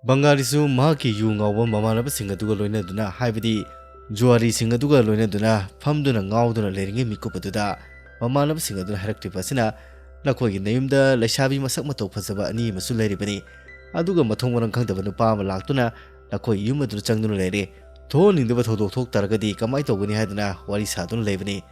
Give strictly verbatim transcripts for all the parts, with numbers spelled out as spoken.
ꯕꯪꯒꯥꯂꯤꯁꯨ ꯃꯍꯥꯛꯀꯤ ꯌꯨ ꯉꯥꯎꯕ ꯃꯃꯥꯟꯅꯕꯁꯤꯡ ꯑꯗꯨꯒ ꯂꯣꯏꯅꯗꯨꯅ, ꯍꯥꯏꯕꯗꯤ ꯖꯨꯋꯥꯔꯤꯁꯤꯡ ꯑꯗꯨꯒ ꯂꯣꯏꯅꯗꯨꯅ ꯐꯝꯗꯨꯅ ꯉꯥꯎꯗꯨꯅ ꯂꯩꯔꯤꯉꯩ ꯃꯤꯀꯨꯞ ꯑꯗꯨꯗ ꯃꯃꯥꯟꯅꯕꯁꯤꯡ ꯑꯗꯨꯅ ꯍꯥꯏꯔꯛꯂꯤꯕ ꯑꯁꯤꯅ, "ꯅꯈꯣꯏꯒꯤ ꯅꯌꯨꯝꯗ ꯂꯩꯁꯥꯕꯤ ꯃꯁꯛ ꯃꯇꯧ ꯐꯖꯕ ꯑꯅꯤ ꯑꯃꯁꯨ ꯂꯩꯔꯤꯕꯅꯤ, ꯑꯗꯨꯒ ꯃꯊꯣꯡ ꯃꯔꯝ ꯈꯪꯗꯕ ꯅꯨꯄꯥ ꯑꯃ ꯂꯥꯛꯇꯨꯅ ꯅꯈꯣꯏ ꯌꯨꯝ ꯑꯗꯨꯗ ꯆꯪꯗꯨꯅ ꯂꯩꯔꯦ꯫ ꯊꯣꯛꯍꯟꯅꯤꯡꯗꯕ ꯊꯧꯗꯣꯛ ꯊꯣꯛ ꯇꯥꯔꯒꯗꯤ ꯀꯃꯥꯏ ꯇꯧꯒꯅꯤ?" ꯍꯥꯏꯗꯨꯅ ꯋꯥꯔꯤ ꯁꯥꯗꯨꯅ ꯂꯩꯕꯅꯤ꯫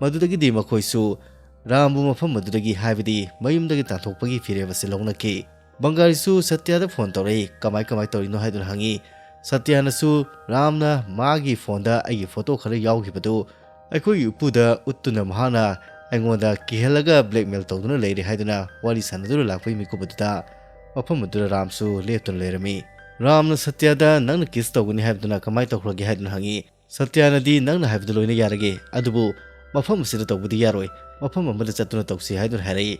ꯃꯗꯨꯗꯒꯤꯗꯤ ꯃꯈꯣꯏꯁꯨ ꯔꯥꯝꯕꯨ ꯃꯐꯝ ꯑꯗꯨꯗꯒꯤ, ꯍꯥꯏꯕꯗꯤ ꯃꯌꯨꯝꯗꯒꯤ ꯇꯥꯟꯊꯣꯛꯄꯒꯤ ꯐꯤꯔꯦꯞ ꯑꯁꯤ ꯂꯧꯅꯈꯤ꯫ ꯕꯪꯒꯥꯂꯤꯁꯨ ꯁꯇ꯭ꯌꯗ ꯐꯣꯟ ꯇꯧꯔꯛꯏ, "ꯀꯃꯥꯏ ꯀꯃꯥꯏ ꯇꯧꯔꯤꯅꯣ?" ꯍꯥꯏꯗꯨꯅ ꯍꯪꯉꯤ꯫ ꯁꯇ꯭ꯌꯅꯁꯨ ꯔꯥꯝꯅ ꯃꯥꯒꯤ ꯐꯣꯟꯗ ꯑꯩꯒꯤ ꯐꯣꯇꯣ ꯈꯔ ꯌꯥꯎꯈꯤꯕꯗꯨ ꯑꯩꯈꯣꯏꯒꯤ ꯎꯄꯨꯗ ꯎꯠꯇꯨꯅ ꯃꯍꯥꯛꯅ ꯑꯩꯉꯣꯟꯗ ꯀꯤꯍꯜꯂꯒ blackmail ꯇꯧꯗꯨꯅ ꯂꯩꯔꯦ ꯍꯥꯏꯗꯨꯅ ꯋꯥꯔꯤ ꯁꯥꯟꯅꯗꯨꯅ ꯂꯥꯛꯄꯒꯤ ꯃꯤꯀꯨꯞ ꯑꯗꯨꯗ ꯃꯐꯝ ꯑꯗꯨꯗ ꯔꯥꯝꯁꯨ ꯂꯦꯞꯇꯨꯅ ꯂꯩꯔꯝꯃꯤ꯫ ꯔꯥꯝꯅ ꯁꯇ꯭ꯌꯗ, "ꯅꯪꯅ kiss ꯇꯧꯒꯅꯤ ꯍꯥꯏꯕꯗꯨꯅ ꯀꯃꯥꯏ ꯇꯧꯈ꯭ꯔꯒꯦ?" ꯍꯥꯏꯗꯨꯅ ꯍꯪꯉꯤ꯫ ꯁꯇ꯭ꯌꯅꯗꯤ, "ꯅꯪꯅ ꯍꯥꯏꯕꯗꯨ ꯂꯣꯏꯅ ꯌꯥꯔꯒꯦ, ꯑꯗꯨꯕꯨ ꯃꯐꯝ ꯑꯁꯤꯗ ꯇꯧꯕꯗꯤ ꯌꯥꯔꯣꯏ, ꯃꯐꯝ ꯑꯃꯗ ꯆꯠꯇꯨꯅ ꯇꯧꯁꯤ" ꯍꯥꯏꯗꯨꯅ ꯍꯥꯏꯔꯛꯏ꯫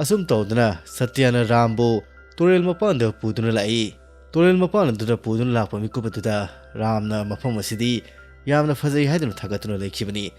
ꯑꯁꯨꯝ ꯇꯧꯗꯨꯅ ꯁꯇ꯭ꯌꯅ ꯔꯥꯝꯕꯨ ꯇꯨꯔꯦꯜ ꯃꯄꯥꯟꯗ ꯄꯨꯗꯨꯅ ꯂꯥꯛꯏ꯫ ꯇꯨꯔꯦꯜ ꯃꯄꯥꯟ ꯑꯗꯨꯗ ꯄꯨꯗꯨꯅ ꯂꯥꯛꯄ ꯃꯤꯀꯨꯞ ꯑꯗꯨꯗ ꯔꯥꯝꯅ ꯃꯐꯝ ꯑꯁꯤꯗꯤ ꯌꯥꯝꯅ ꯐꯖꯩ ꯍꯥꯏꯗꯨꯅ ꯊꯥꯒꯠꯇꯨꯅ ꯂꯩꯈꯤꯕꯅꯤ꯫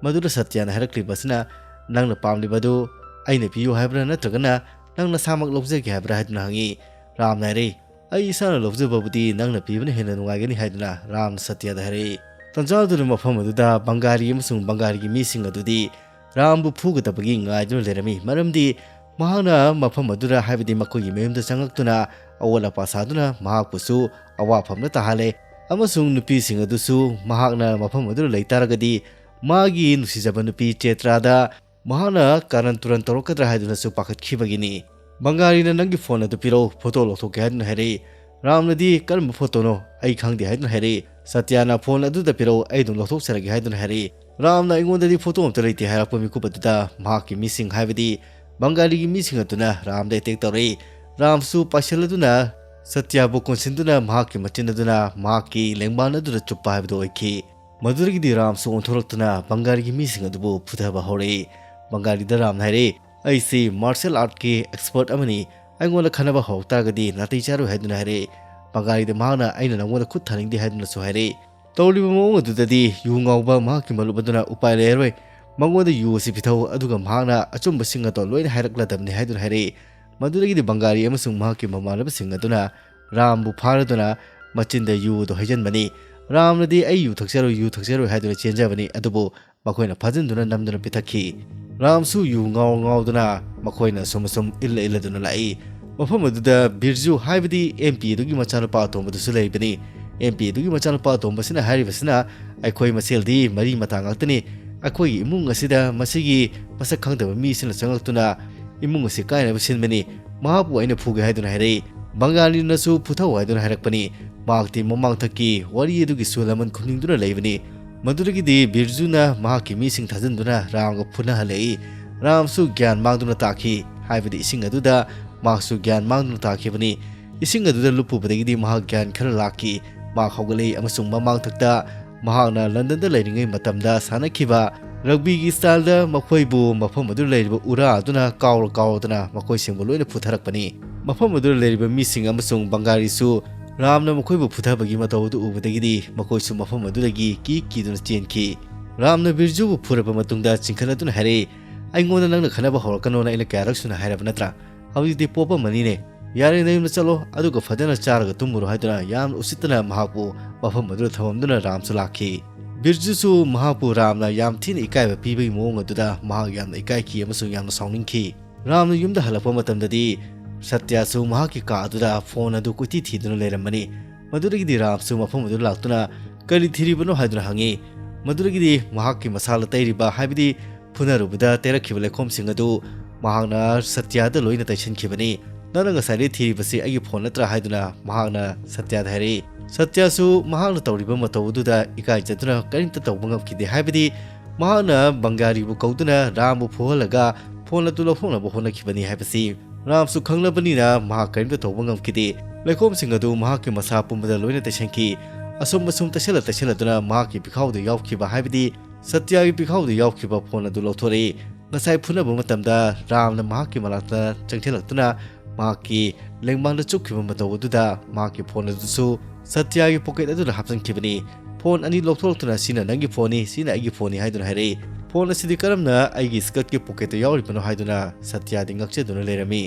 ꯃꯗꯨꯗ ꯁꯇ꯭ꯌꯅ ꯍꯥꯏꯔꯛꯂꯤꯕ ꯑꯁꯤꯅ, "ꯅꯪꯅ ꯄꯥꯝꯂꯤꯕ ꯑꯗꯨ ꯑꯩꯅ ꯄꯤꯌꯨ ꯍꯥꯏꯕ꯭ꯔꯥ, ꯅꯠꯇ꯭ꯔꯒꯅ ꯅꯪ ꯅꯁꯥꯃꯛ ꯂꯧꯖꯒꯦ ꯍꯥꯏꯕ꯭ꯔꯥ?" ꯍꯥꯏꯗꯨꯅ ꯍꯪꯉꯤ꯫ ꯔꯥꯝꯅ ꯍꯥꯏꯔꯛꯏ, "ꯑꯩ ꯏꯁꯥꯅ ꯂꯧꯖꯕꯕꯨꯗꯤ ꯅꯪꯅ ꯄꯤꯕꯅ ꯍꯦꯟꯅ ꯅꯨꯡꯉꯥꯏꯒꯅꯤ" ꯍꯥꯏꯗꯨꯅ ꯔꯥꯝꯅ ꯁꯇ꯭ꯌꯗ ꯍꯥꯏꯔꯛꯏ꯫ ꯇꯟꯖꯥ ꯑꯗꯨꯗ ꯃꯐꯝ ꯑꯗꯨꯗ ꯕꯪꯒꯥꯂꯤ ꯑꯃꯁꯨꯡ ꯕꯪꯒꯥꯂꯤꯒꯤ ꯃꯤꯁꯤꯡ ꯑꯗꯨꯗꯤ ꯔꯥꯝꯕꯨ ꯐꯨꯒꯗꯕꯒꯤ ꯉꯥꯏꯗꯨꯅ ꯂꯩꯔꯝꯃꯤ, ꯃꯔꯝꯗꯤ ꯃꯍꯥꯛꯅ ꯃꯐꯝ ꯑꯗꯨꯗ, ꯍꯥꯏꯕꯗꯤ ꯃꯈꯣꯏꯒꯤ ꯃꯌꯨꯝꯗ ꯆꯪꯂꯛꯇꯨꯅ ꯑꯑꯣꯠ ꯑꯄꯥ ꯁꯥꯗꯨꯅ ꯃꯍꯥꯛꯄꯨꯁꯨ ꯑꯋꯥꯐꯝꯗ ꯇꯥꯍꯜꯂꯦ, ꯑꯃꯁꯨꯡ ꯅꯨꯄꯤꯁꯤꯡ ꯑꯗꯨꯁꯨ ꯃꯍꯥꯛꯅ ꯃꯐꯝ ꯑꯗꯨꯗ ꯂꯩꯇꯥꯔꯒꯗꯤ ꯃꯥꯒꯤ ꯅꯨꯡꯁꯤꯖꯕ ꯅꯨꯄꯤ ꯆꯦꯇ꯭ꯔꯥꯗ ꯃꯍꯥꯛꯅ ꯀꯥꯔꯟ ꯇꯨꯔꯟ ꯇꯧꯔꯛꯀꯗ꯭ꯔꯥ ꯍꯥꯏꯗꯨꯅꯁꯨ ꯄꯥꯈꯠꯈꯤꯕꯒꯤꯅꯤ꯫ ꯕꯪꯒꯥꯂꯤꯅ, "ꯅꯪꯒꯤ ꯐꯣꯟ ꯑꯗꯨ ꯄꯤꯔꯛꯎ, ꯐꯣꯇꯣ ꯂꯧꯊꯣꯛꯀꯦ" ꯍꯥꯏꯗꯨꯅ ꯍꯥꯏꯔꯛꯏ꯫ ꯔꯥꯝꯅꯗꯤ, "ꯀꯔꯝꯕ ꯐꯣꯇꯣꯅꯣ? ꯑꯩ ꯈꯪꯗꯦ" ꯍꯥꯏꯗꯨꯅ ꯍꯥꯏꯔꯛꯏ꯫ ꯁꯇ꯭ꯌꯅ, "ꯐꯣꯟ ꯑꯗꯨꯗ ꯄꯤꯔꯛꯎ, ꯑꯩ ꯑꯗꯨꯝ ꯂꯧꯊꯣꯛꯆꯔꯒꯦ" ꯍꯥꯏꯗꯨꯅ ꯍꯥꯏꯔꯛꯏ꯫ ꯔꯥꯝꯅ, "ꯑꯩꯉꯣꯟꯗꯗꯤ ꯐꯣꯇꯣ ꯑꯝꯇ ꯂꯩꯇꯦ" ꯍꯥꯏꯔꯛꯄ ꯃꯤꯀꯨꯞ ꯑꯗꯨꯗ ꯃꯍꯥꯛꯀꯤ ꯃꯤꯁꯤꯡ, ꯍꯥꯏꯕꯗꯤ ꯕꯪꯒꯥꯂꯤꯒꯤ ꯃꯤꯁꯤꯡ ꯑꯗꯨꯅ ꯔꯥꯝꯗ attack ꯇꯧꯔꯛꯏ꯫ ꯔꯥꯝꯁꯨ ꯄꯥꯏꯁꯤꯜꯂꯗꯨꯅ ꯁꯇ꯭ꯌꯕꯨ ꯀꯣꯟꯁꯤꯟꯗꯨꯅ ꯃꯍꯥꯛꯀꯤ ꯃꯆꯤꯟ ꯑꯗꯨꯅ ꯃꯍꯥꯛꯀꯤ ꯂꯦꯡꯕꯥꯟ ꯑꯗꯨꯗ ꯆꯨꯞꯄ ꯍꯥꯏꯕꯗꯨ ꯑꯣꯏꯈꯤ꯫ ꯃꯗꯨꯗꯒꯤꯗꯤ ꯔꯥꯝꯁꯨ ꯑꯣꯟꯊꯣꯔꯛꯇꯨꯅ ꯕꯪꯒꯥꯂꯤꯒꯤ ꯃꯤꯁꯤꯡ ꯑꯗꯨꯕꯨ ꯐꯨꯊꯕ ꯍꯧꯔꯛꯏ꯫ ꯕꯪꯒꯥꯂꯤꯗ ꯔꯥꯝꯅ ꯍꯥꯏꯔꯛꯏ, "ꯑꯩꯁꯤ martial artꯀꯤ expert ꯑꯃꯅꯤ, ꯑꯩꯉꯣꯟꯗ ꯈꯟꯅꯕ ꯍꯧꯔꯛ ꯇꯥꯔꯒꯗꯤ ꯅꯥꯇꯩ ꯆꯥꯔꯣꯏ" ꯍꯥꯏꯗꯨꯅ ꯍꯥꯏꯔꯛꯏ꯫ ꯕꯪꯒꯥꯂꯤꯗ ꯃꯍꯥꯛꯅ, "ꯑꯩꯅ ꯅꯉꯣꯟꯗ ꯈꯨꯠ ꯊꯥꯅꯤꯡꯗꯦ" ꯍꯥꯏꯗꯨꯅꯁꯨ ꯍꯥꯏꯔꯛꯏ꯫ ꯇꯧꯔꯤꯕ ꯃꯑꯣꯡ ꯑꯗꯨꯗꯗꯤ ꯌꯨ ꯉꯥꯎꯕ ꯃꯍꯥꯛꯀꯤ ꯃꯔꯨꯞ ꯑꯗꯨꯅ ꯎꯄꯥꯏ ꯂꯩꯔꯔꯣꯏ, ꯃꯉꯣꯟꯗ ꯌꯨ ꯑꯁꯤ ꯄꯤꯊꯧ, ꯑꯗꯨꯒ ꯃꯍꯥꯛꯅ ꯑꯆꯨꯝꯕꯁꯤꯡ ꯑꯗꯣ ꯂꯣꯏꯅ ꯍꯥꯏꯔꯛꯂꯗꯕꯅꯤ ꯍꯥꯏꯗꯨꯅ ꯍꯥꯏꯔꯛꯏ꯫ ꯃꯗꯨꯗꯒꯤꯗꯤ ꯕꯪꯒꯥꯂꯤ ꯑꯃꯁꯨꯡ ꯃꯍꯥꯛꯀꯤ ꯃꯃꯥꯟꯅꯕꯁꯤꯡ ꯑꯗꯨꯅ ꯔꯥꯝꯕꯨ ꯐꯥꯔꯗꯨꯅ ꯃꯆꯤꯟꯗ ꯌꯨ ꯑꯗꯨ ꯍꯩꯖꯤꯟꯕꯅꯤ꯫ ꯔꯥꯝꯅꯗꯤ "ꯑꯩ ꯌꯨ ꯊꯛꯆꯔꯣꯏ, ꯌꯨ ꯊꯛꯆꯔꯣꯏ" ꯍꯥꯏꯗꯨꯅ ꯆꯦꯟꯖꯕꯅꯤ꯫ ꯑꯗꯨꯕꯨ ꯃꯈꯣꯏꯅ ꯐꯥꯖꯤꯟꯗꯨꯅ ꯅꯝꯗꯨꯅ ꯄꯤꯊꯛꯈꯤ꯫ ꯔꯥꯝꯁꯨ ꯌꯨ ꯉꯥꯎ ꯉꯥꯎꯗꯨꯅ ꯃꯈꯣꯏꯅ ꯑꯁꯨꯝ ꯑꯁꯨꯝ ꯏꯜꯂ ꯏꯜꯂꯗꯨꯅ ꯂꯥꯛꯏ꯫ ꯃꯐꯝ ꯑꯗꯨꯗ ꯕꯤꯔꯖꯨ ꯍꯥꯏꯕꯗꯤ ꯑꯦꯝ ꯄꯤ ꯑꯗꯨꯒꯤ ꯃꯆꯥꯅꯨꯄꯥ ꯑꯇꯣꯝꯕꯗꯨꯁꯨ ꯂꯩꯕꯅꯤ꯫ ꯑꯦꯝ ꯄꯤ ꯑꯗꯨꯒꯤ ꯃꯆꯥꯅꯨꯄꯥ ꯑꯇꯣꯝꯕꯁꯤꯅ ꯍꯥꯏꯔꯤꯕꯁꯤꯅ, "ꯑꯩꯈꯣꯏ ꯃꯁꯦꯜꯗꯤ ꯃꯔꯤ ꯃꯇꯥ ꯉꯥꯛꯇꯅꯤ꯫ ꯑꯩꯈꯣꯏꯒꯤ ꯏꯃꯨꯡ ꯑꯁꯤꯗ ꯃꯁꯤꯒꯤ ꯃꯁꯛ ꯈꯪꯗꯕ ꯃꯤꯁꯤꯅ ꯆꯪꯂꯛꯇꯨꯅ ꯏꯃꯨꯡ ꯑꯁꯤ ꯀꯥꯏꯅꯕ ꯁꯤꯟꯕꯅꯤ꯫ ꯃꯍꯥꯛꯄꯨ ꯑꯩꯅ ꯐꯨꯒꯦ" ꯍꯥꯏꯗꯨꯅ ꯍꯥꯏꯔꯛꯏ꯫ ꯕꯪꯒꯥꯂꯤꯅꯁꯨ "ꯐꯨꯊꯧ" ꯍꯥꯏꯗꯨꯅ ꯍꯥꯏꯔꯛꯄꯅꯤ꯫ ꯃꯍꯥꯛꯇꯤ ꯃꯃꯥꯡꯊꯛꯀꯤ ꯋꯥꯔꯤ ꯑꯗꯨꯒꯤꯁꯨ ꯂꯃꯟ ꯈꯨꯝꯅꯤꯡꯗꯨꯅ ꯂꯩꯕꯅꯤ꯫ ꯃꯗꯨꯗꯒꯤꯗꯤ ꯕꯤꯔꯖꯨꯅ ꯃꯍꯥꯛꯀꯤ ꯃꯤꯁꯤꯡ ꯊꯥꯖꯤꯟꯗꯨꯅ ꯔꯥꯝꯒ ꯐꯨꯅꯍꯜꯂꯛꯏ꯫ ꯔꯥꯝꯁꯨ ꯒ꯭ꯌꯥꯟ ꯃꯥꯡꯗꯨꯅ ꯇꯥꯈꯤ, ꯍꯥꯏꯕꯗꯤ ꯏꯁꯤꯡ ꯑꯗꯨꯗ ꯃꯍꯥꯛꯁꯨ ꯒ꯭ꯌꯥꯟ ꯃꯥꯡꯗꯨꯅ ꯇꯥꯈꯤꯕꯅꯤ꯫ ꯏꯁꯤꯡ ꯑꯗꯨꯗ ꯂꯨꯞꯄꯨꯕꯗꯒꯤꯗꯤ ꯃꯍꯥꯛ ꯒ꯭ꯌꯥꯟ ꯈꯔ ꯂꯥꯛꯈꯤ꯫ ꯃꯍꯥꯛ ꯍꯧꯒꯠꯂꯛꯏ ꯑꯃꯁꯨꯡ ꯃꯃꯥꯡꯊꯛꯇ ꯃꯍꯥꯛꯅ ꯂꯟꯗꯟꯗ ꯂꯩꯔꯤꯉꯩ ꯃꯇꯝꯗ ꯁꯥꯟꯅꯈꯤꯕ ꯔꯒꯕꯤꯒꯤ ꯁ꯭ꯇꯥꯏꯜꯗ ꯃꯈꯣꯏꯕꯨ ꯃꯐꯝ ꯑꯗꯨꯗ ꯂꯩꯔꯤꯕ ꯎꯔꯥ ꯑꯗꯨꯅ ꯀꯥꯎꯔ ꯀꯥꯎꯔꯗꯨꯅ ꯃꯈꯣꯏꯁꯤꯡꯕꯨ ꯂꯣꯏꯅ ꯐꯨꯊꯔꯛꯄꯅꯤ꯫ ꯃꯐꯝ ꯑꯗꯨꯗ ꯂꯩꯔꯤꯕ ꯃꯤꯁꯤꯡ ꯑꯃꯁꯨꯡ ꯕꯪꯒꯥꯂꯤꯁꯨ ꯔꯥꯝꯅ ꯃꯈꯣꯏꯕꯨ ꯐꯨꯊꯕꯒꯤ ꯃꯇꯧ ꯑꯗꯨ ꯎꯕꯗꯒꯤꯗꯤ ꯃꯈꯣꯏꯁꯨ ꯃꯐꯝ ꯑꯗꯨꯗꯒꯤ ꯀꯤ ꯀꯤꯗꯨꯅ ꯆꯦꯟꯈꯤ꯫ ꯔꯥꯝꯅ ꯕꯤꯔꯖꯨꯕꯨ ꯐꯨꯔꯕ ꯃꯇꯨꯡꯗ ꯆꯤꯡꯈꯠꯂꯗꯨꯅ ꯍꯥꯏꯔꯛꯏ, "ꯑꯩꯉꯣꯟꯗ ꯅꯪꯅ ꯈꯠꯅꯕ ꯍꯧꯔꯛꯀꯅꯣꯅ ꯑꯩꯅ ꯀꯌꯥꯔꯛ ꯁꯨꯅ ꯍꯥꯏꯔꯕ ꯅꯠꯇ꯭ꯔꯥ? ꯍꯧꯖꯤꯛꯇꯤ ꯄꯣꯞꯄꯝꯃꯅꯤꯅꯦ꯫ ꯌꯥꯔꯦ, ꯅꯌꯨꯝꯗ ꯆꯠꯂꯣ, ꯑꯗꯨꯒ ꯐꯖꯅ ꯆꯥꯔꯒ ꯇꯨꯝꯃꯨꯔꯣ" ꯍꯥꯏꯗꯨꯅ ꯌꯥꯝꯅ ꯎꯁꯤꯠꯇꯅ ꯃꯍꯥꯛꯄꯨ ꯃꯐꯝ ꯑꯗꯨꯗ ꯊꯝꯃꯝꯗꯨꯅ ꯔꯥꯝꯁꯨ ꯂꯥꯛꯈꯤ꯫ ꯕꯤꯔꯖꯨꯁꯨ ꯃꯍꯥꯛꯄꯨ ꯔꯥꯝꯅ ꯌꯥꯝ ꯊꯤꯅ ꯏꯀꯥꯏꯕ ꯄꯤꯕꯒꯤ ꯃꯑꯣꯡ ꯑꯗꯨꯗ ꯃꯍꯥꯛ ꯌꯥꯝꯅ ꯏꯀꯥꯏꯈꯤ ꯑꯃꯁꯨꯡ ꯌꯥꯝꯅ ꯁꯥꯎꯅꯤꯡꯈꯤ꯫ ꯔꯥꯝꯅ ꯌꯨꯝꯗ ꯍꯜꯂꯛꯄ ꯃꯇꯝꯗꯗꯤ ꯁꯇ꯭ꯌꯥꯁꯨ ꯃꯍꯥꯛꯀꯤ ꯀꯥ ꯑꯗꯨꯗ ꯐꯣꯟ ꯑꯗꯨ ꯀꯣꯏꯊꯤ ꯊꯤꯗꯨꯅ ꯂꯩꯔꯝꯕꯅꯤ꯫ ꯃꯗꯨꯗꯒꯤꯗꯤ ꯔꯥꯝꯁꯨ ꯃꯐꯝ ꯑꯗꯨꯗ ꯂꯥꯛꯇꯨꯅ "ꯀꯔꯤ ꯊꯤꯔꯤꯕꯅꯣ?" ꯍꯥꯏꯗꯨꯅ ꯍꯪꯉꯤ꯫ ꯃꯗꯨꯗꯒꯤꯗꯤ ꯃꯍꯥꯛꯀꯤ ꯃꯁꯥꯗ ꯇꯩꯔꯤꯕ, ꯍꯥꯏꯕꯗꯤ ꯐꯨꯅꯔꯨꯕꯗ ꯇꯩꯔꯛꯈꯤꯕ ꯂꯩꯈꯣꯝꯁꯤꯡ ꯑꯗꯨ ꯃꯍꯥꯛꯅ ꯁꯇ꯭ꯌꯥꯗ ꯂꯣꯏꯅ ꯇꯩꯁꯤꯟꯈꯤꯕꯅꯤ꯫ "ꯅꯪꯅ ꯉꯁꯥꯏꯗꯒꯤ ꯊꯤꯔꯤꯕꯁꯤ ꯑꯩꯒꯤ ꯐꯣꯟ ꯅꯠꯇ꯭ꯔꯥ?" ꯍꯥꯏꯗꯨꯅ ꯃꯍꯥꯛꯅ ꯁꯇ꯭ꯌꯥꯗ ꯍꯥꯏꯔꯛꯏ꯫ ꯁꯇ꯭ꯌꯥꯁꯨ ꯃꯍꯥꯛꯅ ꯇꯧꯔꯤꯕ ꯃꯇꯧ ꯑꯗꯨꯗ ꯏꯀꯥꯏꯖꯗꯨꯅ ꯀꯔꯤꯝꯇ ꯇꯧꯕ ꯉꯝꯈꯤꯗꯦ, ꯍꯥꯏꯕꯗꯤ ꯃꯍꯥꯛꯅ ꯕꯪꯒꯥꯂꯤꯕꯨ ꯀꯧꯗꯨꯅ ꯔꯥꯝꯕꯨ ꯐꯨꯍꯜꯂꯒ ꯐꯣꯟ ꯑꯗꯨ ꯂꯧꯊꯣꯛꯅꯕ ꯍꯣꯠꯅꯈꯤꯕꯅꯤ ꯍꯥꯏꯕꯁꯤ ꯔꯥꯝꯁꯨ ꯈꯪꯂꯕꯅꯤꯅ ꯃꯍꯥꯛ ꯀꯔꯤꯝꯇ ꯇꯧꯕ ꯉꯝꯈꯤꯗꯦ꯫ ꯂꯩꯈꯣꯝꯁꯤꯡ ꯑꯗꯨ ꯃꯍꯥꯛꯀꯤ ꯃꯁꯥ ꯄꯨꯝꯕꯗ ꯂꯣꯏꯅ ꯇꯩꯁꯟꯈꯤ꯫ ꯑꯁꯨꯝ ꯑꯁꯨꯝ ꯇꯩꯁꯜꯂ ꯇꯩꯁꯜꯂꯗꯨꯅ ꯃꯍꯥꯛꯀꯤ ꯄꯤꯈꯥꯎꯗ ꯌꯥꯎꯈꯤꯕ, ꯍꯥꯏꯕꯗꯤ ꯁꯇ꯭ꯌꯥꯒꯤ ꯄꯤꯈꯥꯎꯗ ꯌꯥꯎꯈꯤꯕ ꯐꯣꯟ ꯑꯗꯨ ꯂꯧꯊꯣꯔꯛꯏ꯫ ꯉꯁꯥꯏ ꯐꯨꯅꯕ ꯃꯇꯝꯗ ꯔꯥꯝꯅ ꯃꯍꯥꯛꯀꯤ ꯃꯅꯥꯛꯇ ꯆꯪꯁꯤꯜꯂꯛꯇꯨꯅ ꯃꯍꯥꯛꯀꯤ ꯂꯦꯡꯕꯥꯟꯗ ꯆꯨꯞꯈꯤꯕ ꯃꯇꯧ ꯑꯗꯨꯗ ꯃꯍꯥꯛꯀꯤ ꯐꯣꯟ ꯑꯗꯨꯁꯨ ꯁꯇ꯭ꯌꯥꯒꯤ ꯄꯣꯀꯦꯠ ꯑꯗꯨꯗ ꯍꯥꯞꯆꯤꯟꯈꯤꯕꯅꯤ꯫ ꯐꯣꯟ ꯑꯅꯤ ꯂꯧꯊꯣꯔꯛꯇꯨꯅ "ꯁꯤꯅ ꯅꯪꯒꯤ ꯐꯣꯟꯅꯤ, ꯁꯤꯅ ꯑꯩꯒꯤ ꯐꯣꯟꯅꯤ" ꯍꯥꯏꯗꯨꯅ ꯍꯥꯏꯔꯛꯏ꯫ "ꯐꯣꯟ ꯑꯁꯤꯗꯤ ꯀꯔꯝꯅ ꯑꯩꯒꯤ ꯁ꯭ꯀꯔꯠꯀꯤ ꯄꯣꯀꯦꯠꯇ ꯌꯥꯎꯔꯤꯕꯅꯣ?" ꯍꯥꯏꯗꯨꯅ ꯁꯇ꯭ꯌꯥꯗꯤ ꯉꯛꯆꯗꯨꯅ ꯂꯩꯔꯝꯃꯤ꯫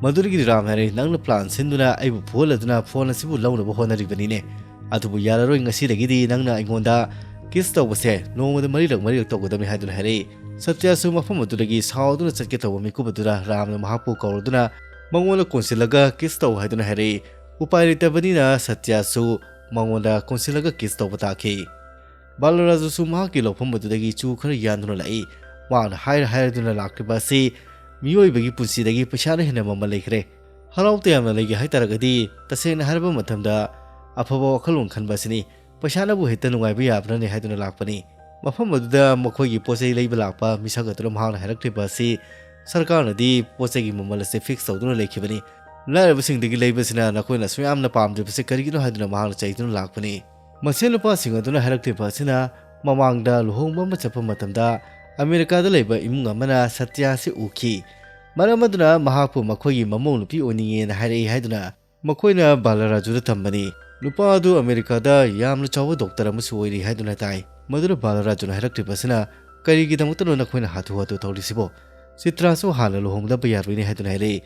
ꯃꯗꯨꯗꯒꯤꯗꯤ ꯔꯥꯝ ꯍꯥꯏꯔꯦ, "ꯅꯪꯅ plan ꯁꯤꯟꯗꯨꯅ ꯑꯩꯕꯨ ꯐꯨꯍꯜꯂꯗꯨꯅ phone ꯑꯁꯤꯕꯨ ꯂꯧꯅꯕ ꯍꯣꯠꯅꯔꯤꯕꯅꯤꯅꯦ꯫ ꯑꯗꯨꯕꯨ ꯌꯥꯔꯔꯣꯏ, ꯉꯁꯤꯗꯒꯤꯗꯤ ꯅꯪꯅ ꯑꯩꯉꯣꯟꯗ kiss ꯇꯧꯕꯁꯦ ꯅꯣꯡꯃꯗ ꯃꯔꯤꯔꯛ ꯃꯔꯤꯔꯛ ꯇꯧꯒꯗꯕꯅꯤ" ꯍꯥꯏꯗꯨꯅ ꯍꯥꯏꯔꯛꯏ꯫ ꯁꯇ꯭ꯌꯥꯁꯨ ꯃꯐꯝ ꯑꯗꯨꯗꯒꯤ ꯁꯥꯎꯗꯨꯅ ꯆꯠꯀꯦ ꯇꯧꯕ ꯃꯤꯀꯨꯞ ꯑꯗꯨꯗ ꯔꯥꯝꯅ ꯃꯍꯥꯛꯄꯨ ꯀꯧꯔꯗꯨꯅ ꯃꯉꯣꯟꯗ ꯀꯣꯟꯁꯤꯜꯂꯒ kiss ꯇꯧ ꯍꯥꯏꯗꯨꯅ ꯍꯥꯏꯔꯛꯏ꯫ ꯎꯄꯥꯏ ꯂꯩꯇꯕꯅꯤꯅ ꯁꯇ꯭ꯌꯥꯁꯨ ꯃꯉꯣꯟꯗ ꯀꯣꯟꯁꯤꯜꯂꯒ kiss ꯇꯧꯕ ꯇꯥꯈꯤ꯫ ꯕꯥꯂꯔꯥꯖꯨꯁꯨ ꯃꯍꯥꯛꯀꯤ ꯂꯧꯐꯝ ꯑꯗꯨꯗꯒꯤ ꯆꯨ ꯈꯔ ꯌꯥꯟꯗꯨꯅ ꯂꯥꯛꯏ꯫ ꯃꯍꯥꯛꯅ ꯍꯥꯏꯔ ꯍꯥꯏꯔꯗꯨꯅ ꯂꯥꯛꯂꯤꯕ ꯑꯁꯤ ꯃꯤꯑꯣꯏꯕꯒꯤ ꯄꯨꯟꯁꯤꯗꯒꯤ ꯄꯩꯁꯥꯅ ꯍꯦꯟꯅ ꯃꯃꯜ ꯂꯩꯈ꯭ꯔꯦ꯫ ꯍꯔꯥꯎ ꯇꯌꯥꯝꯅ ꯂꯩꯒꯦ ꯍꯥꯏꯇꯥꯔꯒꯗꯤ, ꯇꯁꯦꯡꯅ ꯍꯥꯏꯔꯕ ꯃꯇꯝꯗ, ꯑꯐꯕ ꯋꯥꯈꯜꯂꯣꯟ ꯈꯟꯕ ꯑꯁꯤꯅꯤ꯫ ꯄꯩꯁꯥꯅꯕꯨ ꯍꯦꯛꯇ ꯅꯨꯡꯉꯥꯏꯕ ꯌꯥꯕ꯭ꯔꯅꯦ ꯍꯥꯏꯗꯨꯅ ꯂꯥꯛꯄꯅꯤ꯫ ꯃꯐꯝ ꯑꯗꯨꯗ ꯃꯈꯣꯏꯒꯤ ꯄꯣꯠ ꯆꯩ ꯂꯩꯕ ꯂꯥꯛꯄ ꯃꯤꯁꯛ ꯑꯗꯨꯅ ꯃꯍꯥꯛꯅ ꯍꯥꯏꯔꯛꯂꯤꯕ ꯑꯁꯤ, "ꯁꯔꯀꯥꯔꯅꯗꯤ ꯄꯣꯠ ꯆꯩꯒꯤ ꯃꯃꯜ ꯑꯁꯤ fix ꯇꯧꯗꯨꯅ ꯂꯩꯈꯤꯕꯅꯤ꯫ ꯂꯥꯏꯔꯕꯁꯤꯡꯗꯒꯤ ꯂꯩꯕꯁꯤꯅ ꯅꯈꯣꯏꯅ ꯑꯁꯨꯛ ꯌꯥꯝꯅ ꯄꯥꯝꯗ꯭ꯔꯤꯕꯁꯤ ꯀꯔꯤꯒꯤꯅꯣ?" ꯍꯥꯏꯗꯨꯅ ꯃꯍꯥꯛꯅ ꯆꯩꯗꯨꯅ ꯂꯥꯛꯄꯅꯤ꯫ ꯃꯁꯦꯟ ꯅꯨꯄꯥꯁꯤꯡ ꯑꯗꯨꯅ ꯍꯥꯏꯔꯛꯂꯤꯕ ꯑꯁꯤꯅ, ꯃꯃꯥꯡꯗ ꯂꯨꯍꯣꯡꯕ ꯑꯃ ꯆꯠꯄ ꯃꯇꯝꯗ ꯑꯃꯦꯔꯤꯀꯥꯗ ꯂꯩꯕ ꯏꯃꯨꯡ ꯑꯃꯅ ꯁꯇ꯭ꯌꯥ ꯑꯁꯤ ꯎꯈꯤ꯫ ꯃꯔꯝ ꯑꯗꯨꯅ ꯃꯍꯥꯛꯄꯨ ꯃꯈꯣꯏꯒꯤ ꯃꯃꯧ ꯅꯨꯄꯤ ꯑꯣꯏꯅꯤꯡꯉꯦꯅ ꯍꯥꯏꯔꯛꯏ ꯍꯥꯏꯗꯨꯅ ꯃꯈꯣꯏꯅ ꯕꯥꯂꯔꯥꯖꯨꯗ ꯇꯝꯕꯅꯤ꯫ ꯅꯨꯄꯥ ꯑꯗꯨ ꯑꯃꯦꯔꯤꯀꯥꯗ ꯌꯥꯝꯅ ꯆꯥꯎꯕ doctor ꯑꯃꯁꯨ ꯑꯣꯏꯔꯤ ꯍꯥꯏꯗꯨꯅ ꯇꯥꯏ꯫ ꯃꯗꯨꯅ ꯕꯥꯂꯔꯥꯖꯨꯅ ꯍꯥꯏꯔꯛꯂꯤꯕ ꯑꯁꯤꯅ, "ꯀꯔꯤꯒꯤꯗꯃꯛꯇꯅꯣ ꯅꯈꯣꯏꯅ ꯍꯥꯊꯨ ꯍꯥꯊꯨ ꯇꯧꯔꯤꯁꯤꯕꯣ? ꯆꯤꯇ꯭ꯔꯥꯁꯨ ꯍꯥꯟꯅ ꯂꯨꯍꯣꯡꯗꯕ ꯌꯥꯔꯣꯏꯅꯦ" ꯍꯥꯏꯗꯨꯅ ꯍꯥꯏꯔꯛꯏ꯫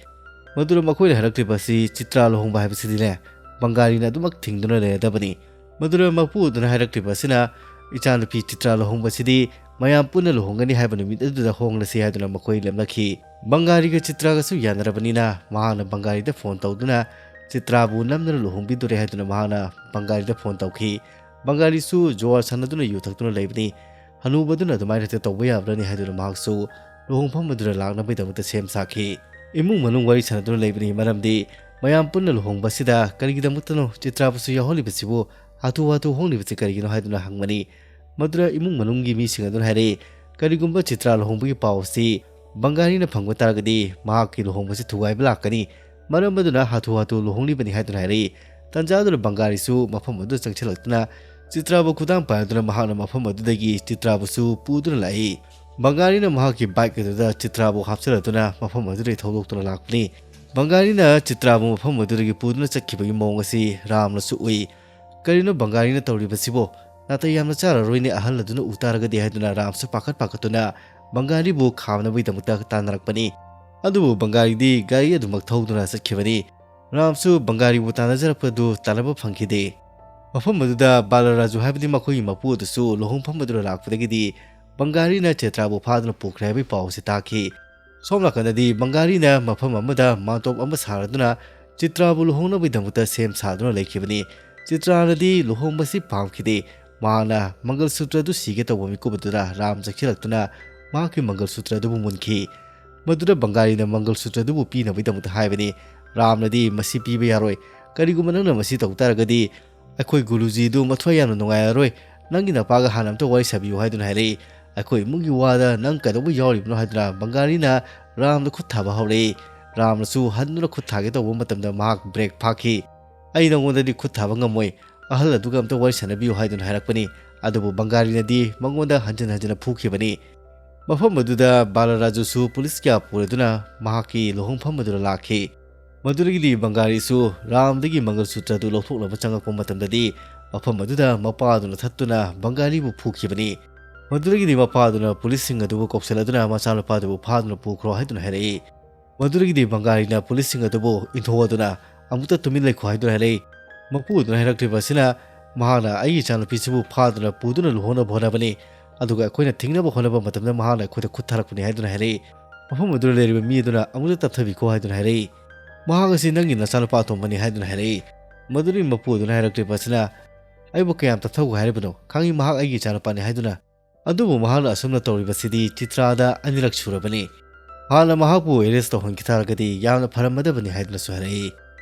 ꯃꯗꯨꯅ ꯃꯈꯣꯏꯅ ꯍꯥꯏꯔꯛꯂꯤꯕ ꯑꯁꯤ, ꯆꯤꯇ꯭ꯔꯥ ꯂꯨꯍꯣꯡꯕ ꯍꯥꯏꯕꯁꯤꯗꯤꯅꯦ, ꯕꯪꯒꯥꯂꯤꯅ ꯑꯗꯨꯃꯛ ꯊꯤꯡꯗꯨꯅ ꯂꯩꯔꯗꯕꯅꯤ꯫ ꯃꯗꯨꯅ ꯃꯄꯨ ꯑꯗꯨꯅ ꯍꯥꯏꯔꯛꯂꯤꯕ ꯑꯁꯤꯅ, "ꯏꯆꯥꯅꯨꯄꯤ ꯆꯤꯇ꯭ꯔꯥ ꯂꯨꯍꯣꯡꯕꯁꯤꯗꯤ ꯃꯌꯥꯝ ꯄꯨꯟꯅ ꯂꯨꯍꯣꯡꯒꯅꯤ ꯍꯥꯏꯕ ꯅꯨꯃꯤꯠ ꯑꯗꯨꯗ ꯍꯣꯡꯂꯁꯤ" ꯍꯥꯏꯗꯨꯅ ꯃꯈꯣꯏ ꯂꯦꯞꯅꯈꯤ꯫ ꯕꯪꯒꯥꯂꯤꯒ ꯆꯤꯇ꯭ꯔꯥꯒꯁꯨ ꯌꯥꯅꯔꯕꯅꯤꯅ ꯃꯍꯥꯛꯅ ꯕꯪꯒꯥꯂꯤꯗ phone ꯇꯧꯗꯨꯅ ꯆꯤꯇ꯭ꯔꯥꯕꯨ ꯅꯝꯗꯅ ꯂꯨꯍꯣꯡꯕꯤꯗꯣꯔꯦ ꯍꯥꯏꯗꯨꯅ ꯃꯍꯥꯛꯅ ꯕꯪꯒꯥꯂꯤꯗ phone ꯇꯧꯈꯤ꯫ ꯕꯪꯒꯥꯂꯤꯁꯨ ꯖꯨꯋꯥꯔ ꯁꯥꯟꯅꯗꯨꯅ ꯌꯨ ꯊꯛꯇꯨꯅ ꯂꯩꯕꯅꯤ꯫ ꯍꯅꯨꯕꯗꯨꯅ ꯑꯗꯨꯃꯥꯏꯅ ꯍꯦꯛꯇ ꯇꯧꯕ ꯌꯥꯕ꯭ꯔꯅꯤ ꯍꯥꯏꯗꯨꯅ ꯃꯍꯥꯛꯁꯨ ꯂꯨꯍꯣꯡꯐꯝ ꯑꯗꯨꯗ ꯂꯥꯛꯅꯕꯒꯤꯗꯃꯛꯇ ꯁꯦꯝ ꯁꯥꯈꯤ꯫ ꯏꯃꯨꯡ ꯃꯅꯨꯡ ꯋꯥꯔꯤ ꯁꯥꯟꯅꯗꯨꯅ ꯂꯩꯕꯅꯤ, ꯃꯔꯝꯗꯤ ꯃꯌꯥꯝ ꯄꯨꯟꯅ ꯂꯨꯍꯣꯡꯕꯁꯤꯗ ꯀꯔꯤꯒꯤꯗꯃꯛꯇꯅꯣ ꯆꯤꯇ꯭ꯔꯥꯕꯨꯁꯨ ꯌꯥꯎꯍꯜꯂꯤꯕꯁꯤꯕꯨ ꯍꯥꯊꯨ ꯍꯥꯊꯨ ꯍꯣꯡꯂꯤꯕꯁꯤ ꯀꯔꯤꯒꯤꯅꯣ ꯍꯥꯏꯗꯨꯅ ꯍꯪꯕꯅꯤ꯫ ꯃꯗꯨꯗ ꯏꯃꯨꯡ ꯃꯅꯨꯡꯒꯤ ꯃꯤꯁꯤꯡ ꯑꯗꯨꯅ ꯍꯥꯏꯔꯛꯏ, "ꯀꯔꯤꯒꯨꯝꯕ ꯆꯤꯇ꯭ꯔꯥ ꯂꯨꯍꯣꯡꯕꯒꯤ ꯄꯥꯎ ꯑꯁꯤ ꯕꯪꯒꯥꯂꯤꯅ ꯐꯪꯕ ꯇꯥꯔꯒꯗꯤ ꯃꯍꯥꯛꯀꯤ ꯂꯨꯍꯣꯡꯕꯁꯤ ꯊꯨꯒꯥꯏꯕ ꯂꯥꯛꯀꯅꯤ꯫ ꯃꯔꯝ ꯑꯗꯨꯅ ꯍꯥꯊꯨ ꯍꯥꯊꯨ ꯂꯨꯍꯣꯡꯂꯤꯕꯅꯤ" ꯍꯥꯏꯗꯨꯅ ꯍꯥꯏꯔꯛꯏ꯫ ꯇꯟꯖꯥ ꯑꯗꯨꯗ ꯕꯪꯒꯥꯂꯤꯁꯨ ꯃꯐꯝ ꯑꯗꯨꯗ ꯆꯪꯁꯤꯜꯂꯛꯇꯨꯅ ꯆꯤꯇ꯭ꯔꯥꯕꯨ ꯈꯨꯗꯥꯡ ꯄꯥꯏꯗꯨꯅ ꯃꯍꯥꯛꯅ ꯃꯐꯝ ꯑꯗꯨꯗꯒꯤ ꯆꯤꯇ꯭ꯔꯥꯕꯨꯁꯨ ꯄꯨꯗꯨꯅ ꯂꯥꯛꯏ꯫ ꯕꯪꯒꯥꯂꯤꯅ ꯃꯍꯥꯛꯀꯤ bike ꯑꯗꯨꯗ ꯆꯤꯇ꯭ꯔꯥꯕꯨ ꯍꯥꯞꯆꯤꯜꯂꯛꯇꯨꯅ ꯃꯐꯝ ꯑꯗꯨꯗꯒꯤ ꯊꯧꯗꯣꯛꯇꯨꯅ ꯂꯥꯛꯄꯅꯤ꯫ ꯕꯪꯒꯥꯂꯤꯅ ꯆꯤꯇ꯭ꯔꯥꯕꯨ ꯃꯐꯝ ꯑꯗꯨꯗꯒꯤ ꯄꯨꯗꯨꯅ ꯆꯠꯈꯤꯕꯒꯤ ꯃꯑꯣꯡ ꯑꯁꯤ ꯔꯥꯝꯅꯁꯨ ꯎꯏ꯫ "ꯀꯔꯤꯅꯣ ꯕꯪꯒꯥꯂꯤꯅ ꯇꯧꯔꯤꯕꯁꯤꯕꯣ? ꯅꯥꯇꯩ ꯌꯥꯝꯅ ꯆꯥꯔꯔꯣꯏꯅꯦ ꯑꯍꯜ ꯑꯗꯨꯅ ꯎ ꯇꯥꯔꯒꯗꯤ" ꯍꯥꯏꯗꯨꯅ ꯔꯥꯝꯁꯨ ꯄꯥꯈꯠ ꯄꯥꯈꯠꯇꯨꯅ ꯕꯪꯒꯥꯂꯤꯕꯨ ꯈꯥꯝꯅꯕꯒꯤꯗꯃꯛꯇ ꯇꯥꯟꯅꯔꯛꯄꯅꯤ꯫ ꯑꯗꯨꯕꯨ ꯕꯪꯒꯥꯂꯤꯗꯤ ꯒꯥꯔꯤ ꯑꯗꯨꯃꯛ ꯊꯧꯗꯨꯅ ꯆꯠꯈꯤꯕꯅꯤ꯫ ꯔꯥꯝꯁꯨ ꯕꯪꯒꯥꯂꯤꯕꯨ ꯇꯥꯟꯅꯖꯔꯛꯄꯗꯨ ꯇꯥꯟꯅꯕ ꯐꯪꯈꯤꯗꯦ꯫ ꯃꯐꯝ ꯑꯗꯨꯗ ꯕꯥꯂꯥꯔꯥꯖꯨ ꯍꯥꯏꯕꯗꯤ ꯃꯈꯣꯏꯒꯤ ꯃꯄꯨ ꯑꯗꯨꯁꯨ ꯂꯨꯍꯣꯡꯐꯝ ꯑꯗꯨꯗ ꯂꯥꯛꯄꯗꯒꯤꯗꯤ ꯕꯪꯒꯥꯂꯤꯅ ꯆꯦꯇ꯭ꯔꯥꯕꯨ ꯐꯥꯗꯨꯅ ꯄꯨꯈ꯭ꯔꯦ ꯍꯥꯏꯕꯒꯤ ꯄꯥꯎ ꯑꯁꯤ ꯇꯥꯈꯤ꯫ ꯁꯣꯝ ꯅꯥꯀꯟꯗꯗꯤ ꯕꯪꯒꯥꯂꯤꯅ ꯃꯐꯝ ꯑꯃꯗ ꯃꯥꯟꯇꯣꯞ ꯑꯃ ꯁꯥꯔꯗꯨꯅ ꯆꯤꯇ꯭ꯔꯥꯕꯨ ꯂꯨꯍꯣꯡꯅꯕꯒꯤꯗꯃꯛꯇ ꯁꯦꯝ ꯁꯥꯗꯨꯅ ꯂꯩꯈꯤꯕꯅꯤ꯫ ꯆꯤꯇ꯭ꯔꯥꯅꯗꯤ ꯂꯨꯍꯣꯡꯕꯁꯤ ꯄꯥꯝꯈꯤꯗꯦ꯫ ꯃꯍꯥꯛꯅ ꯃꯪꯒꯜ ꯁꯨꯇ꯭ꯔ ꯑꯗꯨ ꯁꯤꯒꯦ ꯇꯧꯕ ꯃꯤꯀꯨꯞ ꯑꯗꯨꯗ ꯔꯥꯝ ꯆꯪꯁꯤꯜꯂꯛꯇꯨꯅ ꯃꯍꯥꯛꯀꯤ ꯃꯪꯒꯜ ꯁꯨꯇ꯭ꯔ ꯑꯗꯨꯕꯨ ꯃꯨꯟꯈꯤ꯫ ꯃꯗꯨꯗ ꯕꯪꯒꯥꯂꯤꯅ ꯃꯪꯒꯜ ꯁꯨꯇ꯭ꯔ ꯑꯗꯨꯕꯨ ꯄꯤꯅꯕꯒꯤꯗꯃꯛꯇ ꯍꯥꯏꯕꯅꯤ꯫ ꯔꯥꯝꯅꯗꯤ, "ꯃꯁꯤ ꯄꯤꯕ ꯌꯥꯔꯣꯏ꯫ ꯀꯔꯤꯒꯨꯝꯕ ꯅꯪꯅ ꯃꯁꯤ ꯇꯧ ꯇꯥꯔꯒꯗꯤ ꯑꯩꯈꯣꯏ ꯒꯨꯔꯨꯖꯤꯗꯨ ꯃꯊ꯭ꯋꯥꯏ ꯌꯥꯝꯅ ꯅꯨꯡꯉꯥꯏꯔꯔꯣꯏ꯫ ꯅꯪꯒꯤ ꯅꯄꯥꯒ ꯍꯥꯟꯅ ꯑꯝꯇ ꯋꯥꯔꯤ ꯁꯥꯕꯤꯌꯨ" ꯍꯥꯏꯗꯨꯅ ꯍꯥꯏꯔꯛꯏ꯫ "ꯑꯩꯈꯣꯏ ꯏꯃꯨꯡꯒꯤ ꯋꯥꯗ ꯅꯪ ꯀꯩꯗꯧꯕ ꯌꯥꯎꯔꯤꯕꯅꯣ?" ꯍꯥꯏꯗꯨꯅ ꯕꯪꯒꯥꯂꯤꯅ ꯔꯥꯝꯗ ꯈꯨꯠ ꯊꯥꯕ ꯍꯧꯔꯛꯏ꯫ ꯔꯥꯝꯅꯁꯨ ꯍꯟꯗꯨꯅ ꯈꯨꯠ ꯊꯥꯒꯦ ꯇꯧꯕ ꯃꯇꯝꯗ ꯃꯍꯥꯛ ꯕ꯭ꯔꯦꯛ ꯐꯥꯈꯤ꯫ "ꯑꯩ ꯅꯉꯣꯟꯗꯗꯤ ꯈꯨꯠ ꯊꯥꯕ ꯉꯝꯃꯣꯏ꯫ ꯑꯍꯜ ꯑꯗꯨꯒ ꯑꯝꯇ ꯋꯥꯔꯤ ꯁꯥꯟꯅꯕꯤꯌꯨ" ꯍꯥꯏꯗꯨꯅ ꯍꯥꯏꯔꯛꯄꯅꯤ꯫ ꯑꯗꯨꯕꯨ ꯕꯪꯒꯥꯂꯤꯅꯗꯤ ꯃꯉꯣꯟꯗ ꯍꯟꯖꯤꯟ ꯍꯟꯖꯤꯟꯅ ꯐꯨꯈꯤꯕꯅꯤ꯫ ꯃꯐꯝ ꯑꯗꯨꯗ ꯕꯥꯂꯥꯔꯥꯖꯨꯁꯨ ꯄꯨꯂꯤꯁ ꯀꯌꯥ ꯄꯨꯔꯗꯨꯅ ꯃꯍꯥꯛꯀꯤ ꯂꯨꯍꯣꯡꯐꯝ ꯑꯗꯨꯗ ꯂꯥꯛꯈꯤ꯫ ꯃꯗꯨꯗꯒꯤꯗꯤ ꯕꯪꯒꯥꯂꯤꯁꯨ ꯔꯥꯝꯗꯒꯤ ꯃꯪꯒꯜ ꯁꯨꯇ꯭ꯔ ꯑꯗꯨ ꯂꯧꯊꯣꯛꯅꯕ ꯆꯪꯂꯛꯄ ꯃꯇꯝꯗꯗꯤ ꯃꯐꯝ ꯑꯗꯨꯗ ꯃꯄꯥꯗꯨꯅ ꯊꯠꯇꯨꯅ ꯕꯪꯒꯥꯂꯤꯕꯨ ꯐꯨꯈꯤꯕꯅꯤ꯫ ꯃꯗꯨꯗꯒꯤꯗꯤ ꯃꯄꯥꯗꯨꯅ ꯄꯨꯂꯤꯁꯁꯤꯡ ꯑꯗꯨꯕꯨ ꯀꯧꯁꯤꯜꯂꯗꯨꯅ ꯃꯆꯥꯅꯨꯄꯥꯗꯨꯕꯨ ꯐꯥꯗꯨꯅ ꯄꯨꯈ꯭ꯔꯣ ꯍꯥꯏꯗꯨꯅ ꯍꯥꯏꯔꯛꯏ꯫ ꯃꯗꯨꯗꯒꯤꯗꯤ ꯕꯪꯒꯥꯂꯤꯅ ꯄꯨꯂꯤꯁꯁꯤꯡ ꯑꯗꯨꯕꯨ ꯏꯟꯊꯣꯛꯑꯗꯨꯅ ꯑꯃꯨꯛꯇ ꯇꯨꯃꯤꯟ ꯂꯩꯈꯣ ꯍꯥꯏꯗꯨꯅ ꯍꯥꯏꯔꯛꯏ꯫ ꯃꯄꯨ ꯑꯗꯨꯅ ꯍꯥꯏꯔꯛꯂꯤꯕ ꯑꯁꯤꯅ ꯃꯍꯥꯛꯅ ꯑꯩꯒꯤ ꯏꯆꯥꯅꯨꯄꯤꯁꯤꯕꯨ ꯐꯥꯗꯨꯅ ꯄꯨꯗꯨꯅ ꯂꯨꯍꯣꯡꯅꯕ ꯍꯣꯠꯅꯕꯅꯤ, ꯑꯗꯨꯒ ꯑꯩꯈꯣꯏꯅ ꯊꯤꯡꯅꯕ ꯍꯣꯠꯅꯕ ꯃꯇꯝꯗ ꯃꯍꯥꯛꯅ ꯑꯩꯈꯣꯏꯗ ꯈꯨꯠ ꯊꯥꯔꯛꯄꯅꯤ ꯍꯥꯏꯗꯨꯅ ꯍꯥꯏꯔꯛꯏ꯫ ꯃꯐꯝ ꯑꯗꯨꯗ ꯂꯩꯔꯤꯕ ꯃꯤ ꯑꯗꯨꯅ ꯑꯃꯨꯛꯇ ꯇꯞꯊꯕꯤꯈꯣ ꯍꯥꯏꯗꯨꯅ ꯍꯥꯏꯔꯛꯏ꯫ ꯃꯍꯥꯛ ꯑꯁꯤ ꯅꯪꯒꯤ ꯅꯆꯥꯅꯨꯄꯥ ꯑꯇꯣꯝꯕꯅꯤ ꯍꯥꯏꯗꯨꯅ ꯍꯥꯏꯔꯛꯏ꯫ ꯃꯗꯨꯗꯒꯤ ꯃꯄꯨ ꯑꯗꯨꯅ ꯍꯥꯏꯔꯛꯂꯤꯕ ꯑꯁꯤꯅ, "ꯑꯩꯕꯨ ꯀꯌꯥꯝ ꯇꯞꯊꯧꯒꯦ ꯍꯥꯏꯔꯤꯕꯅꯣ? ꯈꯪꯉꯤ ꯃꯍꯥꯛ ꯑꯩꯒꯤ ꯏꯆꯥꯅꯨꯄꯥꯅꯤ ꯍꯥꯏꯗꯨꯅ꯫ ꯑꯗꯨꯕꯨ ꯃꯍꯥꯛꯅ ꯑꯁꯨꯝꯅ ꯇꯧꯔꯤꯕꯁꯤꯗꯤ ꯆꯤꯇ꯭ꯔꯥꯗ ꯑꯅꯤꯔꯛ ꯁꯨꯔꯕꯅꯤ꯫ ꯍꯥꯟꯅ ꯃꯍꯥꯛꯄꯨ ꯑꯦꯔꯦꯁ ꯇꯧꯍꯟꯈꯤ ꯇꯥꯔꯒꯗꯤ ꯌꯥꯝꯅ ꯐꯔꯝꯃꯗꯕꯅꯤ" ꯍꯥꯏꯗꯨꯅꯁꯨ ꯍꯥꯏꯔꯛꯏ꯫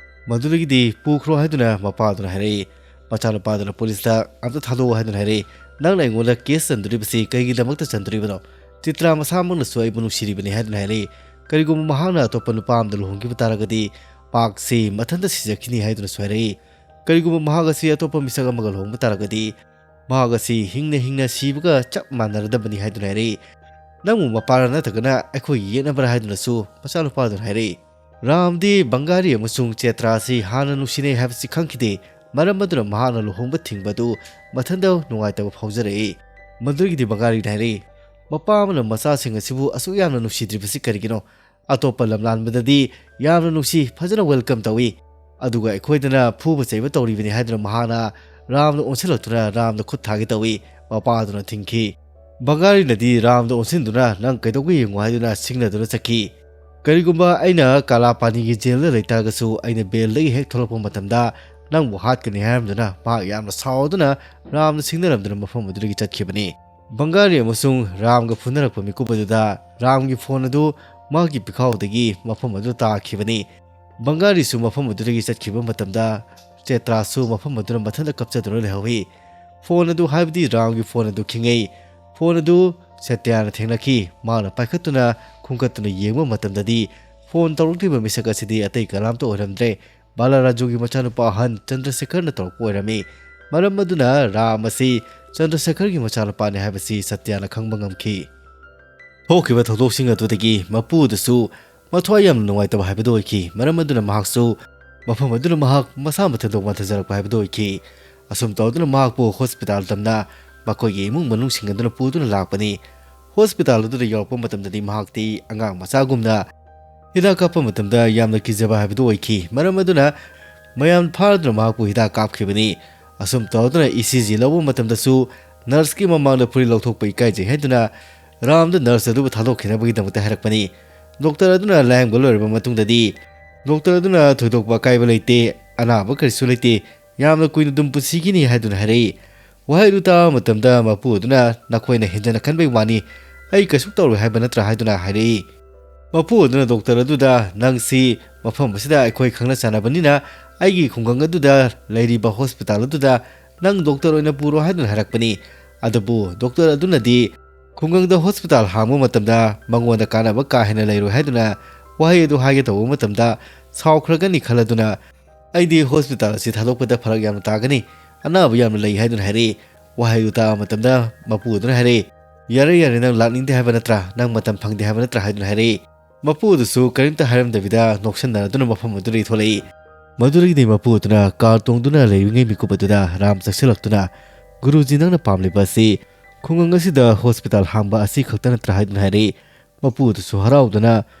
ꯃꯗꯨꯗꯒꯤꯗꯤ ꯄꯨꯈ꯭ꯔꯣ ꯍꯥꯏꯗꯨꯅ ꯃꯄꯥꯗꯨꯅ ꯍꯥꯏꯔꯛꯏ꯫ ꯃꯆꯥꯅꯨꯄꯥꯗꯨꯅ ꯄꯨꯂꯤꯁꯇ ꯑꯝꯇ ꯊꯥꯗꯣꯛꯑꯣ ꯍꯥꯏꯗꯨꯅ ꯍꯥꯏꯔꯛꯏ꯫ "ꯅꯪꯅ ꯑꯩꯉꯣꯟꯗ ꯀꯦꯁ ꯆꯟꯗꯣꯔꯤꯕꯁꯤ ꯀꯩꯒꯤꯗꯃꯛꯇ ꯆꯟꯗꯣꯔꯤꯕꯅꯣ? ꯆꯤꯇ꯭ꯔꯥ ꯃꯁꯥꯃꯛꯅꯁꯨ ꯑꯩꯕꯨ ꯅꯨꯡꯁꯤꯔꯤꯕꯅꯤ" ꯍꯥꯏꯗꯨꯅ ꯍꯥꯏꯔꯛꯏ꯫ "ꯀꯔꯤꯒꯨꯝꯕ ꯃꯍꯥꯛꯅ ꯑꯇꯣꯞꯄ ꯅꯨꯄꯥ ꯑꯃꯗ ꯂꯨꯍꯣꯡꯈꯤꯕ ꯇꯥꯔꯒꯗꯤ ꯃꯍꯥꯛꯁꯤ ꯃꯊꯟꯇ ꯁꯤꯖꯈꯤꯅꯤ" ꯍꯥꯏꯗꯨꯅꯁꯨ ꯍꯥꯏꯔꯛꯏ꯫ "ꯀꯔꯤꯒꯨꯝꯕ ꯃꯍꯥꯛ ꯑꯁꯤ ꯑꯇꯣꯞꯄ ꯃꯤꯁꯛ ꯑꯃꯒ ꯂꯨꯍꯣꯡꯕ ꯇꯥꯔꯒꯗꯤ ꯃꯍꯥꯛ ꯑꯁꯤ ꯍꯤꯡꯅ ꯍꯤꯡꯅ ꯁꯤꯕꯒ ꯆꯞ ꯃꯥꯟꯅꯔꯗꯕꯅꯤ" ꯍꯥꯏꯗꯨꯅ ꯍꯥꯏꯔꯛꯏ꯫ "ꯅꯪꯕꯨ ꯃꯄꯥꯔ ꯅꯠꯇ꯭ꯔꯒꯅ ꯑꯩꯈꯣꯏꯒꯤ ꯌꯦꯠꯅꯕ꯭ꯔꯥ?" ꯍꯥꯏꯗꯨꯅꯁꯨ ꯃꯆꯥꯅꯨꯄꯥꯗꯨꯅ ꯍꯥꯏꯔꯛꯏ꯫ ꯔꯥꯝꯗꯤ ꯕꯪꯒꯥꯂꯤ ꯑꯃꯁꯨꯡ ꯆꯦꯇ꯭ꯔꯥ ꯑꯁꯤ ꯍꯥꯟꯅ ꯅꯨꯡꯁꯤꯅꯩ ꯍꯥꯏꯕꯁꯤ ꯈꯪꯈꯤꯗꯦ꯫ ꯃꯔꯝ ꯑꯗꯨꯅ ꯃꯍꯥꯛꯅ ꯂꯨꯍꯣꯡꯕ ꯊꯤꯡꯕ ꯑꯗꯨ ꯃꯊꯟꯇ ꯅꯨꯡꯉꯥꯏꯇꯕ ꯐꯥꯎꯖꯔꯛꯏ꯫ ꯃꯗꯨꯗꯒꯤꯗꯤ ꯕꯪꯒꯥꯂꯤꯅ ꯍꯥꯏꯔꯛꯏ, "ꯃꯄꯥ ꯑꯃꯅ ꯃꯆꯥꯁꯤꯡ ꯑꯁꯤꯕꯨ ꯑꯁꯨꯛ ꯌꯥꯝꯅ ꯅꯨꯡꯁꯤꯗ꯭ꯔꯤꯕꯁꯤ ꯀꯔꯤꯒꯤꯅꯣ? ꯑꯇꯣꯞꯄ ꯂꯝꯂꯥꯟꯕꯗꯗꯤ ꯌꯥꯝꯅ ꯅꯨꯡꯁꯤ, ꯐꯖꯅ welcome ꯇꯧꯏ꯫ ꯑꯗꯨꯒ ꯑꯩꯈꯣꯏꯗꯅ ꯐꯨꯕ ꯆꯩꯕ ꯇꯧꯔꯤꯕꯅꯤ ꯍꯥꯏꯗꯨꯅ ꯃꯍꯥꯛꯅ ꯔꯥꯝꯗ ꯑꯣꯟꯁꯤꯜꯂꯛꯇꯨꯅ ꯔꯥꯝꯗ ꯈꯨꯠ ꯊꯥꯒꯦ ꯇꯧꯏ꯫ ꯃꯄꯥꯗꯨꯅ ꯊꯤꯡꯈꯤ꯫ ꯕꯪꯒꯥꯔꯤꯅꯗꯤ ꯔꯥꯝꯗ ꯑꯣꯟꯁꯤꯟꯗꯨꯅ "ꯅꯪ ꯀꯩꯗꯧꯒꯦ ꯌꯦꯡꯉꯨ" ꯍꯥꯏꯗꯨꯅ ꯁꯤꯡꯅꯗꯨꯅ ꯆꯠꯈꯤ꯫ "ꯀꯔꯤꯒꯨꯝꯕ ꯑꯩꯅ ꯀꯥꯂꯥꯄꯥꯅꯤꯒꯤ ꯖꯦꯜꯗ ꯂꯩꯇꯥꯔꯒꯁꯨ ꯑꯩꯅ ꯕꯦꯜꯗꯒꯤ ꯍꯦꯛ ꯊꯣꯛꯂꯛꯄ ꯃꯇꯝꯗ ꯅꯪꯕꯨ ꯍꯥꯠꯀꯅꯤ" ꯍꯥꯏꯔꯝꯗꯨꯅ ꯃꯍꯥꯛ ꯌꯥꯝꯅ ꯁꯥꯎꯗꯨꯅ ꯔꯥꯝꯗ ꯁꯤꯡꯅꯔꯝꯗꯨꯅ ꯃꯐꯝ ꯑꯗꯨꯗꯒꯤ ꯆꯠꯈꯤꯕꯅꯤ꯫ ꯕꯪꯒꯥꯔꯤ ꯑꯃꯁꯨꯡ ꯔꯥꯝꯒ ꯐꯨꯅꯔꯛꯄ ꯃꯤꯀꯨꯞ ꯑꯗꯨꯗ ꯔꯥꯝꯒꯤ ꯐꯣꯟ ꯑꯗꯨ ꯃꯍꯥꯛꯀꯤ ꯄꯤꯈꯥꯎꯗꯒꯤ ꯃꯐꯝ ꯑꯗꯨꯗ ꯇꯥꯈꯤꯕꯅꯤ꯫ ꯕꯪꯒꯥꯔꯤꯁꯨ ꯃꯐꯝ ꯑꯗꯨꯗꯒꯤ ꯆꯠꯈꯤꯕ ꯃꯇꯝꯗ ꯆꯦꯇ꯭ꯔꯥꯁꯨ ꯃꯐꯝ ꯑꯗꯨꯗ ꯃꯊꯟꯇ ꯀꯞꯆꯗꯨꯅ ꯂꯩꯍꯧꯏ꯫ ꯐꯣꯟ ꯑꯗꯨ, ꯍꯥꯏꯕꯗꯤ ꯔꯥꯝꯒꯤ ꯐꯣꯟ ꯑꯗꯨ ꯈꯤꯡꯉꯩ꯫ ꯐꯣꯟ ꯑꯗꯨ ꯁꯇ꯭ꯌꯥꯅ ꯊꯦꯡꯅꯈꯤ꯫ ꯃꯍꯥꯛꯅ ꯄꯥꯏꯈꯠꯇꯨꯅ ꯈꯨꯝꯒꯠꯇꯨꯅ ꯌꯦꯡꯕ ꯃꯇꯝꯗꯗꯤ ꯐꯣꯟ ꯇꯧꯔꯛꯂꯤꯕ ꯃꯤꯁꯛ ꯑꯁꯤꯗꯤ ꯑꯇꯩ ꯀꯅꯥꯝꯇ ꯑꯣꯏꯔꯝꯗ꯭ꯔꯦ꯫ ꯕꯥꯂꯥꯔꯥꯖꯨꯒꯤ ꯃꯆꯥꯅꯨꯄꯥ ꯑꯍꯟ ꯆꯟꯗ꯭ꯔꯁꯦꯈꯔꯅ ꯇꯧꯔꯛꯄ ꯑꯣꯏꯔꯝꯃꯤ꯫ ꯃꯔꯝ ꯑꯗꯨꯅ ꯔꯥꯝ ꯑꯁꯤ ꯆꯟꯗ꯭ꯔꯁꯦꯈꯔꯒꯤ ꯃꯆꯥꯅꯨꯄꯥꯅꯤ ꯍꯥꯏꯕꯁꯤ ꯁꯇ꯭ꯌꯥꯅ ꯈꯪꯕ ꯉꯝꯈꯤ꯫ ꯊꯣꯛꯈꯤꯕ ꯊꯧꯗꯣꯛꯁꯤꯡ ꯑꯗꯨꯗꯒꯤ ꯃꯄꯨꯗꯨꯁꯨ ꯃꯊ꯭ꯋꯥꯏ ꯌꯥꯝꯅ ꯅꯨꯡꯉꯥꯏꯇꯕ ꯍꯥꯏꯕꯗꯨ ꯑꯣꯏꯈꯤ꯫ ꯃꯔꯝ ꯑꯗꯨꯅ ꯃꯍꯥꯛꯁꯨ ꯃꯐꯝ ꯑꯗꯨꯅ ꯃꯍꯥꯛ ꯃꯁꯥ ꯃꯊꯟꯇ ꯋꯥꯟꯊꯖꯔꯛꯄ ꯍꯥꯏꯕꯗꯨ ꯑꯣꯏꯈꯤ꯫ ꯑꯁꯨꯝ ꯇꯧꯗꯨꯅ ꯃꯍꯥꯛꯄꯨ ꯍꯣꯁꯄꯤꯇꯥꯜ ꯇꯝꯅ ꯃꯈꯣꯏꯒꯤ ꯏꯃꯨꯡ ꯃꯅꯨꯡꯁꯤꯡ ꯑꯗꯨꯅ ꯄꯨꯗꯨꯅ ꯂꯥꯛꯄꯅꯤ꯫ ꯍꯣꯁꯄꯤꯇꯥꯜ ꯑꯗꯨꯗ ꯌꯧꯔꯛꯄ ꯃꯇꯝꯗꯗꯤ ꯃꯍꯥꯛꯇꯤ ꯑꯉꯥꯡ ꯃꯆꯥꯒꯨꯝꯅ ꯍꯤꯗꯥꯛ ꯀꯥꯞꯄ ꯃꯇꯝꯗ ꯌꯥꯝꯅ ꯀꯤꯖꯕ ꯍꯥꯏꯕꯗꯨ ꯑꯣꯏꯈꯤ꯫ ꯃꯔꯝ ꯑꯗꯨꯅ ꯃꯌꯥꯝ ꯐꯥꯗꯨꯅ ꯃꯍꯥꯛꯄꯨ ꯍꯤꯗꯥꯛ ꯀꯥꯞꯈꯤꯕꯅꯤ꯫ ꯑꯁꯨꯝ ꯇꯧꯗꯨꯅ ꯏ ꯁꯤ ꯖꯤ ꯂꯧꯕ ꯃꯇꯝꯗꯁꯨ ꯅꯔꯁꯀꯤ ꯃꯃꯥꯡꯗ ꯐꯨꯔꯤꯠ ꯂꯧꯊꯣꯛꯄ ꯏꯀꯥꯏꯖꯩ ꯍꯥꯏꯗꯨꯅ ꯔꯥꯝꯗ ꯅꯔꯁ ꯑꯗꯨꯕꯨ ꯊꯥꯗꯣꯛꯈꯤꯅꯕꯒꯤꯗꯃꯛꯇ ꯍꯥꯏꯔꯛꯄꯅꯤ꯫ ꯗꯣꯛꯇꯔ ꯑꯗꯨꯅ ꯂꯥꯌꯦꯡꯕ ꯂꯣꯏꯔꯕ ꯃꯇꯨꯡꯗꯗꯤ ꯗꯣꯛꯇꯔ ꯑꯗꯨꯅ ꯊꯣꯏꯗꯣꯛꯄ ꯑꯀꯥꯏꯕ ꯂꯩꯇꯦ, ꯑꯅꯥꯕ ꯀꯔꯤꯁꯨ ꯂꯩꯇꯦ, ꯌꯥꯝꯅ ꯀꯨꯏꯅ ꯑꯗꯨꯝ ꯄꯨꯟꯁꯤꯒꯤꯅꯤ ꯍꯥꯏꯗꯨꯅ ꯍꯥꯏꯔꯛꯏ꯫ ꯋꯥꯍꯩ ꯑꯗꯨ ꯇꯥꯕ ꯃꯇꯝꯗ ꯃꯄꯨ ꯑꯗꯨꯅ "ꯅꯈꯣꯏꯅ ꯍꯦꯟꯖꯅ ꯈꯟꯕꯩ ꯋꯥꯅꯤ, ꯑꯩ ꯀꯩꯁꯨ ꯇꯧꯔꯣꯏ ꯍꯥꯏꯕ ꯅꯠꯇ꯭ꯔꯥ?" ꯍꯥꯏꯗꯨꯅ ꯍꯥꯏꯔꯛꯏ꯫ ꯃꯄꯨ ꯑꯗꯨꯅ ꯗꯣꯛꯇꯔ ꯑꯗꯨꯗ, "ꯅꯪꯁꯤ ꯃꯐꯝ ꯑꯁꯤꯗ ꯑꯩꯈꯣꯏ ꯈꯪꯅ ꯆꯥꯟꯅꯕꯅꯤꯅ ꯑꯩꯒꯤ ꯈꯨꯡꯒꯪ ꯑꯗꯨꯗ ꯂꯩꯔꯤꯕ ꯍꯣꯁꯄꯤꯇꯥꯜ ꯑꯗꯨꯗ ꯅꯪ ꯗꯣꯛꯇꯔ ꯑꯣꯏꯅ ꯄꯨꯔꯣ" ꯍꯥꯏꯗꯨꯅ ꯍꯥꯏꯔꯛꯄꯅꯤ꯫ ꯑꯗꯨꯕꯨ ꯗꯣꯛꯇꯔ ꯑꯗꯨꯅꯗꯤ ꯈꯨꯡꯒꯪꯗ ꯍꯣꯁꯄꯤꯇꯥꯜ ꯍꯥꯡꯕ ꯃꯇꯝꯗ ꯃꯉꯣꯟꯗ ꯀꯥꯟꯅꯕ ꯀꯥ ꯍꯦꯟꯅ ꯂꯩꯔꯣꯏ ꯍꯥꯏꯗꯨꯅ ꯋꯥꯍꯩ ꯑꯗꯨ ꯍꯥꯏꯒꯦ ꯇꯧꯕ ꯃꯇꯝꯗ ꯁꯥꯎꯈ꯭ꯔꯒꯅꯤ ꯈꯜꯂꯗꯨꯅ "ꯑꯩꯗꯤ ꯍꯣꯁꯄꯤꯇꯥꯜ ꯑꯁꯤ ꯊꯥꯗꯣꯛꯄꯗ ꯐꯔꯛ ꯌꯥꯝꯅ ꯇꯥꯒꯅꯤ, ꯑꯅꯥꯕ ꯌꯥꯝꯅ ꯂꯩ" ꯍꯥꯏꯗꯨꯅ ꯍꯥꯏꯔꯛꯏ꯫ ꯋꯥꯍꯩꯗꯨ ꯇꯥꯕ ꯃꯇꯝꯗ ꯃꯄꯨ ꯑꯗꯨꯅ ꯍꯥꯏꯔꯛꯏ, "ꯌꯥꯔꯦ, ꯌꯥꯔꯦ, ꯅꯪ ꯂꯥꯛꯅꯤꯡꯗꯦ ꯍꯥꯏꯕ ꯅꯠꯇ꯭ꯔꯥ? ꯅꯪ ꯃꯇꯝ ꯐꯪꯗꯦ ꯍꯥꯏꯕ ꯅꯠꯇ꯭ꯔꯥ?" ꯍꯥꯏꯗꯨꯅ ꯍꯥꯏꯔꯛꯏ꯫ ꯃꯄꯨ ꯑꯗꯨꯁꯨ ꯀꯔꯤꯝꯇ ꯍꯥꯏꯔꯝꯗꯕꯤꯗ ꯅꯣꯛꯁꯟꯅꯗꯨꯅ ꯃꯐꯝ ꯑꯗꯨꯗꯒꯤ ꯊꯣꯛꯂꯛꯏ꯫ ꯃꯗꯨꯗꯒꯤꯗꯤ ꯃꯄꯨ ꯑꯗꯨꯅ ꯀꯥꯔ ꯇꯣꯡꯗꯨꯅ ꯂꯩꯔꯤꯉꯩ ꯃꯤꯀꯨꯞ ꯑꯗꯨꯗ ꯔꯥꯝ ꯆꯪꯁꯤꯜꯂꯛꯇꯨꯅ, "ꯒꯨꯔꯨꯖꯤ, ꯅꯪꯅ ꯄꯥꯝꯂꯤꯕ ꯑꯁꯤ ꯈꯨꯡꯒꯪ ꯑꯁꯤꯗ ꯍꯣꯁꯄꯤꯇꯥꯜ ꯍꯥꯡꯕ ꯑꯁꯤ ꯈꯛꯇ ꯅꯠꯇ꯭ꯔꯥ?" ꯍꯥꯏꯗꯨꯅ ꯍꯥꯏꯔꯛꯏ꯫ ꯃꯄꯨ ꯑꯗꯨꯁꯨ ꯍꯔꯥꯎꯗꯨꯅ,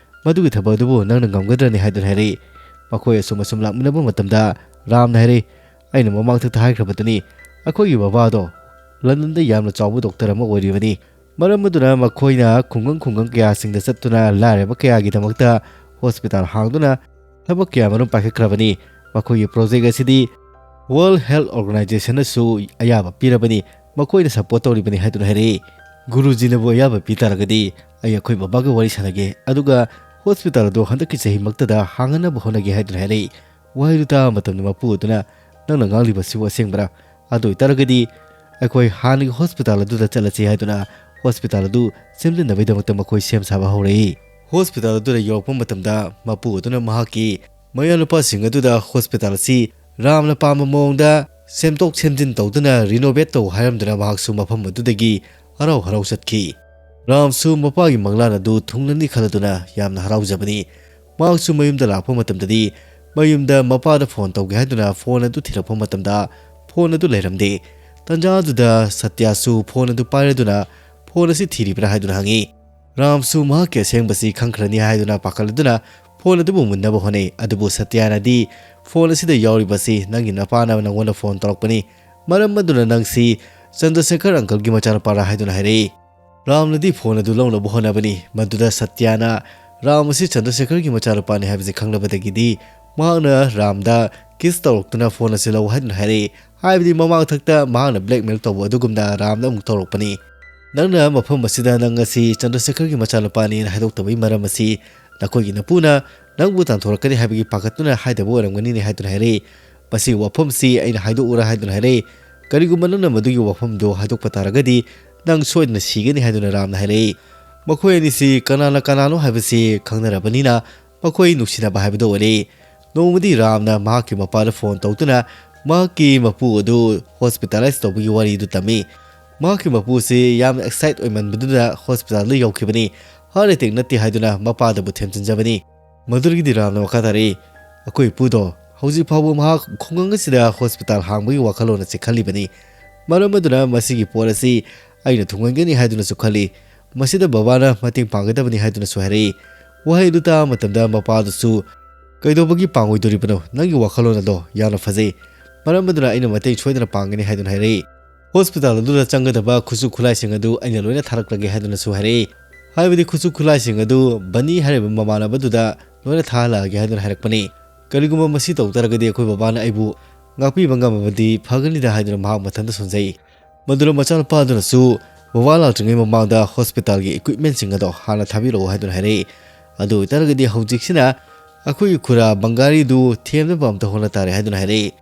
"ꯃꯗꯨꯒꯤ ꯊꯕꯛ ꯑꯗꯨꯕꯨ ꯅꯪꯅ ꯉꯝꯒꯗ꯭ꯔꯅꯤ?" ꯍꯥꯏꯗꯨꯅ ꯍꯥꯏꯔꯛꯏ꯫ ꯃꯈꯣꯏ ꯑꯁꯨꯝ ꯑꯁꯨꯝ ꯂꯥꯛꯃꯤꯟꯅꯕ ꯃꯇꯝꯗ ꯔꯥꯝꯅ ꯍꯥꯏꯔꯛꯏ, "ꯑꯩꯅ ꯃꯃꯥꯡꯊꯛꯇ ꯍꯥꯏꯈ꯭ꯔꯕꯗꯨꯅꯤ, ꯑꯩꯈꯣꯏꯒꯤ ꯕꯕꯥꯗꯣ ꯂꯟꯗꯟꯗ ꯌꯥꯝꯅ ꯆꯥꯎꯕ ꯗꯣꯛꯇꯔ ꯑꯃ ꯑꯣꯏꯔꯤꯕꯅꯤ꯫ ꯃꯔꯝ ꯑꯗꯨꯅ ꯃꯈꯣꯏꯅ ꯈꯨꯡꯒꯪ ꯈꯨꯡꯒꯪ ꯀꯌꯥꯁꯤꯡꯗ ꯆꯠꯇꯨꯅ ꯂꯥꯏꯔꯕ ꯀꯌꯥꯒꯤꯗꯃꯛꯇ ꯍꯣꯁꯄꯤꯇꯥꯜ ꯍꯥꯡꯗꯨꯅ ꯊꯕꯛ ꯀꯌꯥ ꯃꯔꯨꯝ ꯄꯥꯏꯈꯠꯈ꯭ꯔꯕꯅꯤ꯫ ꯃꯈꯣꯏꯒꯤ ꯄ꯭ꯔꯣꯖꯦꯛ ꯑꯁꯤꯗꯤ World Health Organizationꯅꯁꯨ ꯑꯌꯥꯕ ꯄꯤꯔꯕꯅꯤ, ꯃꯈꯣꯏꯅ ꯁꯄꯣꯔꯠ ꯇꯧꯔꯤꯕꯅꯤ" ꯍꯥꯏꯗꯨꯅ ꯍꯥꯏꯔꯛꯏ꯫ "ꯒꯨꯔꯨꯖꯤꯅꯕꯨ ꯑꯌꯥꯕ ꯄꯤ ꯇꯥꯔꯒꯗꯤ ꯑꯩ ꯑꯩꯈꯣꯏ ꯕꯕꯥꯒ ꯋꯥꯔꯤ ꯁꯥꯟꯅꯒꯦ, ꯑꯗꯨꯒ ꯍꯣꯁꯄꯤꯇꯥꯜ ꯑꯗꯨ ꯍꯟꯗꯛꯀꯤ ꯆꯍꯤꯃꯛꯇꯗ ꯍꯥꯡꯅꯅꯕ ꯍꯣꯠꯅꯒꯦ" ꯍꯥꯏꯗꯨꯅ ꯍꯥꯏꯔꯛꯏ꯫ ꯋꯥꯍꯩꯗꯨ ꯇꯥꯕ ꯃꯇꯝꯗ ꯃꯄꯨ ꯑꯗꯨꯅ, "ꯅꯪꯅ ꯉꯥꯡꯂꯤꯕꯁꯤꯕꯨ ꯑꯁꯦꯡꯕ꯭ꯔꯥ? ꯑꯗꯨ ꯑꯣꯏꯇꯥꯔꯒꯗꯤ ꯑꯩꯈꯣꯏ ꯍꯥꯟꯅꯒꯤ ꯍꯣꯁꯄꯤꯇꯥꯜ ꯑꯗꯨꯗ ꯆꯠꯂꯁꯤ" ꯍꯥꯏꯗꯨꯅ ꯍꯣꯁꯄꯤꯇꯥꯜ ꯑꯗꯨ ꯁꯦꯝꯖꯤꯟꯅꯕꯒꯤꯗꯃꯛꯇ ꯃꯈꯣꯏ ꯁꯦꯝ ꯁꯥꯕ ꯍꯧꯔꯛꯏ꯫ ꯍꯣꯁꯄꯤꯇꯥꯜ ꯑꯗꯨꯗ ꯌꯧꯔꯛꯄ ꯃꯇꯝꯗ ꯃꯄꯨ ꯑꯗꯨꯅ ꯃꯍꯥꯛꯀꯤ ꯃꯌꯥꯅꯨꯄꯥꯁꯤꯡ ꯑꯗꯨꯗ ꯍꯣꯁꯄꯤꯇꯥꯜ ꯑꯁꯤ ꯔꯥꯝꯅ ꯄꯥꯝꯕ ꯃꯑꯣꯡꯗ ꯁꯦꯝꯗꯣꯛ ꯁꯦꯝꯖꯤꯟ ꯇꯧꯗꯨꯅ ꯔꯤꯅꯣꯚꯦꯠ ꯇꯧ ꯍꯥꯏꯔꯝꯗꯨꯅ ꯃꯍꯥꯛꯁꯨ ꯃꯐꯝ ꯑꯗꯨꯗꯒꯤ ꯍꯔꯥꯎ ꯍꯔꯥꯎ ꯆꯠꯈꯤ꯫ ꯔꯥꯝꯁꯨ ꯃꯄꯥꯒꯤ ꯃꯪꯂꯥꯟ ꯑꯗꯨ ꯊꯨꯡꯂꯅꯤ ꯈꯜꯂꯗꯨꯅ ꯌꯥꯝꯅ ꯍꯔꯥꯎꯖꯕꯅꯤ꯫ ꯃꯍꯥꯛꯁꯨ ꯃꯌꯨꯝꯗ ꯂꯥꯛꯄ ꯃꯇꯝꯗꯗꯤ ꯃꯌꯨꯝꯗ ꯃꯄꯥꯗ ꯐꯣꯟ ꯇꯧꯒꯦ ꯍꯥꯏꯗꯨꯅ ꯐꯣꯟ ꯑꯗꯨ ꯊꯤꯔꯛꯄ ꯃꯇꯝꯗ ꯐꯣꯟ ꯑꯗꯨ ꯂꯩꯔꯝꯗꯦ꯫ ꯇꯟꯖꯥ ꯑꯗꯨꯗ ꯁꯇ꯭ꯌꯥꯁꯨ ꯐꯣꯟ ꯑꯗꯨ ꯄꯥꯏꯔꯗꯨꯅ ꯐꯣꯟ ꯑꯁꯤ ꯊꯤꯔꯤꯕ꯭ꯔꯥ ꯍꯥꯏꯗꯨꯅ ꯍꯪꯉꯤ꯫ ꯔꯥꯝꯁꯨ ꯃꯍꯥꯛꯀꯤ ꯑꯁꯦꯡꯕꯁꯤ ꯈꯪꯈ꯭ꯔꯅꯤ ꯍꯥꯏꯗꯨꯅ ꯄꯥꯈꯠꯂꯗꯨꯅ ꯐꯣꯟ ꯑꯗꯨꯕꯨ ꯃꯨꯟꯅꯕ ꯍꯣꯠꯅꯩ꯫ ꯑꯗꯨꯕꯨ ꯁꯇ꯭ꯌꯥꯅꯗꯤ ꯐꯣꯟ ꯑꯁꯤꯗ ꯌꯥꯎꯔꯤꯕꯁꯤ ꯅꯪꯒꯤ ꯅꯄꯥꯅ ꯅꯪꯉꯣꯟꯗ ꯐꯣꯟ ꯇꯧꯔꯛꯄꯅꯤ, ꯃꯔꯝ ꯑꯗꯨꯅ ꯅꯪꯁꯤ ꯆꯟꯗ꯭ꯔꯁꯦꯈꯔ ꯑꯪꯀꯜꯒꯤ ꯃꯆꯥꯅꯨꯄꯥꯔꯥ ꯍꯥꯏꯗꯨꯅ ꯍꯥꯏꯔꯛꯏ꯫ ꯔꯥꯝꯅꯗꯤ ꯐꯣꯟ ꯑꯗꯨ ꯂꯧꯅꯕ ꯍꯣꯠꯅꯕꯅꯤ꯫ ꯃꯗꯨꯗ ꯁꯇ꯭ꯌꯥꯅ ꯔꯥꯝ ꯑꯁꯤ ꯆꯟꯗ꯭ꯔꯁꯦꯈꯔꯒꯤ ꯃꯆꯥꯅꯨꯄꯥꯅꯤ ꯍꯥꯏꯕꯁꯤ ꯈꯪꯂꯕꯗꯒꯤꯗꯤ ꯃꯍꯥꯛꯅ ꯔꯥꯝꯗ ꯀꯤꯁ ꯇꯧꯔꯛꯇꯨꯅ ꯐꯣꯟ ꯑꯁꯤ ꯂꯧ ꯍꯥꯏꯗꯨꯅ ꯍꯥꯏꯔꯛꯏ꯫ ꯍꯥꯏꯕꯗꯤ ꯃꯃꯥꯡꯊꯛꯇ ꯃꯍꯥꯛꯅ ꯕ꯭ꯂꯦꯛꯃꯦꯜ ꯇꯧꯕ ꯑꯗꯨꯒꯨꯝꯅ ꯔꯥꯝꯗ ꯑꯃꯨꯛ ꯇꯧꯔꯛꯄꯅꯤ꯫ "ꯅꯪꯅ ꯃꯐꯝ ꯑꯁꯤꯗ ꯅꯪ ꯑꯁꯤ ꯆꯟꯗ꯭ꯔꯁꯦꯈꯔꯒꯤ ꯃꯆꯥꯅꯨꯄꯥꯅꯤꯅ ꯍꯥꯏꯗꯣꯛꯇꯕꯒꯤ ꯃꯔꯝ ꯑꯁꯤ ꯅꯈꯣꯏꯒꯤ ꯅꯄꯨꯅ ꯅꯪꯕꯨ ꯇꯥꯟꯊꯣꯔꯛꯀꯅꯤ ꯍꯥꯏꯕꯒꯤ ꯄꯥꯈꯠꯇꯨꯅ ꯍꯥꯏꯗꯕ ꯑꯣꯏꯔꯝꯒꯅꯤꯅꯦ" ꯍꯥꯏꯗꯨꯅ ꯍꯥꯏꯔꯛꯏ꯫ "ꯃꯁꯤꯒꯤ ꯋꯥꯐꯝꯁꯤ ꯑꯩꯅ ꯍꯥꯏꯗꯣꯛꯎꯔꯥ?" ꯍꯥꯏꯗꯨꯅ ꯍꯥꯏꯔꯛꯏ꯫ "ꯀꯔꯤꯒꯨꯝꯕ ꯅꯪꯅ ꯃꯗꯨꯒꯤ ꯋꯥꯐꯝꯗꯨ ꯍꯥꯏꯗꯣꯛꯄ ꯇꯥꯔꯒꯗꯤ ꯅꯪ ꯁꯣꯏꯗꯅ ꯁꯤꯒꯅꯤ" ꯍꯥꯏꯗꯨꯅ ꯔꯥꯝꯅ ꯍꯥꯏꯔꯛꯏ꯫ ꯃꯈꯣꯏ ꯑꯅꯤꯁꯤ ꯀꯅꯥꯅ ꯀꯅꯥꯅꯣ ꯍꯥꯏꯕꯁꯤ ꯈꯪꯅꯔꯕꯅꯤꯅ ꯃꯈꯣꯏ ꯅꯨꯡꯁꯤꯅꯕ ꯍꯥꯏꯕꯗꯨ ꯑꯣꯏꯔꯦ꯫ ꯅꯣꯡꯃꯗꯤ ꯔꯥꯝꯅ ꯃꯍꯥꯛꯀꯤ ꯃꯄꯥꯗ ꯐꯣꯟ ꯇꯧꯗꯨꯅ ꯃꯍꯥꯛꯀꯤ ꯃꯄꯨ ꯑꯗꯨ ꯍꯣꯁꯄꯤꯇꯥꯂꯥꯏꯁ ꯇꯧꯕꯒꯤ ꯋꯥꯔꯤ ꯑꯗꯨ ꯇꯝꯃꯤ꯫ ꯃꯍꯥꯛꯀꯤ ꯃꯄꯨ ꯑꯁꯤ ꯌꯥꯝꯅ ꯑꯦꯛꯁꯥꯏꯠ ꯑꯣꯏꯃꯟꯕꯗꯨꯗ ꯍꯣꯁꯄꯤꯇꯥꯜꯗ ꯌꯧꯈꯤꯕꯅꯤ꯫ ꯍꯥꯔꯠ ꯑꯦꯇꯦꯛ ꯅꯠꯇꯦ ꯍꯥꯏꯗꯨꯅ ꯃꯄꯥꯗꯕꯨ ꯊꯦꯝꯖꯤꯟꯖꯕꯅꯤ꯫ ꯃꯗꯨꯗꯒꯤꯗꯤ ꯔꯥꯝꯅ ꯃꯈꯥ ꯇꯥꯔꯛꯏ, "ꯑꯩꯈꯣꯏ ꯏꯄꯨꯗꯣ ꯍꯧꯖꯤꯛ ꯐꯥꯎꯕ ꯃꯍꯥꯛ ꯈꯨꯡꯒꯪ ꯑꯁꯤꯗ ꯍꯣꯁꯄꯤꯇꯥꯜ ꯍꯥꯡꯕꯒꯤ ꯋꯥꯈꯜꯂꯣꯟ ꯑꯁꯤ ꯈꯜꯂꯤꯕꯅꯤ꯫ ꯃꯔꯝ ꯑꯗꯨꯅ ꯃꯁꯤꯒꯤ ꯄꯣꯠ ꯑꯁꯤ ꯑꯩꯅ ꯊꯨꯡꯍꯟꯒꯅꯤ ꯍꯥꯏꯗꯨꯅꯁꯨ ꯈꯜꯂꯤ꯫ ꯃꯁꯤꯗ ꯕꯕꯥꯅ ꯃꯇꯦꯡ ꯄꯥꯡꯒꯗꯕꯅꯤ" ꯍꯥꯏꯗꯨꯅꯁꯨ ꯍꯥꯏꯔꯛꯏ꯫ ꯋꯥꯍꯩ ꯑꯗꯨ ꯇꯥꯕ ꯃꯇꯝꯗ ꯃꯄꯥꯗꯨꯁꯨ "ꯀꯩꯗꯧꯕꯒꯤ ꯄꯥꯡꯉꯣꯏꯗꯣꯔꯤꯕꯅꯣ? ꯅꯪꯒꯤ ꯋꯥꯈꯜꯂꯣꯟ ꯑꯗꯣ ꯌꯥꯝꯅ ꯐꯖꯩ꯫ ꯃꯔꯝ ꯑꯗꯨꯅ ꯑꯩꯅ ꯃꯇꯦꯡ ꯁꯣꯏꯗꯅ ꯄꯥꯡꯒꯅꯤ" ꯍꯥꯏꯗꯨꯅ ꯍꯥꯏꯔꯛꯏ꯫ ꯍꯣꯁꯄꯤꯇꯥꯜ ꯑꯗꯨꯗ ꯆꯪꯒꯗꯕ ꯈꯨꯠꯁꯨ ꯈꯨꯠꯂꯥꯏꯁꯤꯡ ꯑꯗꯨ ꯑꯩꯅ ꯂꯣꯏꯅ ꯊꯥꯔꯛꯂꯒꯦ ꯍꯥꯏꯗꯨꯅꯁꯨ ꯍꯥꯏꯔꯛꯏ꯫ ꯍꯥꯏꯕꯗꯤ ꯈꯨꯠꯁꯨ ꯈꯨꯠꯂꯥꯏꯁꯤꯡ ꯑꯗꯨ ꯕꯅꯤ ꯍꯥꯏꯔꯤꯕ ꯃꯃꯥꯟꯅꯕꯗꯨꯗ ꯂꯣꯏꯅ ꯊꯥꯍꯜꯂꯛꯑꯒꯦ ꯍꯥꯏꯗꯨꯅ ꯍꯥꯏꯔꯛꯄꯅꯤ꯫ "ꯀꯔꯤꯒꯨꯝꯕ ꯃꯁꯤ ꯇꯧ ꯇꯥꯔꯒꯗꯤ ꯑꯩꯈꯣꯏ ꯕꯕꯥꯅ ꯑꯩꯕꯨ ꯉꯥꯛꯄꯤꯕ ꯉꯝꯃꯕꯗꯤ ꯐꯒꯅꯤꯗ" ꯍꯥꯏꯗꯨꯅ ꯃꯍꯥꯛ ꯃꯊꯟꯇ ꯁꯣꯟꯖꯩ꯫ ꯃꯗꯨꯗ ꯃꯆꯥꯅꯨꯄꯥ ꯑꯗꯨꯅꯁꯨ ꯕꯕꯥ ꯂꯥꯛꯇ꯭ꯔꯤꯉꯩ ꯃꯃꯥꯡꯗ ꯍꯣꯁꯄꯤꯇꯥꯜꯒꯤ ꯏꯀ꯭ꯋꯤꯞꯃꯦꯟꯁꯤꯡ ꯑꯗꯣ ꯍꯥꯟꯅ ꯊꯥꯕꯤꯔꯛꯎ ꯍꯥꯏꯗꯨꯅ ꯍꯥꯏꯔꯛꯏ꯫ "ꯑꯗꯨ ꯑꯣꯏꯇꯥꯔꯒꯗꯤ ꯍꯧꯖꯤꯛꯁꯤꯅ ꯑꯩꯈꯣꯏꯒꯤ ꯈꯨꯔꯥ ꯕꯪꯒꯥꯔꯤꯗꯨ ꯊꯦꯝꯅꯕ ꯑꯝꯇ ꯍꯣꯠꯅ ꯇꯥꯔꯦ" ꯍꯥꯏꯗꯨꯅ ꯍꯥꯏꯔꯛꯏ꯫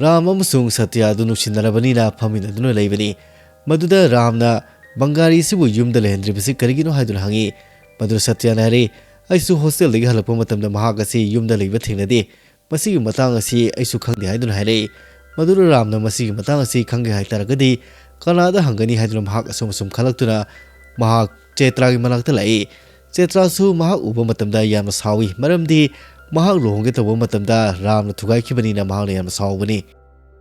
ꯔꯥꯝ ꯑꯃꯁꯨꯡ ꯁꯇ꯭ꯌ ꯑꯗꯨ ꯅꯨꯡꯁꯤꯅꯔꯕꯅꯤꯅ ꯐꯝꯃꯤꯟꯅꯗꯨꯅ ꯂꯩꯕꯅꯤ꯫ ꯃꯗꯨꯗ ꯔꯥꯝꯅ ꯕꯪꯒꯥꯔꯤꯁꯤꯕꯨ ꯌꯨꯝꯗ ꯂꯩꯍꯟꯗ꯭ꯔꯤꯕꯁꯤ ꯀꯔꯤꯒꯤꯅꯣ ꯍꯥꯏꯗꯨꯅ ꯍꯪꯉꯤ꯫ ꯃꯗꯨꯗ ꯁꯇ꯭ꯌꯅ ꯍꯥꯏꯔꯤ, "ꯑꯩꯁꯨ ꯍꯣꯁꯇꯦꯜꯗꯒꯤ ꯍꯜꯂꯛꯄ ꯃꯇꯝꯗ ꯃꯍꯥꯛ ꯑꯁꯤ ꯌꯨꯝꯗ ꯂꯩꯕ ꯊꯦꯡꯅꯗꯦ꯫ ꯃꯁꯤꯒꯤ ꯃꯇꯥꯡ ꯑꯁꯤ ꯑꯩꯁꯨ ꯈꯪꯗꯦ" ꯍꯥꯏꯗꯨꯅ ꯍꯥꯏꯔꯛꯏ꯫ ꯃꯗꯨꯗ ꯔꯥꯝꯅ "ꯃꯁꯤꯒꯤ ꯃꯇꯥꯡ ꯑꯁꯤ ꯈꯪꯒꯦ ꯍꯥꯏꯇꯥꯔꯒꯗꯤ ꯀꯅꯥꯗ ꯍꯪꯒꯅꯤ?" ꯍꯥꯏꯗꯨꯅ ꯃꯍꯥꯛ ꯑꯁꯨꯝ ꯑꯁꯨꯝ ꯈꯜꯂꯛꯇꯨꯅ ꯃꯍꯥꯛ ꯆꯦꯇ꯭ꯔꯥꯒꯤ ꯃꯅꯥꯛꯇ ꯂꯥꯛꯏ꯫ ꯆꯦꯇ꯭ꯔꯥꯁꯨ ꯃꯍꯥꯛ ꯎꯕ ꯃꯇꯝꯗ ꯌꯥꯝꯅ ꯁꯥꯎꯏ, ꯃꯔꯝꯗꯤ ꯃꯍꯥꯛ ꯂꯨꯍꯣꯡꯒꯦ ꯇꯧꯕ ꯃꯇꯝꯗ ꯔꯥꯝꯅ ꯊꯨꯒꯥꯏꯈꯤꯕꯅꯤꯅ ꯃꯍꯥꯛꯅ ꯌꯥꯝꯅ ꯁꯥꯎꯕꯅꯤ꯫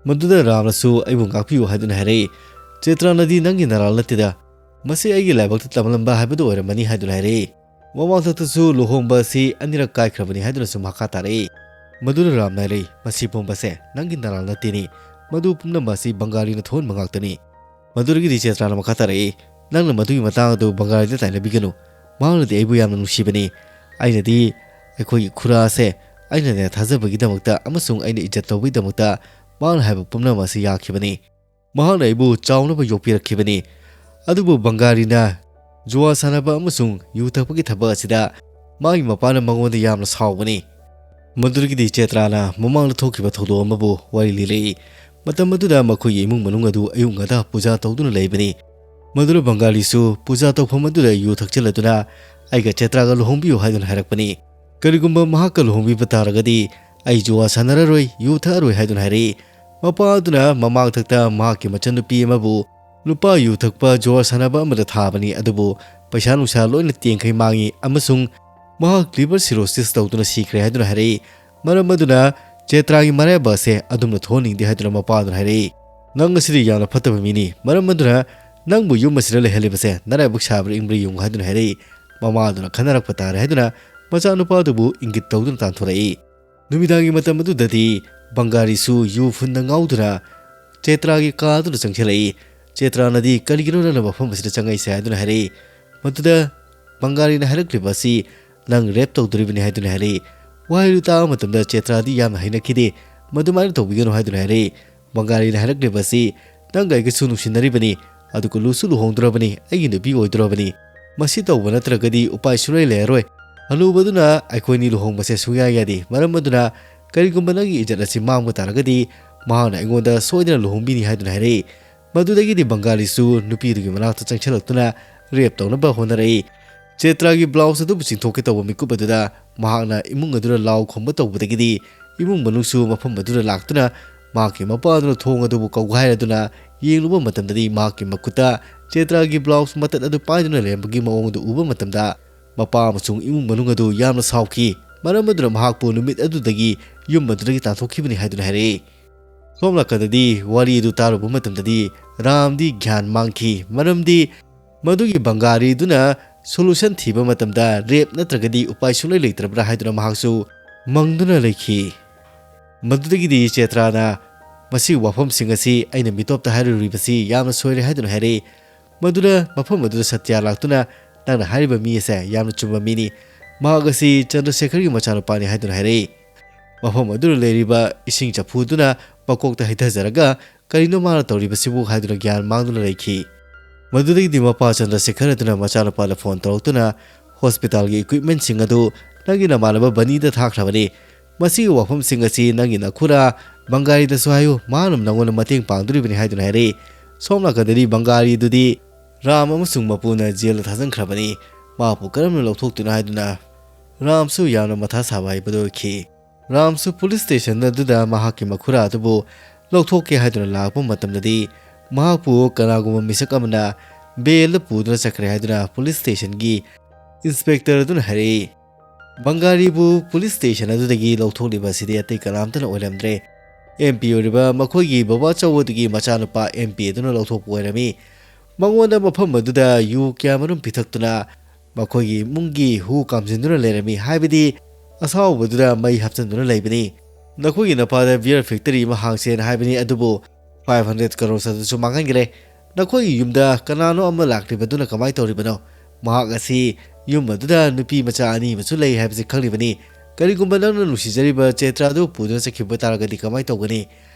ꯃꯗꯨꯗ ꯔꯥꯝꯅꯁꯨ "ꯑꯩꯕꯨ ꯉꯥꯛꯄꯤꯌꯨ" ꯍꯥꯏꯗꯨꯅ ꯍꯥꯏꯔꯛꯏ꯫ "ꯆꯦꯇ꯭ꯔꯥꯅꯗꯤ ꯅꯪꯒꯤ ꯅꯔꯥꯜ ꯅꯠꯇꯦꯗ, ꯃꯁꯤ ꯑꯩꯒꯤ ꯂꯥꯏꯕꯛꯇ ꯇꯝꯂꯝꯕ ꯍꯥꯏꯕꯗꯨ ꯑꯣꯏꯔꯝꯃꯅꯤ" ꯍꯥꯏꯗꯨꯅ ꯍꯥꯏꯔꯛꯏ꯫ ꯃꯃꯥꯡꯊꯛꯇꯁꯨ ꯂꯨꯍꯣꯡꯕ ꯑꯁꯤ ꯑꯅꯤꯔꯛ ꯀꯥꯏꯈ꯭ꯔꯕꯅꯤ ꯍꯥꯏꯗꯨꯅꯁꯨ ꯃꯈꯥ ꯇꯥꯔꯛꯏ꯫ ꯃꯗꯨꯅ ꯔꯥꯝꯅ ꯍꯥꯏꯔꯛꯏ, "ꯃꯁꯤ ꯄꯨꯝꯕꯁꯦ ꯅꯪꯒꯤ ꯅꯔꯥꯜ ꯅꯠꯇꯦꯅꯤ, ꯃꯗꯨ ꯄꯨꯝꯅꯃꯛ ꯑꯁꯤ ꯕꯪꯒꯥꯂꯤꯅ ꯊꯣꯛꯍꯟꯕ ꯉꯥꯛꯇꯅꯤ"꯫ ꯃꯗꯨꯗꯒꯤꯗꯤ ꯆꯦꯇ꯭ꯔꯥꯅ ꯃꯈꯥ ꯇꯥꯔꯛꯏ, "ꯅꯪꯅ ꯃꯗꯨꯒꯤ ꯃꯇꯥꯡ ꯑꯗꯨ ꯕꯪꯒꯥꯂꯤꯗ ꯇꯥꯏꯅꯕꯤꯒꯅꯨ, ꯃꯍꯥꯛꯅꯗꯤ ꯑꯩꯕꯨ ꯌꯥꯝꯅ ꯅꯨꯡꯁꯤꯕꯅꯤ꯫ ꯑꯩꯅꯗꯤ ꯑꯩꯈꯣꯏꯒꯤ ꯈꯨꯔꯥ ꯑꯁꯦ ꯑꯩꯅꯅꯦ ꯊꯥꯖꯕꯒꯤꯗꯃꯛꯇ ꯑꯃꯁꯨꯡ ꯑꯩꯅ ꯏꯖꯠ ꯇꯧꯕꯒꯤꯗꯃꯛꯇ ꯃꯍꯥꯛꯅ ꯍꯥꯏꯕ ꯄꯨꯝꯅꯃꯛ ꯑꯁꯤ ꯌꯥꯈꯤꯕꯅꯤ꯫ ꯃꯍꯥꯛꯅ ꯑꯩꯕꯨ ꯆꯥꯎꯅꯕ ꯌꯣꯛꯄꯤꯔꯛꯈꯤꯕꯅꯤ꯫ ꯑꯗꯨꯕꯨ ꯕꯪꯒꯥꯂꯤꯅ ꯖꯨꯋꯥ ꯁꯥꯟꯅꯕ ꯑꯃꯁꯨꯡ ꯌꯨ ꯊꯛꯄꯒꯤ ꯊꯕꯛ ꯑꯁꯤꯗ ꯃꯥꯒꯤ ꯃꯄꯥꯅ ꯃꯉꯣꯟꯗ ꯌꯥꯝꯅ ꯁꯥꯎꯕꯅꯤ"꯫ ꯃꯗꯨꯗꯒꯤꯗꯤ ꯆꯦꯇ꯭ꯔꯥꯅ ꯃꯃꯥꯡꯗ ꯊꯣꯛꯈꯤꯕ ꯊꯧꯗꯣꯛ ꯑꯃꯕꯨ ꯋꯥꯔꯤ ꯂꯤꯔꯛꯏ꯫ ꯃꯇꯝ ꯑꯗꯨꯗ ꯃꯈꯣꯏꯒꯤ ꯏꯃꯨꯡ ꯃꯅꯨꯡ ꯑꯗꯨ ꯑꯌꯨꯛ ꯉꯟꯇꯥ ꯄꯨꯖꯥ ꯇꯧꯗꯨꯅ ꯂꯩꯕꯅꯤ꯫ ꯃꯗꯨꯗ ꯕꯪꯒꯥꯂꯤꯁꯨ ꯄꯨꯖꯥ ꯇꯧꯐꯝ ꯑꯗꯨꯗ ꯌꯨ ꯊꯛꯆꯤꯜꯂꯗꯨꯅ "ꯑꯩꯒ ꯆꯦꯇ꯭ꯔꯥꯒ ꯂꯨꯍꯣꯡꯕꯤꯌꯨ" ꯍꯥꯏꯗꯨꯅ ꯍꯥꯏꯔꯛꯄꯅꯤ꯫ "ꯀꯔꯤꯒꯨꯝꯕ ꯃꯍꯥꯛꯀ ꯂꯨꯍꯣꯡꯕꯤꯕ ꯇꯥꯔꯒꯗꯤ ꯑꯩ ꯖꯨꯋꯥ ꯁꯥꯟꯅꯔꯔꯣꯏ, ꯌꯨ ꯊꯛꯑꯔꯣꯏ" ꯍꯥꯏꯗꯨꯅ ꯍꯥꯏꯔꯛꯏ꯫ ꯃꯄꯥ ꯑꯗꯨꯅ ꯃꯃꯥꯡꯊꯛꯇ ꯃꯍꯥꯛꯀꯤ ꯃꯆꯟꯅꯨꯄꯤ ꯑꯃꯕꯨ ꯅꯨꯄꯥ ꯌꯨ ꯊꯛꯄ ꯖꯨꯋꯥ ꯁꯥꯟꯅꯕ ꯑꯃꯗ ꯊꯥꯕꯅꯤ, ꯑꯗꯨꯕꯨ ꯄꯩꯁꯥ ꯅꯨꯡꯁꯥ ꯂꯣꯏꯅ ꯇꯦꯡꯈꯩ ꯃꯥꯡꯉꯤ ꯑꯃꯁꯨꯡ ꯃꯍꯥꯛ liver cirrhosis ꯇꯧꯗꯨꯅ ꯁꯤꯈ꯭ꯔꯦ ꯍꯥꯏꯗꯨꯅ ꯍꯥꯏꯔꯛꯏ꯫ ꯃꯔꯝ ꯑꯗꯨꯅ ꯆꯦꯇ꯭ꯔꯥꯒꯤ ꯃꯔꯥꯏꯕ ꯑꯁꯦ ꯑꯗꯨꯝꯅ ꯊꯣꯛꯍꯟꯅꯤꯡꯗꯦ ꯍꯥꯏꯗꯨꯅ ꯃꯄꯥ ꯑꯗꯨꯅ ꯍꯥꯏꯔꯛꯏ꯫ "ꯅꯪ ꯑꯁꯤꯗꯤ ꯌꯥꯝꯅ ꯐꯠꯇꯕ ꯃꯤꯅꯤ, ꯃꯔꯝ ꯑꯗꯨꯅ ꯅꯪꯕꯨ ꯌꯨꯝ ꯑꯁꯤꯗ ꯂꯩꯍꯜꯂꯤꯕꯁꯦ ꯅꯔꯥꯏꯕꯛ ꯁꯥꯕ꯭ꯔꯥ ꯏꯪꯕ꯭ꯔꯥ ꯌꯦꯡꯉꯨ" ꯍꯥꯏꯗꯨꯅ ꯍꯥꯏꯔꯛꯏ꯫ ꯃꯃꯥ ꯑꯗꯨꯅ "ꯈꯟꯅꯔꯛꯄ ꯇꯥꯔꯦ" ꯍꯥꯏꯗꯨꯅ ꯃꯆꯥꯅꯨꯄꯥꯗꯨꯕꯨ ꯏꯪꯒꯤꯠ ꯇꯧꯗꯨꯅ ꯇꯥꯟꯊꯣꯔꯛꯏ꯫ ꯅꯨꯃꯤꯗꯥꯡꯒꯤ ꯃꯇꯝ ꯑꯗꯨꯗꯗꯤ ꯕꯪꯒꯥꯂꯤꯁꯨ ꯌꯨ ꯐꯨꯟꯅ ꯉꯥꯎꯗꯨꯅ ꯆꯦꯇ꯭ꯔꯥꯒꯤ ꯀꯥ ꯑꯗꯨꯗ ꯆꯪꯁꯤꯜꯂꯛꯏ꯫ ꯆꯦꯇ꯭ꯔꯥꯅꯗꯤ "ꯀꯔꯤꯒꯤꯅꯣ ꯅꯪꯅ ꯃꯐꯝ ꯑꯁꯤꯗ ꯆꯪꯉꯛꯏꯁꯦ?" ꯍꯥꯏꯗꯨꯅ ꯍꯥꯏꯔꯛꯏ꯫ ꯃꯗꯨꯗ ꯕꯪꯒꯥꯂꯤꯅ ꯍꯥꯏꯔꯛꯂꯤꯕ ꯑꯁꯤ "ꯅꯪ ꯔꯦꯞ ꯇꯧꯗꯣꯔꯤꯕꯅꯤ" ꯍꯥꯏꯗꯨꯅ ꯍꯥꯏꯔꯛꯏ꯫ ꯋꯥꯍꯩꯗꯨ ꯇꯥꯕ ꯃꯇꯝꯗ ꯆꯦꯇ꯭ꯔꯥꯗꯤ ꯌꯥꯝꯅ ꯍꯩꯅꯈꯤꯗꯦ꯫ "ꯃꯗꯨꯃꯥꯏꯅ ꯇꯧꯕꯤꯒꯅꯨ" ꯍꯥꯏꯗꯨꯅ ꯍꯥꯏꯔꯛꯏ꯫ ꯕꯪꯒꯥꯂꯤꯅ ꯍꯥꯏꯔꯛꯂꯤꯕ ꯑꯁꯤ "ꯅꯪꯒ ꯑꯩꯒꯁꯨ ꯅꯨꯡꯁꯤꯅꯔꯤꯕꯅꯤ, ꯑꯗꯨꯒ ꯂꯨꯁꯨ ꯂꯨꯍꯣꯡꯗꯣꯔꯕꯅꯤ, ꯑꯩꯒꯤ ꯅꯨꯄꯤ ꯑꯣꯏꯗꯣꯔꯕꯅꯤ꯫ ꯃꯁꯤ ꯇꯧꯕ ꯅꯠꯇ꯭ꯔꯒꯗꯤ ꯎꯄꯥꯏ ꯁꯨꯡꯂꯩ ꯂꯩꯔꯔꯣꯏ꯫ ꯍꯅꯨꯕꯗꯨꯅ ꯑꯩꯈꯣꯏꯅꯤ ꯂꯨꯍꯣꯡꯕꯁꯦ ꯁꯨꯡꯌꯥ ꯌꯥꯗꯦ꯫ ꯃꯔꯝ ꯑꯗꯨꯅ ꯀꯔꯤꯒꯨꯝꯕ ꯅꯪꯒꯤ ꯏꯖꯠ ꯑꯁꯤ ꯃꯥꯡꯕ ꯇꯥꯔꯒꯗꯤ ꯃꯍꯥꯛꯅ ꯑꯩꯉꯣꯟꯗ ꯁꯣꯏꯗꯅ ꯂꯨꯍꯣꯡꯕꯤꯅꯤ" ꯍꯥꯏꯗꯨꯅ ꯍꯥꯏꯔꯛꯏ꯫ ꯃꯗꯨꯗꯒꯤꯗꯤ ꯕꯪꯒꯥꯂꯤꯁꯨ ꯅꯨꯄꯤꯗꯨꯒꯤ ꯃꯅꯥꯛꯇ ꯆꯪꯁꯤꯜꯂꯛꯇꯨꯅ ꯔꯦꯞ ꯇꯧꯅꯕ ꯍꯣꯠꯅꯔꯛꯏ꯫ ꯆꯦꯇ꯭ꯔꯥꯒꯤ ꯕ꯭ꯂꯥꯎꯁ ꯑꯗꯨꯕꯨ ꯆꯤꯡꯊꯣꯛꯀꯦ ꯇꯧꯕ ꯃꯤꯀꯨꯞ ꯑꯗꯨꯗ ꯃꯍꯥꯛꯅ ꯏꯃꯨꯡ ꯑꯗꯨꯗ ꯂꯥꯎ ꯈꯣꯡꯕ ꯇꯧꯕꯗꯒꯤꯗꯤ ꯏꯃꯨꯡ ꯃꯅꯨꯡꯁꯨ ꯃꯐꯝ ꯑꯗꯨꯗ ꯂꯥꯛꯇꯨꯅ ꯃꯍꯥꯛꯀꯤ ꯃꯄꯥ ꯑꯗꯨꯅ ꯊꯣꯡ ꯑꯗꯨꯕꯨ ꯀꯧꯒꯥꯏꯔꯗꯨꯅ ꯌꯦꯡꯂꯨꯕ ꯃꯇꯝꯗꯗꯤ ꯃꯍꯥꯛꯀꯤ ꯃꯈꯨꯠꯇ ꯆꯦꯇ꯭ꯔꯥꯒꯤ ꯕ꯭ꯂꯥꯎꯁ ꯃꯇꯠ ꯑꯗꯨ ꯄꯥꯏꯗꯨꯅ ꯂꯩꯔꯝꯕꯒꯤ ꯃꯑꯣꯡ ꯑꯗꯨ ꯎꯕ ꯃꯇꯝꯗ ꯃꯄꯥ ꯑꯃꯁꯨꯡ ꯏꯃꯨꯡ ꯃꯅꯨꯡ ꯑꯗꯨ ꯌꯥꯝꯅ ꯁꯥꯎꯈꯤ꯫ ꯃꯔꯝ ꯑꯗꯨꯅ ꯃꯍꯥꯛꯄꯨ ꯅꯨꯃꯤꯠ ꯑꯗꯨꯗꯒꯤ ꯌꯨꯝ ꯑꯗꯨꯗꯒꯤ ꯇꯥꯟꯊꯣꯛꯈꯤꯕꯅꯤ ꯍꯥꯏꯗꯨꯅ ꯍꯥꯏꯔꯛꯏ꯫ ꯁꯣꯝ ꯅꯥꯀꯟꯗꯗꯤ ꯋꯥꯔꯤ ꯑꯗꯨ ꯇꯥꯔꯨꯕ ꯃꯇꯝꯗꯗꯤ ꯔꯥꯝꯗꯤ ꯒ꯭ꯌꯥꯟ ꯃꯥꯡꯈꯤ꯫ ꯃꯔꯝꯗꯤ ꯃꯗꯨꯒꯤ ꯕꯪꯒꯥꯂꯤꯗꯨꯅ ꯁꯣꯂꯨꯁꯟ ꯊꯤꯕ ꯃꯇꯝꯗ ꯔꯦꯞ ꯅꯠꯇ꯭ꯔꯒꯗꯤ ꯎꯄꯥꯏ ꯁꯨꯡꯂꯩ ꯂꯩꯇ꯭ꯔꯕ꯭ꯔꯥ ꯍꯥꯏꯗꯨꯅ ꯃꯍꯥꯛꯁꯨ ꯃꯪꯗꯨꯅ ꯂꯩꯈꯤ꯫ ꯃꯗꯨꯗꯒꯤꯗꯤ ꯆꯦꯇ꯭ꯔꯥꯅ "ꯃꯁꯤꯒꯤ ꯋꯥꯐꯝꯁꯤꯡ ꯑꯁꯤ ꯑꯩꯅ ꯃꯤꯇꯣꯞꯇ ꯍꯥꯏꯔꯨꯔꯤꯕꯁꯤ ꯌꯥꯝꯅ ꯁꯣꯏꯔꯦ" ꯍꯥꯏꯗꯨꯅ ꯍꯥꯏꯔꯛꯏ꯫ ꯃꯗꯨꯗ ꯃꯐꯝ ꯑꯗꯨꯗ ꯁꯇ꯭ꯌ ꯂꯥꯛꯇꯨꯅ "ꯅꯪꯅ ꯍꯥꯏꯔꯤꯕ ꯃꯤ ꯑꯁꯦ ꯌꯥꯝꯅ ꯆꯨꯝꯕ ꯃꯤꯅꯤ꯫ ꯃꯍꯥꯛ ꯑꯁꯤ ꯆꯟꯗ꯭ꯔꯁꯦꯈꯔꯒꯤ ꯃꯆꯥꯅꯨꯄꯥꯅꯤ" ꯍꯥꯏꯗꯨꯅ ꯍꯥꯏꯔꯛꯏ꯫ ꯃꯐꯝ ꯑꯗꯨꯗ ꯂꯩꯔꯤꯕ ꯏꯁꯤꯡ ꯆꯐꯨꯗꯨꯅ ꯃꯀꯣꯛꯇ ꯍꯩꯊꯖꯔꯒ "ꯀꯔꯤꯅꯣ ꯃꯥꯅ ꯇꯧꯔꯤꯕꯁꯤꯕꯨ?" ꯍꯥꯏꯗꯨꯅ ꯒ꯭ꯌꯥꯟ ꯃꯥꯡꯗꯨꯅ ꯂꯩꯈꯤ꯫ ꯃꯗꯨꯗꯒꯤꯗꯤ ꯃꯄꯥ ꯆꯟꯗ꯭ꯔꯁꯦꯈꯔ ꯑꯗꯨꯅ ꯃꯆꯥꯅꯨꯄꯥꯗ ꯐꯣꯟ ꯇꯧꯔꯛꯇꯨꯅ "ꯍꯣꯁꯄꯤꯇꯥꯜꯒꯤ ꯏꯀ꯭ꯋꯤꯞꯃꯦꯟꯁꯤꯡ ꯑꯗꯨ ꯅꯪꯒꯤ ꯅꯃꯥꯟꯅꯕ ꯕꯅꯤꯗ ꯊꯥꯈ꯭ꯔꯕꯅꯤ꯫ ꯃꯁꯤꯒꯤ ꯋꯥꯐꯝꯁꯤꯡ ꯑꯁꯤ ꯅꯪꯒꯤ ꯅꯈꯨꯔꯥ ꯕꯪꯒꯥꯂꯤꯗꯁꯨ ꯍꯥꯏꯌꯨ, ꯃꯥꯅ ꯅꯪꯉꯣꯟꯗ ꯃꯇꯦꯡ ꯄꯥꯡꯗꯣꯔꯤꯕꯅꯤ" ꯍꯥꯏꯗꯨꯅ ꯍꯥꯏꯔꯛꯏ꯫ ꯁꯣꯝ ꯅꯥꯀꯟꯗꯗꯤ ꯕꯪꯒꯥꯂꯤꯗꯨꯗꯤ ꯔꯥꯝ ꯑꯃꯁꯨꯡ ꯃꯄꯨꯅ ꯖꯦꯜꯗ ꯊꯥꯖꯤꯟꯈ꯭ꯔꯕꯅꯤ꯫ ꯃꯍꯥꯛꯄꯨ ꯀꯔꯝꯅ ꯂꯧꯊꯣꯛꯇꯣꯏꯅꯣ ꯍꯥꯏꯗꯨꯅ ꯔꯥꯝꯁꯨ ꯌꯥꯝꯅ ꯃꯊꯥ ꯁꯥꯕ ꯍꯥꯏꯕꯗꯨ ꯑꯣꯏꯈꯤ꯫ ꯔꯥꯝꯁꯨ ꯄꯨꯂꯤꯁ ꯁ꯭ꯇꯦꯁꯟ ꯑꯗꯨꯗ ꯃꯍꯥꯛꯀꯤ ꯃꯈꯨꯔꯥ ꯑꯗꯨꯕꯨ ꯂꯧꯊꯣꯛꯀꯦ ꯍꯥꯏꯗꯨꯅ ꯂꯥꯛꯄ ꯃꯇꯝꯗꯗꯤ ꯃꯍꯥꯛꯄꯨ ꯀꯅꯥꯒꯨꯝꯕ ꯃꯤꯁꯛ ꯑꯃꯅ ꯕꯦꯜꯗ ꯄꯨꯗꯨꯅ ꯆꯠꯈ꯭ꯔꯦ ꯍꯥꯏꯗꯨꯅ ꯄꯨꯂꯤꯁ ꯁ꯭ꯇꯦꯁꯟꯒꯤ ꯏꯟꯁꯄꯦꯛꯇꯔ ꯑꯗꯨꯅ ꯍꯥꯏꯔꯛꯏ꯫ ꯕꯪꯒꯥꯂꯤꯕꯨ ꯄꯨꯂꯤꯁ ꯁ꯭ꯇꯦꯁꯟ ꯑꯗꯨꯗꯒꯤ ꯂꯧꯊꯣꯛꯂꯤꯕ ꯑꯁꯤꯗꯤ ꯑꯇꯩ ꯀꯅꯥꯝꯇꯅ ꯑꯣꯏꯔꯝꯗ꯭ꯔꯦ꯫ ꯑꯦꯝ ꯄꯤ ꯑꯣꯏꯔꯤꯕ ꯃꯈꯣꯏꯒꯤ ꯕꯕꯥ ꯆꯧ ꯑꯗꯨꯒꯤ ꯃꯆꯥꯅꯨꯄꯥ ꯑꯦꯝ ꯄꯤ ꯑꯗꯨꯅ ꯂꯧꯊꯣꯛꯄ ꯑꯣꯏꯔꯝꯃꯤ꯫ ꯃꯉꯣꯟꯗ ꯃꯐꯝ ꯑꯗꯨꯗ ꯌꯨ ꯀꯌꯥꯃꯔꯨꯝ ꯄꯤꯊꯛꯇꯨꯅ ꯃꯈꯣꯏꯒꯤ ꯏꯃꯨꯡꯒꯤ ꯍꯨ ꯀꯥꯝꯁꯤꯟꯗꯨꯅ ꯂꯩꯔꯝꯃꯤ, ꯍꯥꯏꯕꯗꯤ ꯑꯁꯥꯎꯕꯗꯨꯗ ꯃꯩ ꯍꯥꯞꯆꯤꯟꯗꯨꯅ ꯂꯩꯕꯅꯤ꯫ "ꯅꯈꯣꯏꯒꯤ ꯅꯄꯥꯗ beer factory ꯑꯃ ꯍꯥꯡꯁꯦꯅ ꯍꯥꯏꯕꯅꯤ, ꯑꯗꯨꯕꯨ five hundred crores ꯑꯗꯨꯁꯨ ꯃꯥꯡꯍꯟꯈ꯭ꯔꯦ꯫ ꯅꯈꯣꯏꯒꯤ ꯌꯨꯝꯗ ꯀꯅꯥꯅꯣ ꯑꯃ ꯂꯥꯛꯂꯤꯕꯗꯨꯅ ꯀꯃꯥꯏꯅ ꯇꯧꯔꯤꯕꯅꯣ? ꯃꯍꯥꯛ ꯑꯁꯤ ꯌꯨꯝ ꯑꯗꯨꯗ ꯅꯨꯄꯤ ꯃꯆꯥ ꯑꯅꯤ ꯑꯃꯁꯨ ꯂꯩ ꯍꯥꯏꯕꯁꯤ ꯈꯪꯂꯤꯕꯅꯤ꯫ ꯀꯔꯤꯒꯨꯝꯕ ꯅꯪꯅ ꯅꯨꯡꯁꯤꯖꯔꯤꯕ ꯆꯦꯇ꯭ꯔꯥꯗꯨ ꯄꯨꯗꯨꯅ ꯆꯠꯈꯤꯕ ꯇꯥꯔꯒꯗꯤ ꯀꯃꯥꯏꯅ ꯇꯧꯒꯅꯤ?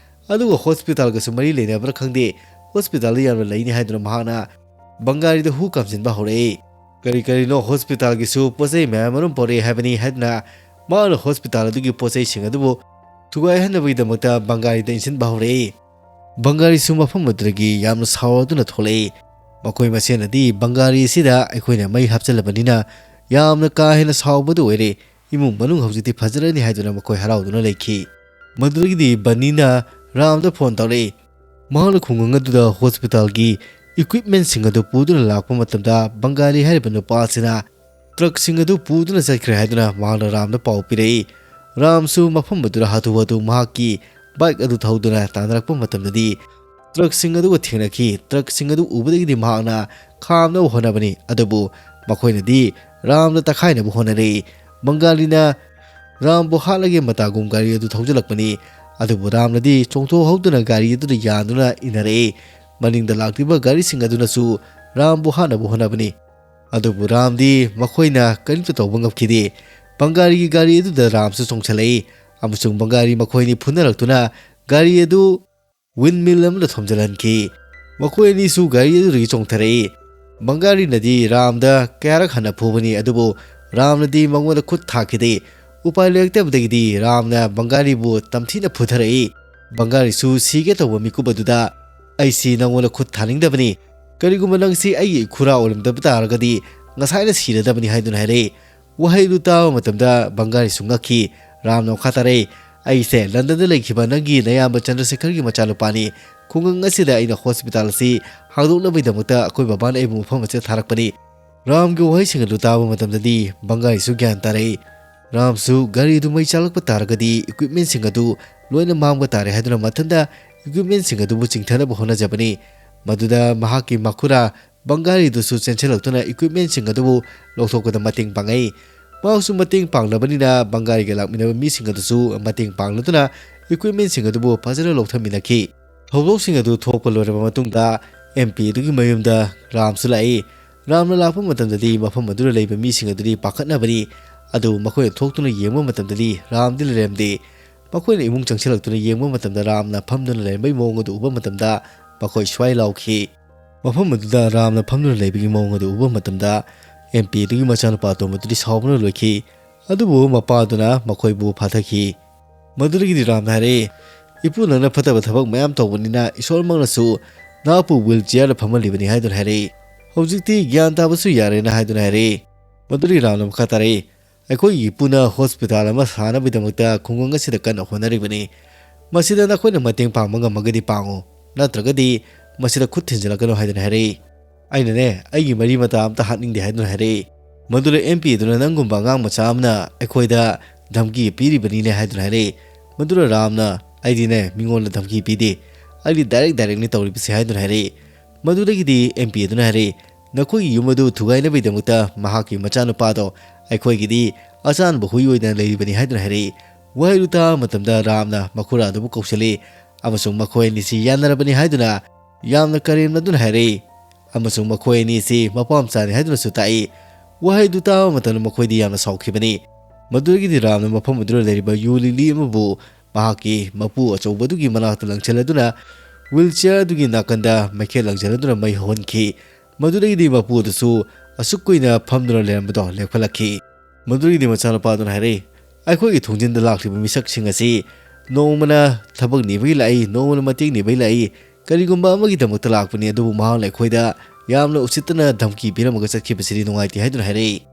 ꯑꯗꯨꯒ ꯍꯣꯁꯄꯤꯇꯥꯜꯒꯁꯨ ꯃꯔꯤ ꯂꯩꯅꯕ꯭ꯔꯥ ꯈꯪꯗꯦ, ꯍꯣꯁꯄꯤꯇꯥꯜꯗ ꯌꯥꯝꯅ ꯂꯩꯅꯤ" ꯍꯥꯏꯗꯨꯅ ꯃꯍꯥꯛꯅ ꯕꯪꯒꯥꯂꯤꯗ ꯍꯨ ꯀꯥꯝꯁꯤꯟꯕ ꯍꯧꯔꯛꯏ꯫ "ꯀꯔꯤ ꯀꯔꯤꯅꯣ ꯍꯣꯁꯄꯤꯇꯥꯜꯒꯤꯁꯨ ꯄꯣꯠ ꯆꯩ ꯃꯌꯥꯝ ꯑꯃ ꯄꯣꯔꯛꯑꯦ ꯍꯥꯏꯕꯅꯤ" ꯍꯥꯏꯗꯨꯅ ꯃꯍꯥꯛꯅ ꯍꯣꯁꯄꯤꯇꯥꯜ ꯑꯗꯨꯒꯤ ꯄꯣꯠ ꯆꯩꯁꯤꯡ ꯑꯗꯨꯕꯨ ꯊꯨꯒꯥꯏꯍꯟꯅꯕꯒꯤꯗꯃꯛꯇ ꯕꯪꯒꯥꯂꯤꯗ ꯏꯟꯁꯤꯟꯕ ꯍꯧꯔꯛꯏ꯫ ꯕꯪꯒꯥꯂꯤꯁꯨ ꯃꯐꯝ ꯑꯗꯨꯗꯒꯤ ꯌꯥꯝꯅ ꯁꯥꯎꯔꯗꯨꯅ ꯊꯣꯛꯂꯛꯏ꯫ ꯃꯈꯣꯏ ꯃꯁꯦꯟꯅꯗꯤ ꯕꯪꯒꯥꯂꯤ ꯑꯁꯤꯗ ꯑꯩꯈꯣꯏꯅ ꯃꯩ ꯍꯥꯞꯆꯤꯜꯂꯕꯅꯤꯅ ꯌꯥꯝꯅ ꯀꯥ ꯍꯦꯟꯅ ꯁꯥꯎꯕꯗꯨ ꯑꯣꯏꯔꯦ, ꯏꯃꯨꯡ ꯃꯅꯨꯡ ꯍꯧꯖꯤꯛꯇꯤ ꯐꯖꯔꯅꯤ ꯍꯥꯏꯗꯨꯅ ꯃꯈꯣꯏ ꯍꯔꯥꯎꯗꯨꯅ ꯂꯩꯈꯤ꯫ ꯃꯗꯨꯗꯒꯤꯗꯤ ꯕꯅꯤꯅ ꯔꯥꯝꯗ ꯐꯣꯟ ꯇꯧꯔꯛꯏ꯫ ꯃꯍꯥꯛꯅ ꯈꯨꯡꯒꯪ ꯑꯗꯨꯗ ꯍꯣꯁꯄꯤꯇꯥꯜꯒꯤ equipmentꯁꯤꯡ ꯑꯗꯨ ꯄꯨꯗꯨꯅ ꯂꯥꯛꯄ ꯃꯇꯝꯗ ꯕꯪꯒꯥꯂꯤ ꯍꯥꯏꯔꯤꯕ ꯅꯨꯄꯥ ꯑꯁꯤꯅ ꯇ꯭ꯔꯛꯁꯤꯡ ꯑꯗꯨ ꯄꯨꯗꯨꯅ ꯆꯠꯈ꯭ꯔꯦ ꯍꯥꯏꯗꯨꯅ ꯃꯍꯥꯛꯅ ꯔꯥꯝꯗ ꯄꯥꯎ ꯄꯤꯔꯛꯏ꯫ ꯔꯥꯝꯁꯨ ꯃꯐꯝ ꯑꯗꯨꯗ ꯍꯥꯊꯨ ꯍꯥꯊꯨ ꯃꯍꯥꯛꯀꯤ ꯕꯥꯏꯛ ꯑꯗꯨ ꯊꯧꯗꯨꯅ ꯇꯥꯟꯅꯔꯛꯄ ꯃꯇꯝꯗꯗꯤ ꯇ꯭ꯔꯛꯁꯤꯡ ꯑꯗꯨꯒ ꯊꯦꯡꯅꯈꯤ꯫ ꯇ꯭ꯔꯛꯁꯤꯡ ꯑꯗꯨ ꯎꯕꯗꯒꯤꯗꯤ ꯃꯍꯥꯛꯅ ꯈꯥꯝꯅꯕ ꯍꯣꯠꯅꯕꯅꯤ, ꯑꯗꯨꯕꯨ ꯃꯈꯣꯏꯅꯗꯤ ꯔꯥꯝꯗ ꯇꯛꯈꯥꯏꯅꯕ ꯍꯣꯠꯅꯔꯛꯏ꯫ ꯕꯪꯒꯥꯂꯤꯅ ꯔꯥꯝꯕꯨ ꯍꯥꯠꯂꯒꯦ ꯃꯇꯥꯒꯨꯝ ꯒꯥꯔꯤ ꯑꯗꯨ ꯊꯧꯖꯤꯜꯂꯛꯄꯅꯤ, ꯑꯗꯨꯕꯨ ꯔꯥꯝꯅꯗꯤ ꯆꯣꯡꯊꯣꯛꯍꯧꯗꯨꯅ ꯒꯥꯔꯤ ꯑꯗꯨꯗ ꯌꯥꯟꯗꯨꯅ ꯏꯟꯅꯔꯛꯏ꯫ ꯃꯅꯤꯡꯗ ꯂꯥꯛꯂꯤꯕ ꯒꯥꯔꯤꯁꯤꯡ ꯑꯗꯨꯅꯁꯨ ꯔꯥꯝꯕꯨ ꯍꯥꯠꯅꯕ ꯍꯣꯠꯅꯕꯅꯤ, ꯑꯗꯨꯕꯨ ꯔꯥꯝꯗꯤ ꯃꯈꯣꯏꯅ ꯀꯔꯤꯝꯇ ꯇꯧꯕ ꯉꯝꯈꯤꯗꯦ꯫ ꯕꯪꯒꯥꯂꯤꯒꯤ ꯒꯥꯔꯤ ꯑꯗꯨꯗ ꯔꯥꯝꯁꯨ ꯆꯣꯡꯁꯤꯜꯂꯛꯏ ꯑꯃꯁꯨꯡ ꯕꯪꯒꯥꯂꯤ ꯃꯈꯣꯏꯅꯤ ꯐꯨꯅꯔꯛꯇꯨꯅ ꯒꯥꯔꯤ ꯑꯗꯨ windmill ꯑꯃꯗ ꯊꯣꯝꯖꯤꯜꯍꯟꯈꯤ꯫ ꯃꯈꯣꯏ ꯑꯅꯤꯁꯨ ꯒꯥꯔꯤ ꯑꯗꯨꯗꯒꯤ ꯆꯣꯡꯊꯔꯛꯏ꯫ ꯕꯪꯒꯥꯂꯤꯅꯗꯤ ꯔꯥꯝꯗ ꯀꯌꯥꯔꯛ ꯍꯟꯅ ꯐꯨꯕꯅꯤ, ꯑꯗꯨꯕꯨ ꯔꯥꯝꯅꯗꯤ ꯃꯉꯣꯟꯗ ꯈꯨꯠ ꯊꯥꯈꯤꯗꯦ꯫ ꯎꯄꯥꯏ ꯂꯩꯔꯛꯇꯕꯗꯒꯤꯗꯤ ꯔꯥꯝꯅ ꯕꯪꯒꯥꯂꯤꯕꯨ ꯇꯝꯊꯤꯅ ꯐꯨꯊꯔꯛꯏ꯫ ꯕꯪꯒꯥꯂꯤꯁꯨ ꯁꯤꯒꯦ ꯇꯧꯕ ꯃꯤꯀꯨꯞ ꯑꯗꯨꯗ, "ꯑꯩꯁꯤ ꯅꯉꯣꯟꯗ ꯈꯨꯠ ꯊꯥꯅꯤꯡꯗꯕꯅꯤ꯫ ꯀꯔꯤꯒꯨꯝꯕ ꯅꯪꯁꯤ ꯑꯩꯒꯤ ꯏꯈꯨꯔꯥ ꯑꯣꯏꯔꯝꯗꯕ ꯇꯥꯔꯒꯗꯤ ꯉꯁꯥꯏꯅ ꯁꯤꯔꯗꯕꯅꯤ" ꯍꯥꯏꯗꯨꯅ ꯍꯥꯏꯔꯛꯏ꯫ ꯋꯥꯍꯩꯗꯨ ꯇꯥꯕ ꯃꯇꯝꯗ ꯕꯪꯒꯥꯂꯤꯁꯨ ꯉꯛꯈꯤ꯫ ꯔꯥꯝꯅ ꯃꯈꯥ ꯇꯥꯔꯛꯏ, "ꯑꯩꯁꯦ ꯂꯟꯗꯟꯗ ꯂꯩꯈꯤꯕ ꯅꯪꯒꯤ ꯅꯌꯥꯝꯕ ꯆꯟꯗ꯭ꯔꯁꯦꯈꯔꯒꯤ ꯃꯆꯥꯅꯨꯄꯥꯅꯤ꯫ ꯈꯨꯡꯒꯪ ꯑꯁꯤꯗ ꯑꯩꯅ ꯍꯣꯁꯄꯤꯇꯥꯜ ꯑꯁꯤ ꯍꯥꯡꯗꯣꯛꯅꯕꯒꯤꯗꯃꯛꯇ ꯑꯩꯈꯣꯏ ꯕꯕꯥꯅ ꯑꯩꯕꯨ ꯃꯐꯝ ꯑꯁꯤꯗ ꯊꯥꯔꯛꯄꯅꯤ"꯫ ꯔꯥꯝꯒꯤ ꯋꯥꯍꯩꯁꯤꯡ ꯑꯗꯨ ꯇꯥꯕ ꯃꯇꯝꯗꯗꯤ ꯕꯪꯒꯥꯂꯤꯁꯨ ꯒ꯭ꯌꯥꯟ ꯇꯥꯔꯛꯏ꯫ ꯔꯥꯝꯁꯨ ꯒꯥꯔꯤ ꯑꯗꯨ ꯃꯩ ꯆꯥꯛꯂꯛꯄ ꯇꯥꯔꯒꯗꯤ equipmentꯁꯤꯡ ꯑꯗꯨ ꯂꯣꯏꯅ ꯃꯥꯡꯕ ꯇꯥꯔꯦ ꯍꯥꯏꯗꯨꯅ ꯃꯊꯟꯇ equipmentꯁꯤꯡ ꯑꯗꯨꯕꯨ ꯆꯤꯡꯊꯅꯕ ꯍꯣꯠꯅꯖꯕꯅꯤ꯫ ꯃꯗꯨꯗ ꯃꯍꯥꯛꯀꯤ ꯃꯈꯨꯔꯥ ꯕꯪꯒꯥꯔꯤꯗꯨꯁꯨ ꯆꯦꯟꯁꯤꯜꯂꯛꯇꯨꯅ ꯏꯀ꯭ꯋꯤꯞꯃꯦꯟꯁꯤꯡ ꯑꯗꯨꯕꯨ ꯂꯧꯊꯣꯛꯄꯗ ꯃꯇꯦꯡ ꯄꯥꯡꯉꯛꯏ꯫ ꯃꯍꯥꯛꯁꯨ ꯃꯇꯦꯡ ꯄꯥꯡꯂꯕꯅꯤꯅ ꯕꯪꯒꯥꯔꯤꯒ ꯂꯥꯛꯃꯤꯟꯅꯕ ꯃꯤꯁꯤꯡ ꯑꯗꯨꯁꯨ ꯃꯇꯦꯡ ꯄꯥꯡꯂꯗꯨꯅ ꯏꯀ꯭ꯋꯤꯞꯃꯦꯟꯁꯤꯡ ꯑꯗꯨꯕꯨ ꯐꯖꯅ ꯂꯧꯊꯃꯤꯟꯅꯈꯤ꯫ ꯊꯧꯗꯣꯛꯁꯤꯡ ꯑꯗꯨ ꯊꯣꯛꯄ ꯂꯣꯏꯔꯕ ꯃꯇꯨꯡꯗ ꯑꯦꯝ ꯄꯤ ꯑꯗꯨꯒꯤ ꯃꯌꯨꯝꯗ ꯔꯥꯝꯁꯨ ꯂꯥꯛꯏ꯫ ꯔꯥꯝꯅ ꯂꯥꯛꯄ ꯃꯇꯝꯗꯗꯤ ꯃꯐꯝ ꯑꯗꯨꯗ ꯂꯩꯕ ꯃꯤꯁꯤꯡ ꯑꯗꯨꯗꯤ ꯄꯥꯈꯠꯅꯕꯅꯤ꯫ ꯑꯗꯨꯕꯨ ꯃꯈꯣꯏꯅ ꯊꯣꯛꯇꯨꯅ ꯌꯦꯡꯕ ꯃꯇꯝꯗꯗꯤ ꯔꯥꯝꯗꯤ ꯂꯩꯔꯝꯗꯦ꯫ ꯃꯈꯣꯏꯅ ꯏꯃꯨꯡ ꯆꯪꯁꯤꯜꯂꯛꯇꯨꯅ ꯌꯦꯡꯕ ꯃꯇꯝꯗ ꯔꯥꯝꯅ ꯐꯝꯗꯨꯅ ꯂꯩꯔꯝꯕꯒꯤ ꯃꯑꯣꯡ ꯑꯗꯨ ꯎꯕ ꯃꯇꯝꯗ ꯃꯈꯣꯏ ꯁ꯭ꯋꯥꯏ ꯂꯥꯎꯈꯤ꯫ ꯃꯐꯝ ꯑꯗꯨꯗ ꯔꯥꯝꯅ ꯐꯝꯗꯨꯅ ꯂꯩꯕꯒꯤ ꯃꯑꯣꯡ ꯑꯗꯨ ꯎꯕ ꯃꯇꯝꯗ ꯑꯦꯝ ꯄꯤ ꯑꯗꯨꯒꯤ ꯃꯆꯥꯅꯨꯄꯥ ꯑꯇꯣꯝꯕꯗꯨꯗꯤ ꯁꯥꯎꯕꯅ ꯂꯣꯏꯈꯤ꯫ ꯑꯗꯨꯕꯨ ꯃꯄꯥꯗꯨꯅ ꯃꯈꯣꯏꯕꯨ ꯐꯥꯊꯈꯤ꯫ ꯃꯗꯨꯗꯒꯤꯗꯤ ꯔꯥꯝꯅ ꯍꯥꯏꯔꯛꯏ, "ꯏꯄꯨ, ꯅꯪꯅ ꯐꯠꯇꯕ ꯊꯕꯛ ꯃꯌꯥꯝ ꯇꯧꯕꯅꯤꯅ ꯏꯁꯣꯔꯃꯛꯅꯁꯨ ꯅꯍꯥꯛꯄꯨ ꯋꯤꯜ ꯆꯤꯌꯔꯗ ꯐꯝꯍꯜꯂꯤꯕꯅꯤ" ꯍꯥꯏꯗꯨꯅ ꯍꯥꯏꯔꯛꯏ꯫ "ꯍꯧꯖꯤꯛꯇꯤ ꯒ꯭ꯌꯥꯟ ꯇꯥꯕꯁꯨ ꯌꯥꯔꯦꯅ" ꯍꯥꯏꯗꯨꯅ ꯍꯥꯏꯔꯛꯏ꯫ ꯃꯗꯨꯗꯒꯤ ꯔꯥꯝꯅ ꯃꯈꯥ ꯇꯥꯔꯛꯏ, "ꯑꯩꯈꯣꯏꯒꯤ ꯏꯄꯨꯅ ꯍꯣꯁꯄꯤꯇꯥꯜ ꯑꯃ ꯁꯥꯅꯕꯒꯤꯗꯃꯛꯇ ꯈꯨꯡꯒꯪ ꯑꯁꯤꯗ ꯀꯟꯅ ꯍꯣꯠꯅꯔꯤꯕꯅꯤ꯫ ꯃꯁꯤꯗ ꯅꯈꯣꯏꯅ ꯃꯇꯦꯡ ꯄꯥꯡꯕ ꯉꯝꯃꯒꯗꯤ ꯄꯥꯡꯉꯨ, ꯅꯠꯇ꯭ꯔꯒꯗꯤ ꯃꯁꯤꯗ ꯈꯨꯠ ꯊꯤꯟꯖꯤꯜꯂꯛꯀꯅꯨ" ꯍꯥꯏꯗꯨꯅ ꯍꯥꯏꯔꯛꯏ꯫ ꯑꯩꯅꯅꯦ, "ꯑꯩꯒꯤ ꯃꯔꯤ ꯃꯇꯥ ꯑꯝꯇ ꯍꯥꯠꯅꯤꯡꯗꯦ" ꯍꯥꯏꯗꯨꯅ ꯍꯥꯏꯔꯛꯏ꯫ ꯃꯗꯨꯗ ꯑꯦꯝ ꯄꯤ ꯑꯗꯨꯅ, "ꯅꯪꯒꯨꯝꯕ ꯑꯉꯥꯡ ꯃꯆꯥ ꯑꯃꯅ ꯑꯩꯈꯣꯏꯗ ꯙꯝꯀꯤ ꯄꯤꯔꯤꯕꯅꯤꯅꯦ" ꯍꯥꯏꯗꯨꯅ ꯍꯥꯏꯔꯛꯏ꯫ ꯃꯗꯨꯗ ꯔꯥꯝꯅ, "ꯑꯩꯗꯤꯅꯦ, ꯃꯤꯉꯣꯟꯗ ꯙꯝꯀꯤ ꯄꯤꯗꯦ, ꯑꯩꯗꯤ ꯗꯥꯏꯔꯦꯛ ꯗꯥꯏꯔꯦꯛꯅꯤ ꯇꯧꯔꯤꯕꯁꯤ" ꯍꯥꯏꯗꯨꯅ ꯍꯥꯏꯔꯛꯏ꯫ ꯃꯗꯨꯗꯒꯤꯗꯤ ꯑꯦꯝ ꯄꯤ ꯑꯗꯨꯅ ꯍꯥꯏꯔꯛꯏ, "ꯅꯈꯣꯏꯒꯤ ꯌꯨꯝ ꯑꯗꯨ ꯊꯨꯒꯥꯏꯅꯕꯒꯤꯗꯃꯛꯇ ꯃꯍꯥꯛꯀꯤ ꯃꯆꯥꯅꯨꯄꯥꯗꯣ ꯑꯩꯈꯣꯏꯒꯤꯗꯤ ꯑꯆꯥꯟꯕ ꯍꯨꯏ ꯑꯣꯏꯅ ꯂꯩꯔꯤꯕꯅꯤ" ꯍꯥꯏꯗꯨꯅ ꯍꯥꯏꯔꯛꯏ꯫ ꯋꯥꯍꯩꯗꯨ ꯇꯥꯕ ꯃꯇꯝꯗ ꯔꯥꯝꯅ ꯃꯈꯨꯔꯥ ꯑꯗꯨꯕꯨ ꯀꯧꯁꯤꯜꯂꯤ ꯑꯃꯁꯨꯡ ꯃꯈꯣꯏ ꯑꯅꯤꯁꯤ ꯌꯥꯅꯔꯕꯅꯤ ꯍꯥꯏꯗꯨꯅ ꯌꯥꯝꯅ ꯀꯔꯦꯝꯅꯗꯨꯅ ꯍꯥꯏꯔꯛꯏ꯫ ꯑꯃꯁꯨꯡ ꯃꯈꯣꯏ ꯑꯅꯤꯁꯤ ꯃꯄꯥ ꯃꯆꯥꯅꯤ ꯍꯥꯏꯗꯨꯅꯁꯨ ꯇꯥꯛꯏ꯫ ꯋꯥꯍꯩꯗꯨ ꯇꯥꯕ ꯃꯇꯝꯗ ꯃꯈꯣꯏꯗꯤ ꯌꯥꯝꯅ ꯁꯥꯎꯈꯤꯕꯅꯤ꯫ ꯃꯗꯨꯗꯒꯤꯗꯤ ꯔꯥꯝꯅ ꯃꯐꯝ ꯑꯗꯨꯗ ꯂꯩꯔꯤꯕ ꯌꯨ ꯂꯤꯂꯤ ꯑꯃꯕꯨ ꯃꯍꯥꯛꯀꯤ ꯃꯄꯨ ꯑꯆꯧꯕꯗꯨꯒꯤ ꯃꯅꯥꯛꯇ ꯂꯪꯁꯤꯜꯂꯗꯨꯅ ꯋꯤꯜ ꯆꯤꯌꯔ ꯑꯗꯨꯒꯤ ꯅꯥꯀꯟꯗ ꯃꯩꯈꯦꯠ ꯂꯪꯁꯤꯜꯂꯗꯨꯅ ꯃꯩ ꯍꯧꯍꯟꯈꯤ꯫ ꯃꯗꯨꯗꯒꯤꯗꯤ ꯃꯄꯨ ꯑꯗꯨꯁꯨ ꯑꯁꯨꯛ ꯀꯨꯏꯅ ꯐꯝꯗꯨꯅ ꯂꯩꯔꯝꯕꯗꯣ ꯂꯦꯞꯈꯠꯂꯛꯈꯤ꯫ ꯃꯗꯨꯗꯒꯤꯗꯤ ꯃꯆꯥꯅꯨꯄꯥꯗꯨꯅ ꯍꯥꯏꯔꯛꯏ, "ꯑꯩꯈꯣꯏꯒꯤ ꯊꯣꯡꯖꯤꯟꯗ ꯂꯥꯛꯂꯤꯕ ꯃꯤꯁꯛꯁꯤꯡ ꯑꯁꯤ ꯅꯣꯡꯃꯅ ꯊꯕꯛ ꯅꯤꯕꯒꯤ ꯂꯥꯛꯏ, ꯅꯣꯡꯃꯅ ꯃꯇꯦꯡ ꯅꯤꯕꯒꯤ ꯂꯥꯛꯏ, ꯀꯔꯤꯒꯨꯝꯕ ꯑꯃꯒꯤꯗꯃꯛꯇ ꯂꯥꯛꯄꯅꯤ, ꯑꯗꯨꯕꯨ ꯃꯍꯥꯛꯅ ꯑꯩꯈꯣꯏꯗ ꯌꯥꯝꯅ ꯎꯁꯤꯠꯇꯅ ꯙꯝꯀꯤ ꯄꯤꯔꯝꯃꯒ ꯆꯠꯈꯤꯕꯁꯤꯗꯤ ꯅꯨꯡꯉꯥꯏꯇꯦ" ꯍꯥꯏꯗꯨꯅ ꯍꯥꯏꯔꯛꯏ꯫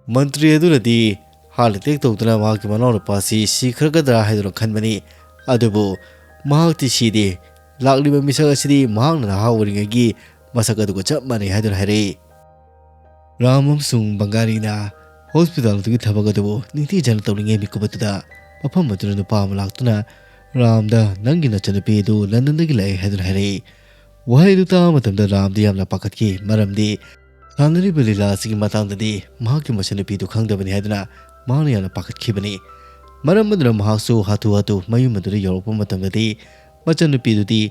ꯃꯟꯇ꯭ꯔꯤ ꯑꯗꯨꯅꯗꯤ ꯍꯥꯔꯠ ꯑꯦꯇꯦꯛ ꯇꯧꯗꯨꯅ ꯃꯍꯥꯛꯀꯤ ꯃꯅꯥꯎꯅꯨꯄꯥꯁꯤ ꯁꯤꯈ꯭ꯔꯒꯗ꯭ꯔꯥ ꯍꯥꯏꯗꯨꯅ ꯈꯟꯕꯅꯤ, ꯑꯗꯨꯕꯨ ꯃꯍꯥꯛꯇꯤ ꯁꯤꯗꯦ꯫ ꯂꯥꯛꯂꯤꯕ ꯃꯤꯁꯛ ꯑꯁꯤꯗꯤ ꯃꯍꯥꯛꯅ ꯅꯍꯥ ꯑꯣꯏꯔꯤꯉꯩꯒꯤ ꯃꯁꯛ ꯑꯗꯨꯒ ꯆꯞ ꯃꯥꯟꯅꯩ ꯍꯥꯏꯗꯨꯅ ꯍꯥꯏꯔꯛꯏ꯫ ꯔꯥꯝ ꯑꯃꯁꯨꯡ ꯕꯪꯒꯥꯔꯤꯅ ꯍꯣꯁꯄꯤꯇꯥꯜ ꯑꯗꯨꯒꯤ ꯊꯕꯛ ꯑꯗꯨꯕꯨ ꯅꯤꯡꯊꯤꯖꯅ ꯇꯧꯅꯤꯡꯉꯦ ꯃꯤꯀꯨꯞ ꯑꯗꯨꯗ ꯃꯐꯝ ꯑꯗꯨꯗ ꯅꯨꯄꯥ ꯑꯃ ꯂꯥꯛꯇꯨꯅ ꯔꯥꯝꯗ, "ꯅꯪꯒꯤ ꯅꯆꯟꯅꯨꯄꯤ ꯑꯗꯨ ꯂꯟꯗꯟꯗꯒꯤ ꯂꯥꯛꯑꯦ" ꯍꯥꯏꯗꯨꯅ ꯍꯥꯏꯔꯛꯏ꯫ ꯋꯥꯍꯩ ꯑꯗꯨ ꯇꯥꯕ ꯃꯇꯝꯗ ꯔꯥꯝꯗꯤ ꯌꯥꯝꯅ ꯄꯥꯈꯠꯈꯤ, ꯃꯔꯝꯗꯤ ꯁꯥꯟꯅꯔꯤꯕ ꯂꯤꯂꯥ ꯑꯁꯤꯒꯤ ꯃꯇꯥꯡꯗꯗꯤ ꯃꯍꯥꯛꯀꯤ ꯃꯆꯟꯅꯨꯄꯤꯗꯨ ꯈꯪꯗꯕꯅꯤ ꯍꯥꯏꯗꯨꯅ ꯃꯍꯥꯛꯅ ꯌꯥꯝꯅ ꯄꯥꯈꯠꯈꯤꯕꯅꯤ꯫ ꯃꯔꯝ ꯑꯗꯨꯅ ꯃꯍꯥꯛꯁꯨ ꯍꯥꯊꯨ ꯍꯥꯊꯨ ꯃꯌꯨꯝ ꯑꯗꯨꯗ ꯌꯧꯔꯛꯄ ꯃꯇꯝꯗꯗꯤ ꯃꯆꯟꯅꯨꯄꯤꯗꯨꯗꯤ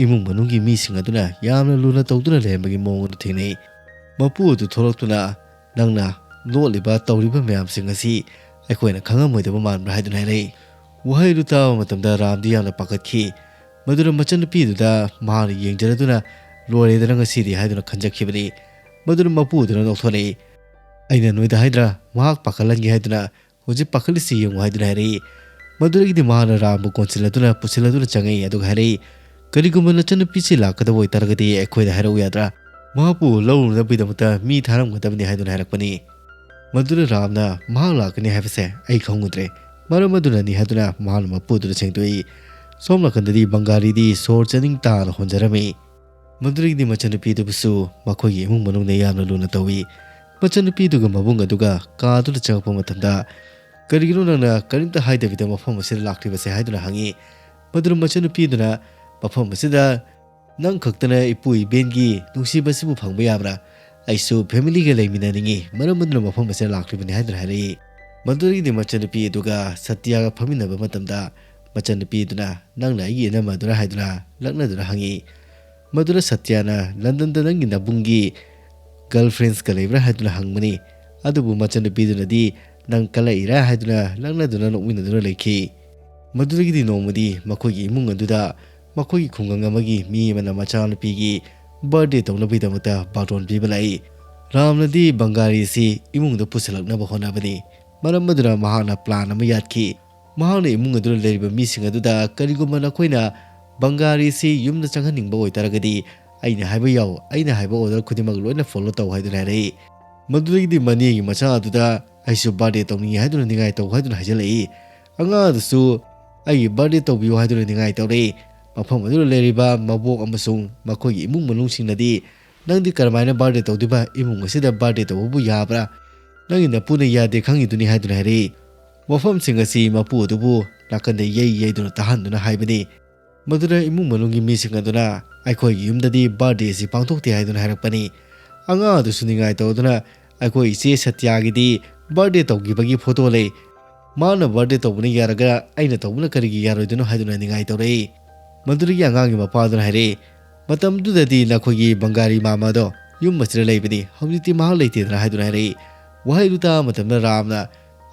ꯏꯃꯨꯡ ꯃꯅꯨꯡꯒꯤ ꯃꯤꯁꯤꯡ ꯑꯗꯨꯅ ꯌꯥꯝꯅ ꯂꯨꯅ ꯇꯧꯗꯨꯅ ꯂꯩꯔꯝꯕꯒꯤ ꯃꯑꯣꯡ ꯑꯗꯨ ꯊꯦꯡꯅꯩ꯫ ꯃꯄꯨ ꯑꯗꯨ ꯊꯣꯛꯂꯛꯇꯨꯅ, "ꯅꯪꯅ ꯂꯣꯠꯂꯤꯕ ꯇꯧꯔꯤꯕ ꯃꯌꯥꯝꯁꯤꯡ ꯑꯁꯤ ꯑꯩꯈꯣꯏꯅ ꯈꯪꯉꯝꯃꯣꯏꯗꯕ ꯃꯥꯟꯕ꯭ꯔꯥ?" ꯍꯥꯏꯗꯨꯅ ꯍꯥꯏꯔꯛꯏ꯫ ꯋꯥꯍꯩ ꯑꯗꯨ ꯇꯥꯕ ꯃꯇꯝꯗ ꯔꯥꯝꯗꯤ ꯌꯥꯝꯅ ꯄꯥꯈꯠꯈꯤ꯫ ꯃꯗꯨꯅ ꯃꯆꯟꯅꯨꯄꯤꯗꯨꯗ ꯃꯍꯥꯛꯅ ꯌꯦꯡꯖꯔꯗꯨꯅ, "ꯂꯣꯏꯔꯦꯗꯅ ꯉꯁꯤꯗꯤ" ꯍꯥꯏꯗꯨꯅ ꯈꯟꯖꯈꯤꯕꯅꯤ꯫ ꯃꯗꯨꯅ ꯃꯄꯨ ꯑꯗꯨꯅ ꯅꯣꯛꯊꯣꯔꯛꯏ꯫ "ꯑꯩꯅ ꯅꯣꯏꯗ ꯍꯥꯏꯗ꯭ꯔꯥ ꯃꯍꯥꯛ ꯄꯥꯈꯠꯍꯟꯒꯦ ꯍꯥꯏꯗꯨꯅ? ꯍꯧꯖꯤꯛ ꯄꯥꯈꯠꯂꯤꯁꯤ ꯌꯦꯡꯉꯨ" ꯍꯥꯏꯗꯨꯅ ꯍꯥꯏꯔꯛꯏ꯫ ꯃꯗꯨꯗꯒꯤꯗꯤ ꯃꯍꯥꯛꯅ ꯔꯥꯝꯕꯨ ꯀꯣꯟꯁꯤꯜꯂꯗꯨꯅ ꯄꯨꯁꯤꯜꯂꯗꯨꯅ ꯆꯪꯉꯛꯏ, ꯑꯗꯨꯒ ꯍꯥꯏꯔꯛꯏ, "ꯀꯔꯤꯒꯨꯝꯕ ꯅꯆꯟꯅꯨꯄꯤꯁꯤ ꯂꯥꯛꯀꯗꯕ ꯑꯣꯏꯇꯥꯔꯒꯗꯤ ꯑꯩꯈꯣꯏꯗ ꯍꯥꯏꯔꯛꯎ ꯌꯥꯗ꯭ꯔꯥ? ꯃꯍꯥꯛꯄꯨ ꯂꯧꯔꯨꯅꯕꯒꯤꯗꯃꯛꯇ ꯃꯤ ꯊꯥꯔꯝꯒꯗꯕꯅꯤ" ꯍꯥꯏꯗꯨꯅ ꯍꯥꯏꯔꯛꯄꯅꯤ꯫ ꯃꯗꯨꯗ ꯔꯥꯝꯅ, "ꯃꯍꯥꯛ ꯂꯥꯛꯀꯅꯤ ꯍꯥꯏꯕꯁꯦ ꯑꯩ ꯈꯪꯉꯨꯗ꯭ꯔꯦ, ꯃꯔꯝ ꯑꯗꯨꯅꯅꯤ" ꯍꯥꯏꯗꯨꯅ ꯃꯍꯥꯛꯅ ꯃꯄꯨ ꯑꯗꯨꯗ ꯁꯦꯡꯗꯣꯛꯏ꯫ ꯁꯣꯝ ꯅꯥꯀꯟꯗꯗꯤ ꯕꯪꯒꯥꯂꯤꯗꯤ ꯁꯣꯔ ꯆꯥꯅꯤꯡ ꯇꯥꯅ ꯍꯣꯟꯖꯔꯝꯃꯤ꯫ ꯃꯗꯨꯗꯒꯤꯗꯤ ꯃꯆꯟꯅꯨꯄꯤꯗꯨꯕꯨꯁꯨ ꯃꯈꯣꯏꯒꯤ ꯏꯃꯨꯡ ꯃꯅꯨꯡꯅ ꯌꯥꯝꯅ ꯂꯨꯅ ꯇꯧꯏ꯫ ꯃꯆꯟꯅꯨꯄꯤꯗꯨꯒ ꯃꯕꯨꯡ ꯑꯗꯨꯒ ꯀꯥꯗꯨꯗ ꯆꯪꯉꯛꯄ ꯃꯇꯝꯗ, "ꯀꯔꯤꯒꯤꯅꯣ ꯅꯪꯅ ꯀꯔꯤꯝꯇ ꯍꯥꯏꯗꯕꯤꯗ ꯃꯐꯝ ꯑꯁꯤꯗ ꯂꯥꯛꯂꯤꯕꯁꯦ?" ꯍꯥꯏꯗꯨꯅ ꯍꯪꯉꯤ꯫ ꯃꯗꯨꯗ ꯃꯆꯟꯅꯨꯄꯤꯗꯨꯅ, "ꯃꯐꯝ ꯑꯁꯤꯗ ꯅꯪ ꯈꯛꯇꯅ ꯏꯄꯨ ꯏꯕꯦꯟꯒꯤ ꯅꯨꯡꯁꯤꯕꯁꯤꯕꯨ ꯐꯪꯕ ꯌꯥꯕ꯭ꯔꯥ? ꯑꯩꯁꯨ ꯐꯦꯃꯤꯂꯤꯒ ꯂꯩꯃꯤꯟꯅꯅꯤꯡꯉꯤ, ꯃꯔꯝ ꯑꯗꯨꯅ ꯃꯐꯝ ꯑꯁꯤꯗ ꯂꯥꯛꯂꯤꯕꯅꯤ" ꯍꯥꯏꯗꯨꯅ ꯍꯥꯏꯔꯛꯏ꯫ ꯃꯗꯨꯗꯒꯤꯗꯤ ꯃꯆꯟꯅꯨꯄꯤ ꯑꯗꯨꯒ ꯁꯇ꯭ꯌꯒ ꯐꯝꯃꯤꯟꯅꯕ ꯃꯇꯝꯗ, ꯃꯆꯟꯅꯨꯄꯤ ꯑꯗꯨꯅ, "ꯅꯪꯅ ꯑꯩꯒꯤ ꯏꯅꯝꯃꯗꯨꯔꯥ?" ꯍꯥꯏꯗꯨꯅ ꯂꯛꯅꯗꯨꯅ ꯍꯪꯉꯤ꯫ ꯃꯗꯨꯗ ꯁꯇ꯭ꯌꯅ, "ꯂꯟꯗꯟꯗ ꯅꯪꯒꯤ ꯅꯕꯨꯡꯒꯤ ꯒꯔꯜ ꯐ꯭ꯔꯦꯟꯁꯀ ꯂꯩꯕ꯭ꯔꯥ?" ꯍꯥꯏꯗꯨꯅ ꯍꯪꯕꯅꯤ꯫ ꯑꯗꯨꯕꯨ ꯃꯆꯟꯅꯨꯄꯤꯗꯨꯅꯗꯤ, "ꯅꯪ ꯀꯜꯂꯛꯏꯔꯥ?" ꯍꯥꯏꯗꯨꯅ ꯂꯛꯅꯗꯨꯅ ꯅꯣꯛꯃꯤꯟꯅꯗꯨꯅ ꯂꯩꯈꯤ꯫ ꯃꯗꯨꯗꯒꯤꯗꯤ ꯅꯣꯡꯃꯗꯤ ꯃꯈꯣꯏꯒꯤ ꯏꯃꯨꯡ ꯑꯗꯨꯗ ꯃꯈꯣꯏꯒꯤ ꯈꯨꯡꯒꯪ ꯑꯃꯒꯤ ꯃꯤ ꯑꯃꯅ ꯃꯆꯥꯅꯨꯄꯤꯒꯤ ꯕꯥꯔꯗꯦ ꯇꯧꯅꯕꯒꯤꯗꯃꯛꯇ ꯕꯥꯔꯇꯣꯟ ꯄꯤꯕ ꯂꯥꯛꯏ꯫ ꯔꯥꯝꯅꯗꯤ ꯕꯪꯒꯥꯔꯤꯁꯤ ꯏꯃꯨꯡꯗ ꯄꯨꯁꯤꯜꯂꯛꯅꯕ ꯍꯣꯠꯅꯕꯅꯤ꯫ ꯃꯔꯝ ꯑꯗꯨꯅ ꯃꯍꯥꯛꯅ ꯄ꯭ꯂꯥꯟ ꯑꯃ ꯌꯥꯠꯈꯤ꯫ ꯃꯍꯥꯛꯅ ꯏꯃꯨꯡ ꯑꯗꯨꯗ ꯂꯩꯔꯤꯕ ꯃꯤꯁꯤꯡ ꯑꯗꯨꯗ, "ꯀꯔꯤꯒꯨꯝꯕ ꯅꯈꯣꯏꯅ ꯕꯪꯒꯥꯔꯤꯁꯤ ꯌꯨꯝꯗ ꯆꯪꯍꯟꯅꯤꯡꯕ ꯑꯣꯏꯇꯥꯔꯒꯗꯤ ꯑꯩꯅ ꯍꯥꯏꯕ ꯌꯥꯎ, ꯑꯩꯅ ꯍꯥꯏꯕ ꯑꯣꯔꯗꯔ ꯈꯨꯗꯤꯡꯃꯛ ꯂꯣꯏꯅ ꯐꯣꯂꯣ ꯇꯧ" ꯍꯥꯏꯗꯨꯅ ꯍꯥꯏꯔꯛꯏ꯫ ꯃꯗꯨꯗꯒꯤꯗꯤ ꯃꯅꯦꯒꯤ ꯃꯆꯥ ꯑꯗꯨꯗ, "ꯑꯩꯁꯨ ꯕꯥꯔꯗꯦ ꯇꯧꯅꯤꯡꯉꯤ" ꯍꯥꯏꯗꯨꯅ ꯅꯤꯡꯉꯥꯏ ꯇꯧ ꯍꯥꯏꯗꯨꯅ ꯍꯥꯏꯖꯤꯜꯂꯛꯏ꯫ ꯑꯉꯥꯡ ꯑꯗꯨꯁꯨ, "ꯑꯩꯒꯤ ꯕꯥꯔꯗꯦ ꯇꯧꯕꯤꯌꯨ" ꯍꯥꯏꯗꯨꯅ ꯅꯤꯡꯉꯥꯏ ꯇꯧꯔꯛꯏ꯫ ꯃꯐꯝ ꯑꯗꯨꯗ ꯂꯩꯔꯤꯕ ꯃꯕꯣꯛ ꯑꯃꯁꯨꯡ ꯃꯈꯣꯏꯒꯤ ꯏꯃꯨꯡ ꯃꯅꯨꯡꯁꯤꯡꯅꯗꯤ, "ꯅꯪꯗꯤ ꯀꯔꯝꯍꯥꯏꯅ ꯕꯥꯔꯗꯦ ꯇꯧꯗꯣꯏꯕ? ꯏꯃꯨꯡ ꯑꯁꯤꯗ ꯕꯥꯔꯗꯦ ꯇꯧꯕꯕꯨ ꯌꯥꯕ꯭ꯔꯥ? ꯅꯪꯒꯤ ꯅꯄꯨꯅ ꯌꯥꯗꯦ ꯈꯪꯉꯤꯗꯨꯅꯤ" ꯍꯥꯏꯗꯨꯅ ꯍꯥꯏꯔꯛꯏ꯫ ꯋꯥꯐꯝꯁꯤꯡ ꯑꯁꯤ ꯃꯄꯨ ꯑꯗꯨꯕꯨ ꯅꯥꯀꯟꯗ ꯌꯩ ꯌꯩꯗꯨꯅ ꯇꯥꯍꯟꯗꯨꯅ ꯍꯥꯏꯕꯅꯤ꯫ ꯃꯗꯨꯗ ꯏꯃꯨꯡ ꯃꯅꯨꯡꯒꯤ ꯃꯤꯁꯤꯡ ꯑꯗꯨꯅ, ꯑꯩꯈꯣꯏꯒꯤ ꯌꯨꯝꯗꯗꯤ ꯕꯥꯔꯗꯦ ꯑꯁꯤ ꯄꯥꯡꯊꯣꯛꯇꯦ" ꯍꯥꯏꯗꯨꯅ ꯍꯥꯏꯔꯛꯄꯅꯤ꯫ ꯑꯉꯥꯡ ꯑꯗꯨꯁꯨ ꯅꯤꯡꯉꯥꯏ ꯇꯧꯗꯨꯅ, "ꯑꯩꯈꯣꯏ ꯏꯆꯦ ꯁꯇ꯭ꯌꯥꯒꯤꯗꯤ ꯕꯥꯔꯗꯦ ꯇꯧꯈꯤꯕꯒꯤ ꯐꯣꯇꯣ ꯂꯩ, ꯃꯥꯅ ꯕꯥꯔꯗꯦ ꯇꯧꯕꯅ ꯌꯥꯔꯒ ꯑꯩꯅ ꯇꯧꯕꯅ ꯀꯔꯤꯒꯤ ꯌꯥꯔꯣꯏꯗꯣꯏꯅꯣ?" ꯍꯥꯏꯗꯨꯅ ꯅꯤꯡꯉꯥꯏ ꯇꯧꯔꯛꯏ꯫ ꯃꯗꯨꯗꯒꯤ ꯑꯉꯥꯡꯒꯤ ꯃꯄꯥꯗꯨꯅ ꯍꯥꯏꯔꯛꯏ, "ꯃꯇꯝꯗꯨꯗꯗꯤ ꯅꯈꯣꯏꯒꯤ ꯕꯪꯒꯥꯂꯤ ꯃꯥꯃꯗꯣ ꯌꯨꯝ ꯑꯁꯤꯗ ꯂꯩꯕꯅꯤ, ꯍꯧꯖꯤꯛꯇꯤ ꯃꯍꯥꯛ ꯂꯩꯇꯦꯗꯅ" ꯍꯥꯏꯗꯨꯅ ꯍꯥꯏꯔꯛꯏ꯫ ꯋꯥꯍꯩꯗꯨ ꯇꯥꯕ ꯃꯇꯝꯗ ꯔꯥꯝꯅ,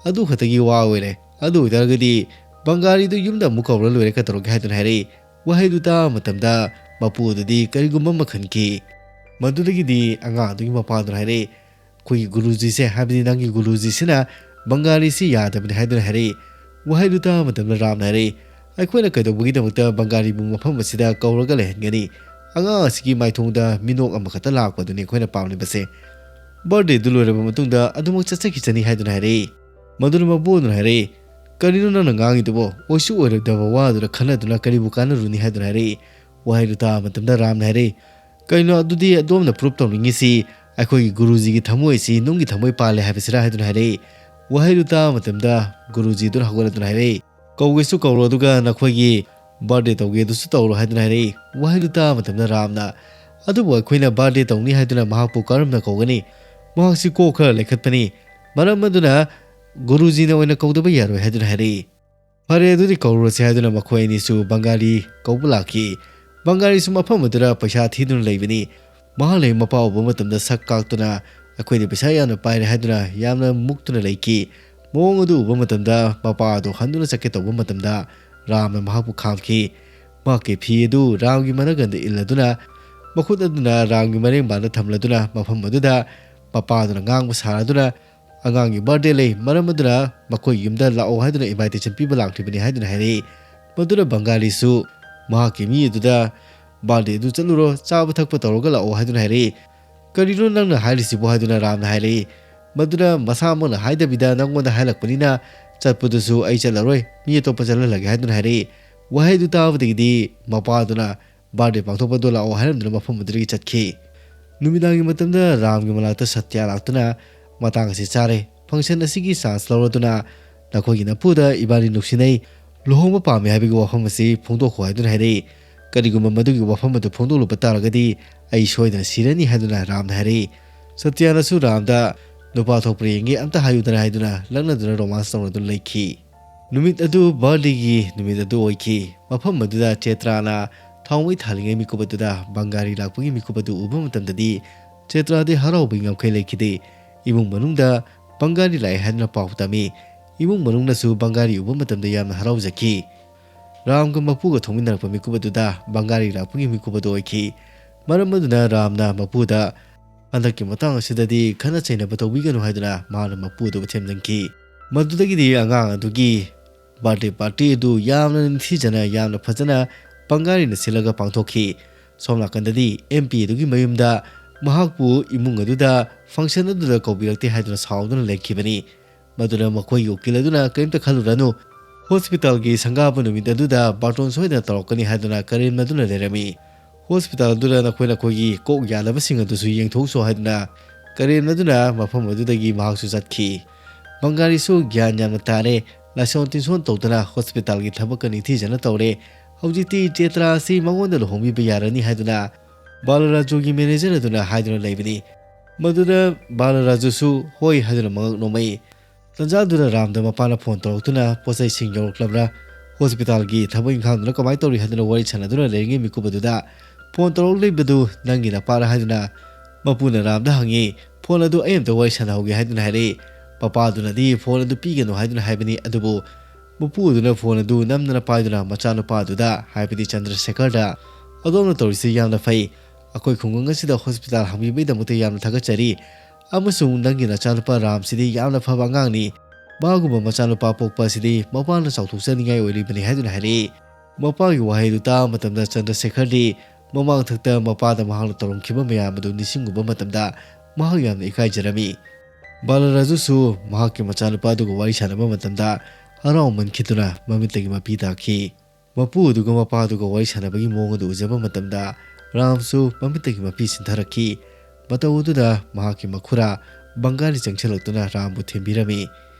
"ꯑꯗꯨ ꯈꯛꯇꯒꯤ ꯋꯥ ꯑꯣꯏꯔꯦ, ꯑꯗꯨ ꯑꯣꯏꯇꯥꯔꯒꯗꯤ ꯕꯪꯒꯥꯂꯤꯗꯨ ꯌꯨꯝꯗ ꯑꯃꯨꯛ ꯀꯧꯔ ꯂꯣꯏꯔꯦ, ꯀꯩꯗꯧꯔꯒꯦ?" ꯍꯥꯏꯗꯨꯅ ꯍꯥꯏꯔꯛꯏ꯫ ꯋꯥꯍꯩꯗꯨ ꯇꯥꯕ ꯃꯇꯝꯗ ꯃꯄꯨ ꯑꯗꯨꯗꯤ ꯀꯔꯤꯒꯨꯝꯕ ꯑꯃ ꯈꯟꯈꯤ꯫ ꯃꯗꯨꯗꯒꯤꯗꯤ ꯑꯉꯥꯡ ꯑꯗꯨꯒꯤ ꯃꯄꯥꯗꯨꯅ ꯍꯥꯏꯔꯛꯏ, "ꯑꯩꯈꯣꯏꯒꯤ ꯒꯨꯔꯨꯖꯤꯁꯦ, ꯍꯥꯏꯕꯗꯤ ꯅꯪꯒꯤ ꯒꯨꯔꯨꯖꯤꯁꯤꯅ ꯕꯪꯒꯥꯂꯤꯁꯤ ꯌꯥꯗꯕꯅꯤ" ꯍꯥꯏꯗꯨꯅ ꯍꯥꯏꯔꯛꯏ꯫ ꯋꯥꯍꯩꯗꯨ ꯇꯥꯕ ꯃꯇꯝꯗ ꯔꯥꯝꯅ ꯍꯥꯏꯔꯛꯏ, "ꯑꯩꯈꯣꯏꯅ ꯀꯩꯗꯧꯕꯒꯤꯗꯃꯛꯇ ꯕꯪꯒꯥꯂꯤꯕꯨ ꯃꯐꯝ ꯑꯁꯤꯗ ꯀꯧꯔꯒ ꯂꯩꯍꯟꯒꯅꯤ? ꯑꯉꯥꯡ ꯑꯁꯤꯒꯤ ꯃꯥꯏꯊꯣꯡꯗ ꯃꯤꯅꯣꯛ ꯑꯃꯈꯛꯇ ꯂꯥꯛꯄꯗꯨꯅꯤ ꯑꯩꯈꯣꯏꯅ ꯄꯥꯝꯂꯤꯕꯁꯦ꯫ ꯕꯥꯔꯗꯦꯗꯨ ꯂꯣꯏꯔꯕ ꯃꯇꯨꯡꯗ ꯑꯗꯨꯃꯛ ꯆꯠꯆꯈꯤꯁꯅꯤ" ꯍꯥꯏꯗꯨꯅ ꯍꯥꯏꯔꯛꯏ꯫ ꯃꯗꯨꯅ ꯃꯄꯨ ꯑꯗꯨꯅ ꯍꯥꯏꯔꯛꯏ, "ꯀꯔꯤꯅꯣ ꯅꯪꯅ ꯉꯥꯡꯉꯤꯗꯨꯕꯣ? ꯑꯣꯏꯁꯨ ꯑꯣꯏꯔꯣꯏꯗꯕ ꯋꯥ ꯑꯗꯨꯗ ꯈꯟꯅꯗꯨꯅ ꯀꯔꯤꯕꯨ ꯀꯥꯟꯅꯔꯨꯅꯤ?" ꯍꯥꯏꯗꯨꯅ ꯍꯥꯏꯔꯛꯏ꯫ ꯋꯥꯍꯩꯗꯨ ꯇꯥꯕ ꯃꯇꯝꯗ ꯔꯥꯝꯅ ꯍꯥꯏꯔꯛꯏ, "ꯀꯩꯅꯣ ꯑꯗꯨꯗꯤ ꯑꯗꯣꯝꯅ ꯄ꯭ꯔꯨꯞ ꯇꯧꯅꯤꯡꯉꯤꯁꯤ? ꯑꯩꯈꯣꯏꯒꯤ ꯒꯨꯔꯨꯖꯤꯒꯤ ꯊꯃꯣꯏ ꯑꯁꯤ ꯅꯨꯡꯒꯤ ꯊꯃꯣꯏ ꯄꯥꯜꯂꯦ ꯍꯥꯏꯕꯁꯤꯔꯥ?" ꯍꯥꯏꯗꯨꯅ ꯍꯥꯏꯔꯛꯏ꯫ ꯋꯥꯍꯩꯗꯨ ꯇꯥꯕ ꯃꯇꯝꯗ ꯒꯨꯔꯨꯖꯤꯗꯨꯅ ꯍꯧꯒꯠꯂꯗꯨꯅ ꯍꯥꯏꯔꯛꯏ, "ꯀꯧꯒꯦꯁꯨ ꯀꯧꯔꯣ, ꯑꯗꯨꯒ ꯅꯈꯣꯏꯒꯤ ꯕꯥꯔꯗꯦ ꯇꯧꯒꯦꯗꯨꯁꯨ ꯇꯧꯔꯣ" ꯍꯥꯏꯗꯨꯅ ꯍꯥꯏꯔꯛꯏ꯫ ꯋꯥꯍꯩꯗꯨ ꯇꯥꯕ ꯃꯇꯝꯗ ꯔꯥꯝꯅ, "ꯑꯗꯨꯕꯨ ꯑꯩꯈꯣꯏꯅ ꯕꯥꯔꯗꯦ ꯇꯧꯅꯤ ꯍꯥꯏꯗꯨꯅ ꯃꯍꯥꯛꯄꯨ ꯀꯔꯝꯅ ꯀꯧꯒꯅꯤ? ꯃꯍꯥꯛꯁꯤ ꯀꯣꯛ ꯈꯔ ꯂꯩꯈꯠꯄꯅꯤ꯫ ꯃꯔꯝ ꯑꯗꯨꯅ ꯒꯨꯔꯨꯖꯤꯅ ꯑꯣꯏꯅ ꯀꯧꯗꯕ ꯌꯥꯔꯣꯏ" ꯍꯥꯏꯗꯨꯅ ꯍꯥꯏꯔꯛꯏ꯫ ꯐꯔꯦ, ꯑꯗꯨꯗꯤ ꯀꯧꯔꯨꯔꯁꯤ ꯍꯥꯏꯗꯨꯅ ꯃꯈꯣꯏ ꯑꯅꯤꯁꯨ ꯕꯪꯒꯥꯂꯤ ꯀꯧꯕ ꯂꯥꯛꯈꯤ꯫ ꯕꯪꯒꯥꯂꯤꯁꯨ ꯃꯐꯝ ꯑꯗꯨꯗ ꯄꯩꯁꯥ ꯊꯤꯗꯨꯅ ꯂꯩꯕꯅꯤ꯫ ꯃꯍꯥꯛꯅ ꯃꯄꯥ ꯎꯕ ꯃꯇꯝꯗ ꯁꯛ ꯀꯥꯛꯇꯨꯅ, "ꯑꯩꯈꯣꯏꯗꯤ ꯄꯩꯁꯥ ꯌꯥꯝꯅ ꯄꯥꯏꯔꯦ" ꯍꯥꯏꯗꯨꯅ ꯌꯥꯝꯅ ꯃꯨꯛꯇꯨꯅ ꯂꯩꯈꯤ꯫ ꯃꯑꯣꯡ ꯑꯗꯨ ꯎꯕ ꯃꯇꯝꯗ ꯃꯄꯥ ꯑꯗꯨ ꯍꯟꯗꯨꯅ ꯆꯠꯀꯦ ꯇꯧꯕ ꯃꯇꯝꯗ ꯔꯥꯝꯅ ꯃꯍꯥꯛꯄꯨ ꯈꯥꯝꯈꯤ꯫ ꯃꯍꯥꯛꯀꯤ ꯐꯤ ꯑꯗꯨ ꯔꯥꯝꯒꯤ ꯃꯅꯥꯒꯟꯗ ꯏꯜꯂꯗꯨꯅ, ꯃꯈꯨꯠ ꯑꯗꯨꯅ ꯔꯥꯝꯒꯤ ꯃꯔꯦꯡꯕꯥꯟꯗ ꯊꯝꯂꯗꯨꯅ, ꯃꯐꯝ ꯑꯗꯨꯗ ꯃꯄꯥ ꯑꯗꯨꯅ ꯉꯥꯡꯕ ꯁꯥꯔꯗꯨꯅ, "ꯑꯉꯥꯡꯒꯤ ꯕꯥꯔꯗꯦ ꯂꯩ, ꯃꯔꯝ ꯑꯗꯨꯅ ꯃꯈꯣꯏ ꯌꯨꯝꯗ ꯂꯥꯛꯑꯣ ꯍꯥꯏꯗꯨꯅ ꯏꯟꯚꯥꯏꯇꯦꯁꯟ ꯄꯤꯕ ꯂꯥꯛꯂꯤꯕꯅꯤ" ꯍꯥꯏꯗꯨꯅ ꯍꯥꯏꯔꯛꯏ꯫ ꯃꯗꯨꯅ ꯕꯪꯒꯥꯂꯤꯁꯨ ꯃꯍꯥꯛꯀꯤ ꯃꯤ ꯑꯗꯨꯗ, "ꯕꯥꯔꯗꯦ ꯑꯗꯨ ꯆꯠꯂꯨꯔꯣ, ꯆꯥꯕ ꯊꯛꯄ ꯇꯧꯔꯒ ꯂꯥꯛꯑꯣ" ꯍꯥꯏꯗꯨꯅ ꯍꯥꯏꯔꯛꯏ꯫ "ꯀꯔꯤꯅꯣ ꯅꯪꯅ ꯍꯥꯏꯔꯤꯁꯤꯕꯣ?" ꯍꯥꯏꯗꯨꯅ ꯔꯥꯝꯅ ꯍꯥꯏꯔꯛꯏ꯫ ꯃꯗꯨꯅ ꯃꯁꯥꯃꯛꯅ ꯍꯥꯏꯗꯕꯤꯗ ꯅꯪꯉꯣꯟꯗ ꯍꯥꯏꯔꯛꯄꯅꯤꯅ ꯆꯠꯄꯗꯨꯁꯨ ꯑꯩ ꯆꯠꯂꯔꯣꯏ, ꯃꯤ ꯑꯇꯣꯞꯄ ꯆꯠꯍꯜꯂꯒꯦ ꯍꯥꯏꯗꯨꯅ ꯍꯥꯏꯔꯛꯏ꯫ ꯋꯥꯍꯩꯗꯨ ꯇꯥꯕꯗꯒꯤꯗꯤ ꯃꯄꯥꯗꯨꯅ, "ꯕꯥꯔꯗꯦ ꯄꯥꯡꯊꯣꯛꯄꯗꯣ ꯂꯥꯛꯑꯣ" ꯍꯥꯏꯔꯝꯗꯨꯅ ꯃꯐꯝ ꯑꯗꯨꯗꯒꯤ ꯆꯠꯈꯤ꯫ ꯅꯨꯃꯤꯗꯥꯡꯒꯤ ꯃꯇꯝꯗ ꯔꯥꯝꯒꯤ ꯃꯅꯥꯛꯇ ꯁꯇ꯭ꯌ ꯂꯥꯛꯇꯨꯅ, "ꯃꯇꯥꯡ ꯑꯁꯤ ꯆꯥꯔꯦ, ꯐꯪꯁꯟ ꯑꯁꯤꯒꯤ ꯆꯥꯟꯁ ꯂꯧꯔꯗꯨꯅ ꯅꯈꯣꯏꯒꯤ ꯅꯄꯨꯗ ꯏꯕꯥꯅꯤ ꯅꯨꯡꯁꯤꯅꯩ, ꯂꯨꯍꯣꯡꯕ ꯄꯥꯝꯃꯤ ꯍꯥꯏꯕꯒꯤ ꯋꯥꯐꯝ ꯑꯁꯤ ꯐꯣꯡꯗꯣꯛꯈꯣ" ꯍꯥꯏꯗꯨꯅ ꯍꯥꯏꯔꯛꯏ꯫ ꯀꯔꯤꯒꯨꯝꯕ ꯃꯗꯨꯒꯤ ꯋꯥꯐꯝ ꯑꯗꯨ ꯐꯣꯡꯗꯣꯛꯂꯨꯕ ꯇꯥꯔꯒꯗꯤ ꯑꯩ ꯁꯣꯏꯗꯅ ꯁꯤꯔꯅꯤ ꯍꯥꯏꯗꯨꯅ ꯔꯥꯝꯅ ꯍꯥꯏꯔꯛꯏ꯫ ꯁꯇ꯭ꯌꯥꯅꯁꯨ ꯔꯥꯝꯗ ꯅꯨꯄꯥ ꯊꯣꯛꯄ꯭ꯔꯥ ꯌꯦꯡꯒꯦ, ꯑꯝꯇ ꯍꯥꯏꯌꯨꯗꯅ ꯍꯥꯏꯗꯨꯅ ꯂꯛꯅꯗꯨꯅ ꯔꯣꯃꯥꯟꯁ ꯇꯧꯅꯗꯨꯅ ꯂꯩꯈꯤ꯫ ꯅꯨꯃꯤꯠ ꯑꯗꯨ ꯕꯥꯔꯗꯦꯒꯤ ꯅꯨꯃꯤꯠ ꯑꯗꯨ ꯑꯣꯏꯈꯤ꯫ ꯃꯐꯝ ꯑꯗꯨꯗ ꯆꯦꯇ꯭ꯔꯥꯅ ꯊꯥꯎꯃꯩ ꯊꯥꯜꯂꯤꯉꯩ ꯃꯤꯀꯨꯞ ꯑꯗꯨꯗ ꯕꯪꯒꯥꯔꯤ ꯂꯥꯛꯄꯒꯤ ꯃꯤꯀꯨꯞ ꯑꯗꯨ ꯎꯕ ꯃꯇꯝꯗꯗꯤ ꯆꯦꯇ꯭ꯔꯥꯗꯤ ꯍꯔꯥꯎꯕꯒꯤ ꯉꯝꯈꯩ ꯂꯩꯈꯤꯗꯦ꯫ ꯏꯃꯨꯡ ꯃꯅꯨꯡꯗ ꯕꯪꯒꯥꯔꯤ ꯂꯥꯛꯑꯦ ꯍꯥꯏꯗꯨꯅ ꯄꯥꯎ ꯇꯝꯃꯤ꯫ ꯏꯃꯨꯡ ꯃꯅꯨꯡꯅꯁꯨ ꯕꯪꯒꯥꯔꯤ ꯎꯕ ꯃꯇꯝꯗ ꯌꯥꯝꯅ ꯍꯔꯥꯎꯖꯈꯤ꯫ ꯔꯥꯝꯒ ꯃꯄꯨꯒ ꯊꯣꯡꯃꯤꯟꯅꯔꯛꯄ ꯃꯤꯀꯨꯞ ꯑꯗꯨꯗ ꯕꯪꯒꯥꯔꯤ ꯂꯥꯛꯄꯒꯤ ꯃꯤꯀꯨꯞ ꯑꯗꯨ ꯑꯣꯏꯈꯤ꯫ ꯃꯔꯝ ꯑꯗꯨꯅ ꯔꯥꯝꯅ ꯃꯄꯨꯗ ꯍꯟꯗꯛꯀꯤ ꯃꯇꯥꯡ ꯑꯁꯤꯗꯗꯤ ꯈꯠꯅ ꯆꯩꯅꯕ ꯇꯧꯕꯤꯒꯅꯨ ꯍꯥꯏꯗꯨꯅ ꯃꯍꯥꯛꯅ ꯃꯄꯨ ꯑꯗꯨꯕꯨ ꯊꯦꯝꯖꯤꯟꯈꯤ꯫ ꯃꯗꯨꯗꯒꯤꯗꯤ ꯑꯉꯥꯡ ꯑꯗꯨꯒꯤ ꯕꯥꯔꯗꯦ ꯄꯥꯔꯇꯤ ꯑꯗꯨ ꯌꯥꯝꯅ ꯅꯤꯡꯊꯤꯖꯅ, ꯌꯥꯝꯅ ꯐꯖꯅ ꯕꯪꯒꯥꯔꯤꯅ ꯁꯤꯜꯂꯒ ꯄꯥꯡꯊꯣꯛꯈꯤ꯫ ꯁꯣꯝ ꯅꯥꯀꯟꯗꯗꯤ ꯑꯦꯝ ꯄꯤ ꯑꯗꯨꯒꯤ ꯃꯌꯨꯝꯗ ꯃꯍꯥꯛꯄꯨ ꯏꯃꯨꯡ ꯑꯗꯨꯗ ꯐꯪꯁꯟ ꯑꯗꯨꯗ ꯀꯧꯕꯤꯔꯛꯇꯦ ꯍꯥꯏꯗꯨꯅ ꯁꯥꯎꯗꯨꯅ ꯂꯩꯈꯤꯕꯅꯤ꯫ ꯃꯗꯨꯅ ꯃꯈꯣꯏꯒꯤ ꯎꯀꯤꯜ ꯑꯗꯨꯅ ꯀꯔꯤꯝꯇ ꯈꯜꯂꯨꯔꯅꯨ, ꯍꯣꯁꯄꯤꯇꯥꯜꯒꯤ ꯁꯪꯒꯥꯕ ꯅꯨꯃꯤꯠ ꯑꯗꯨꯗ ꯕꯥꯔꯇꯣꯟ ꯁꯣꯏꯗꯅ ꯇꯧꯔꯛꯀꯅꯤ ꯍꯥꯏꯗꯨꯅ ꯀꯔꯦꯝꯅꯗꯨꯅ ꯂꯩꯔꯝꯃꯤ꯫ ꯍꯣꯁꯄꯤꯇꯥꯜ ꯑꯗꯨꯗ ꯅꯈꯣꯏ ꯅꯈꯣꯏꯒꯤ ꯀꯣꯛ ꯌꯥꯗꯕꯁꯤꯡ ꯑꯗꯨꯁꯨ ꯌꯦꯡꯊꯣꯛꯎꯆꯣ ꯍꯥꯏꯗꯨꯅ ꯀꯔꯦꯝꯅꯗꯨꯅ ꯃꯐꯝ ꯑꯗꯨꯗꯒꯤ ꯃꯍꯥꯛꯁꯨ ꯆꯠꯈꯤ꯫ ꯕꯪꯒꯥꯔꯤꯁꯨ ꯒ꯭ꯌꯥꯟ ꯌꯥꯝꯅ ꯇꯥꯔꯦ꯫ ꯂꯥꯏꯁꯣꯟ ꯇꯤꯟꯁꯣꯟ ꯇꯧꯗꯅ ꯍꯣꯁꯄꯤꯇꯥꯜꯒꯤ ꯊꯕꯛꯀ ꯅꯤꯡꯊꯤꯖꯅ ꯇꯧꯔꯦ꯫ ꯍꯧꯖꯤꯛꯇꯤ ꯆꯦꯇ꯭ꯔꯥ ꯑꯁꯤ ꯃꯉꯣꯟꯗ ꯂꯨꯍꯣꯡꯕꯤꯕ ꯌꯥꯔꯅꯤ ꯍꯥꯏꯗꯨꯅ ꯕꯥꯂꯔꯥꯖꯨꯒꯤ ꯃꯦꯅꯦꯖꯔ ꯑꯗꯨꯅ ꯍꯥꯏꯗꯨꯅ ꯂꯩꯕꯅꯤ꯫ ꯃꯗꯨꯗ ꯕꯥꯂꯔꯥꯖꯨꯁꯨ ꯍꯣꯏ ꯍꯥꯏꯗꯨꯅ ꯃꯉꯛ ꯅꯣꯝꯃꯛꯏ꯫ ꯇꯟꯖꯥꯗꯨꯗ ꯔꯥꯝꯗ ꯃꯄꯥꯅ ꯐꯣꯟ ꯇꯧꯔꯛꯇꯨꯅ ꯄꯣꯠꯆꯩꯁꯤꯡ ꯌꯧꯔꯛꯂꯕ꯭ꯔꯥ, ꯍꯣꯁꯄꯤꯇꯥꯜꯒꯤ ꯊꯕꯛ ꯏꯪꯈꯥꯡꯗꯨꯅ ꯀꯃꯥꯏꯅ ꯇꯧꯔꯤ ꯍꯥꯏꯗꯨꯅ ꯋꯥꯔꯤ ꯁꯥꯟꯅꯗꯨꯅ ꯂꯩꯔꯤꯉꯩ ꯃꯤꯀꯨꯞ ꯑꯗꯨꯗ ꯐꯣꯟ ꯇꯧꯔꯛꯂꯤꯕꯗꯨ ꯅꯪꯒꯤ ꯅꯄꯥꯔ ꯍꯥꯏꯗꯨꯅ ꯃꯄꯨꯅ ꯔꯥꯝꯗ ꯍꯪꯉꯤ꯫ ꯐꯣꯟ ꯑꯗꯨ ꯑꯩ ꯑꯝꯇ ꯋꯥꯔꯤ ꯁꯥꯟꯅꯍꯧꯒꯦ ꯍꯥꯏꯗꯨꯅ ꯍꯥꯏꯔꯛꯏ꯫ ꯃꯄꯥꯗꯨꯅꯗꯤ ꯐꯣꯟ ꯑꯗꯨ ꯄꯤꯒꯅꯨ ꯍꯥꯏꯗꯨꯅ ꯍꯥꯏꯕꯅꯤ, ꯑꯗꯨꯕꯨ ꯃꯄꯨ ꯑꯗꯨꯅ ꯐꯣꯟ ꯑꯗꯨ ꯅꯝꯗꯅ ꯄꯥꯏꯗꯨꯅ ꯃꯆꯥꯅꯨꯄꯥ ꯑꯗꯨꯗ, ꯍꯥꯏꯕꯗꯤ ꯆꯟꯗ꯭ꯔꯁꯦꯈꯔꯗ, "ꯑꯗꯣꯝꯅ ꯇꯧꯔꯤꯁꯤ ꯌꯥꯝꯅ ꯐꯩ꯫ ꯑꯩꯈꯣꯏ ꯈꯨꯡꯒꯪ ꯑꯁꯤꯗ ꯍꯣꯁꯄꯤꯇꯥꯜ ꯍꯥꯡꯕꯤꯕꯒꯤꯗꯃꯛꯇ ꯌꯥꯝꯅ ꯊꯥꯒꯠꯆꯔꯤ꯫ ꯑꯃꯁꯨꯡ ꯅꯪꯒꯤ ꯅꯆꯥꯅꯨꯄꯥ ꯔꯥꯝꯁꯤꯗꯤ ꯌꯥꯝꯅ ꯐꯕ ꯑꯉꯥꯡꯅꯤ꯫ ꯃꯥꯒꯨꯝꯕ ꯃꯆꯥꯅꯨꯄꯥ ꯄꯣꯛꯄ ꯑꯁꯤꯗꯤ ꯃꯄꯥꯅ ꯆꯥꯎꯊꯣꯛꯆꯅꯤꯡꯉꯥꯏ ꯑꯣꯏꯔꯤꯕꯅꯤ" ꯍꯥꯏꯗꯨꯅ ꯍꯥꯏꯔꯛꯏ꯫ ꯃꯄꯥꯒꯤ ꯋꯥꯍꯩ ꯑꯗꯨ ꯇꯥꯕ ꯃꯇꯝꯗ ꯆꯟꯗ꯭ꯔꯁꯦꯈꯔꯗꯤ ꯃꯃꯥꯡꯊꯛꯇ ꯃꯄꯥꯗ ꯃꯍꯥꯛꯅ ꯇꯧꯔꯝꯈꯤꯕ ꯃꯌꯥꯝ ꯑꯗꯨ ꯅꯤꯡꯁꯤꯡꯉꯨꯕ ꯃꯇꯝꯗ ꯃꯍꯥꯛ ꯌꯥꯝꯅ ꯏꯀꯥꯏꯖꯔꯝꯃꯤ꯫ ꯕꯥꯂꯔꯥꯖꯨꯁꯨ ꯃꯍꯥꯛꯀꯤ ꯃꯆꯥꯅꯨꯄꯥ ꯑꯗꯨꯒ ꯋꯥꯔꯤ ꯁꯥꯟꯅꯕ ꯃꯇꯝꯗ ꯍꯔꯥꯎꯃꯟꯈꯤꯗꯨꯅ ꯃꯃꯤꯠꯇꯒꯤ ꯃꯄꯤ ꯇꯥꯈꯤ꯫ ꯃꯄꯨ ꯑꯗꯨꯒ ꯃꯄꯥ ꯑꯗꯨꯒ ꯋꯥꯔꯤ ꯁꯥꯟꯅꯕꯒꯤ ꯃꯑꯣꯡ ꯑꯗꯨ ꯎꯖꯕ ꯃꯇꯝꯗ ꯔꯥꯝꯁꯨ ꯃꯃꯤꯠꯇꯒꯤ ꯃꯄꯤ ꯁꯤꯟꯊꯔꯛꯈꯤ꯫ ꯃꯇꯧ ꯑꯗꯨꯗ ꯃꯍꯥꯛꯀꯤ ꯃꯈꯨꯔꯥ ꯕꯪꯒꯥꯔꯤ ꯆꯪꯁꯤꯜꯂꯛꯇꯨꯅ ꯔꯥꯝꯕꯨ ꯊꯦꯝꯕꯤꯔꯝꯃꯤ꯫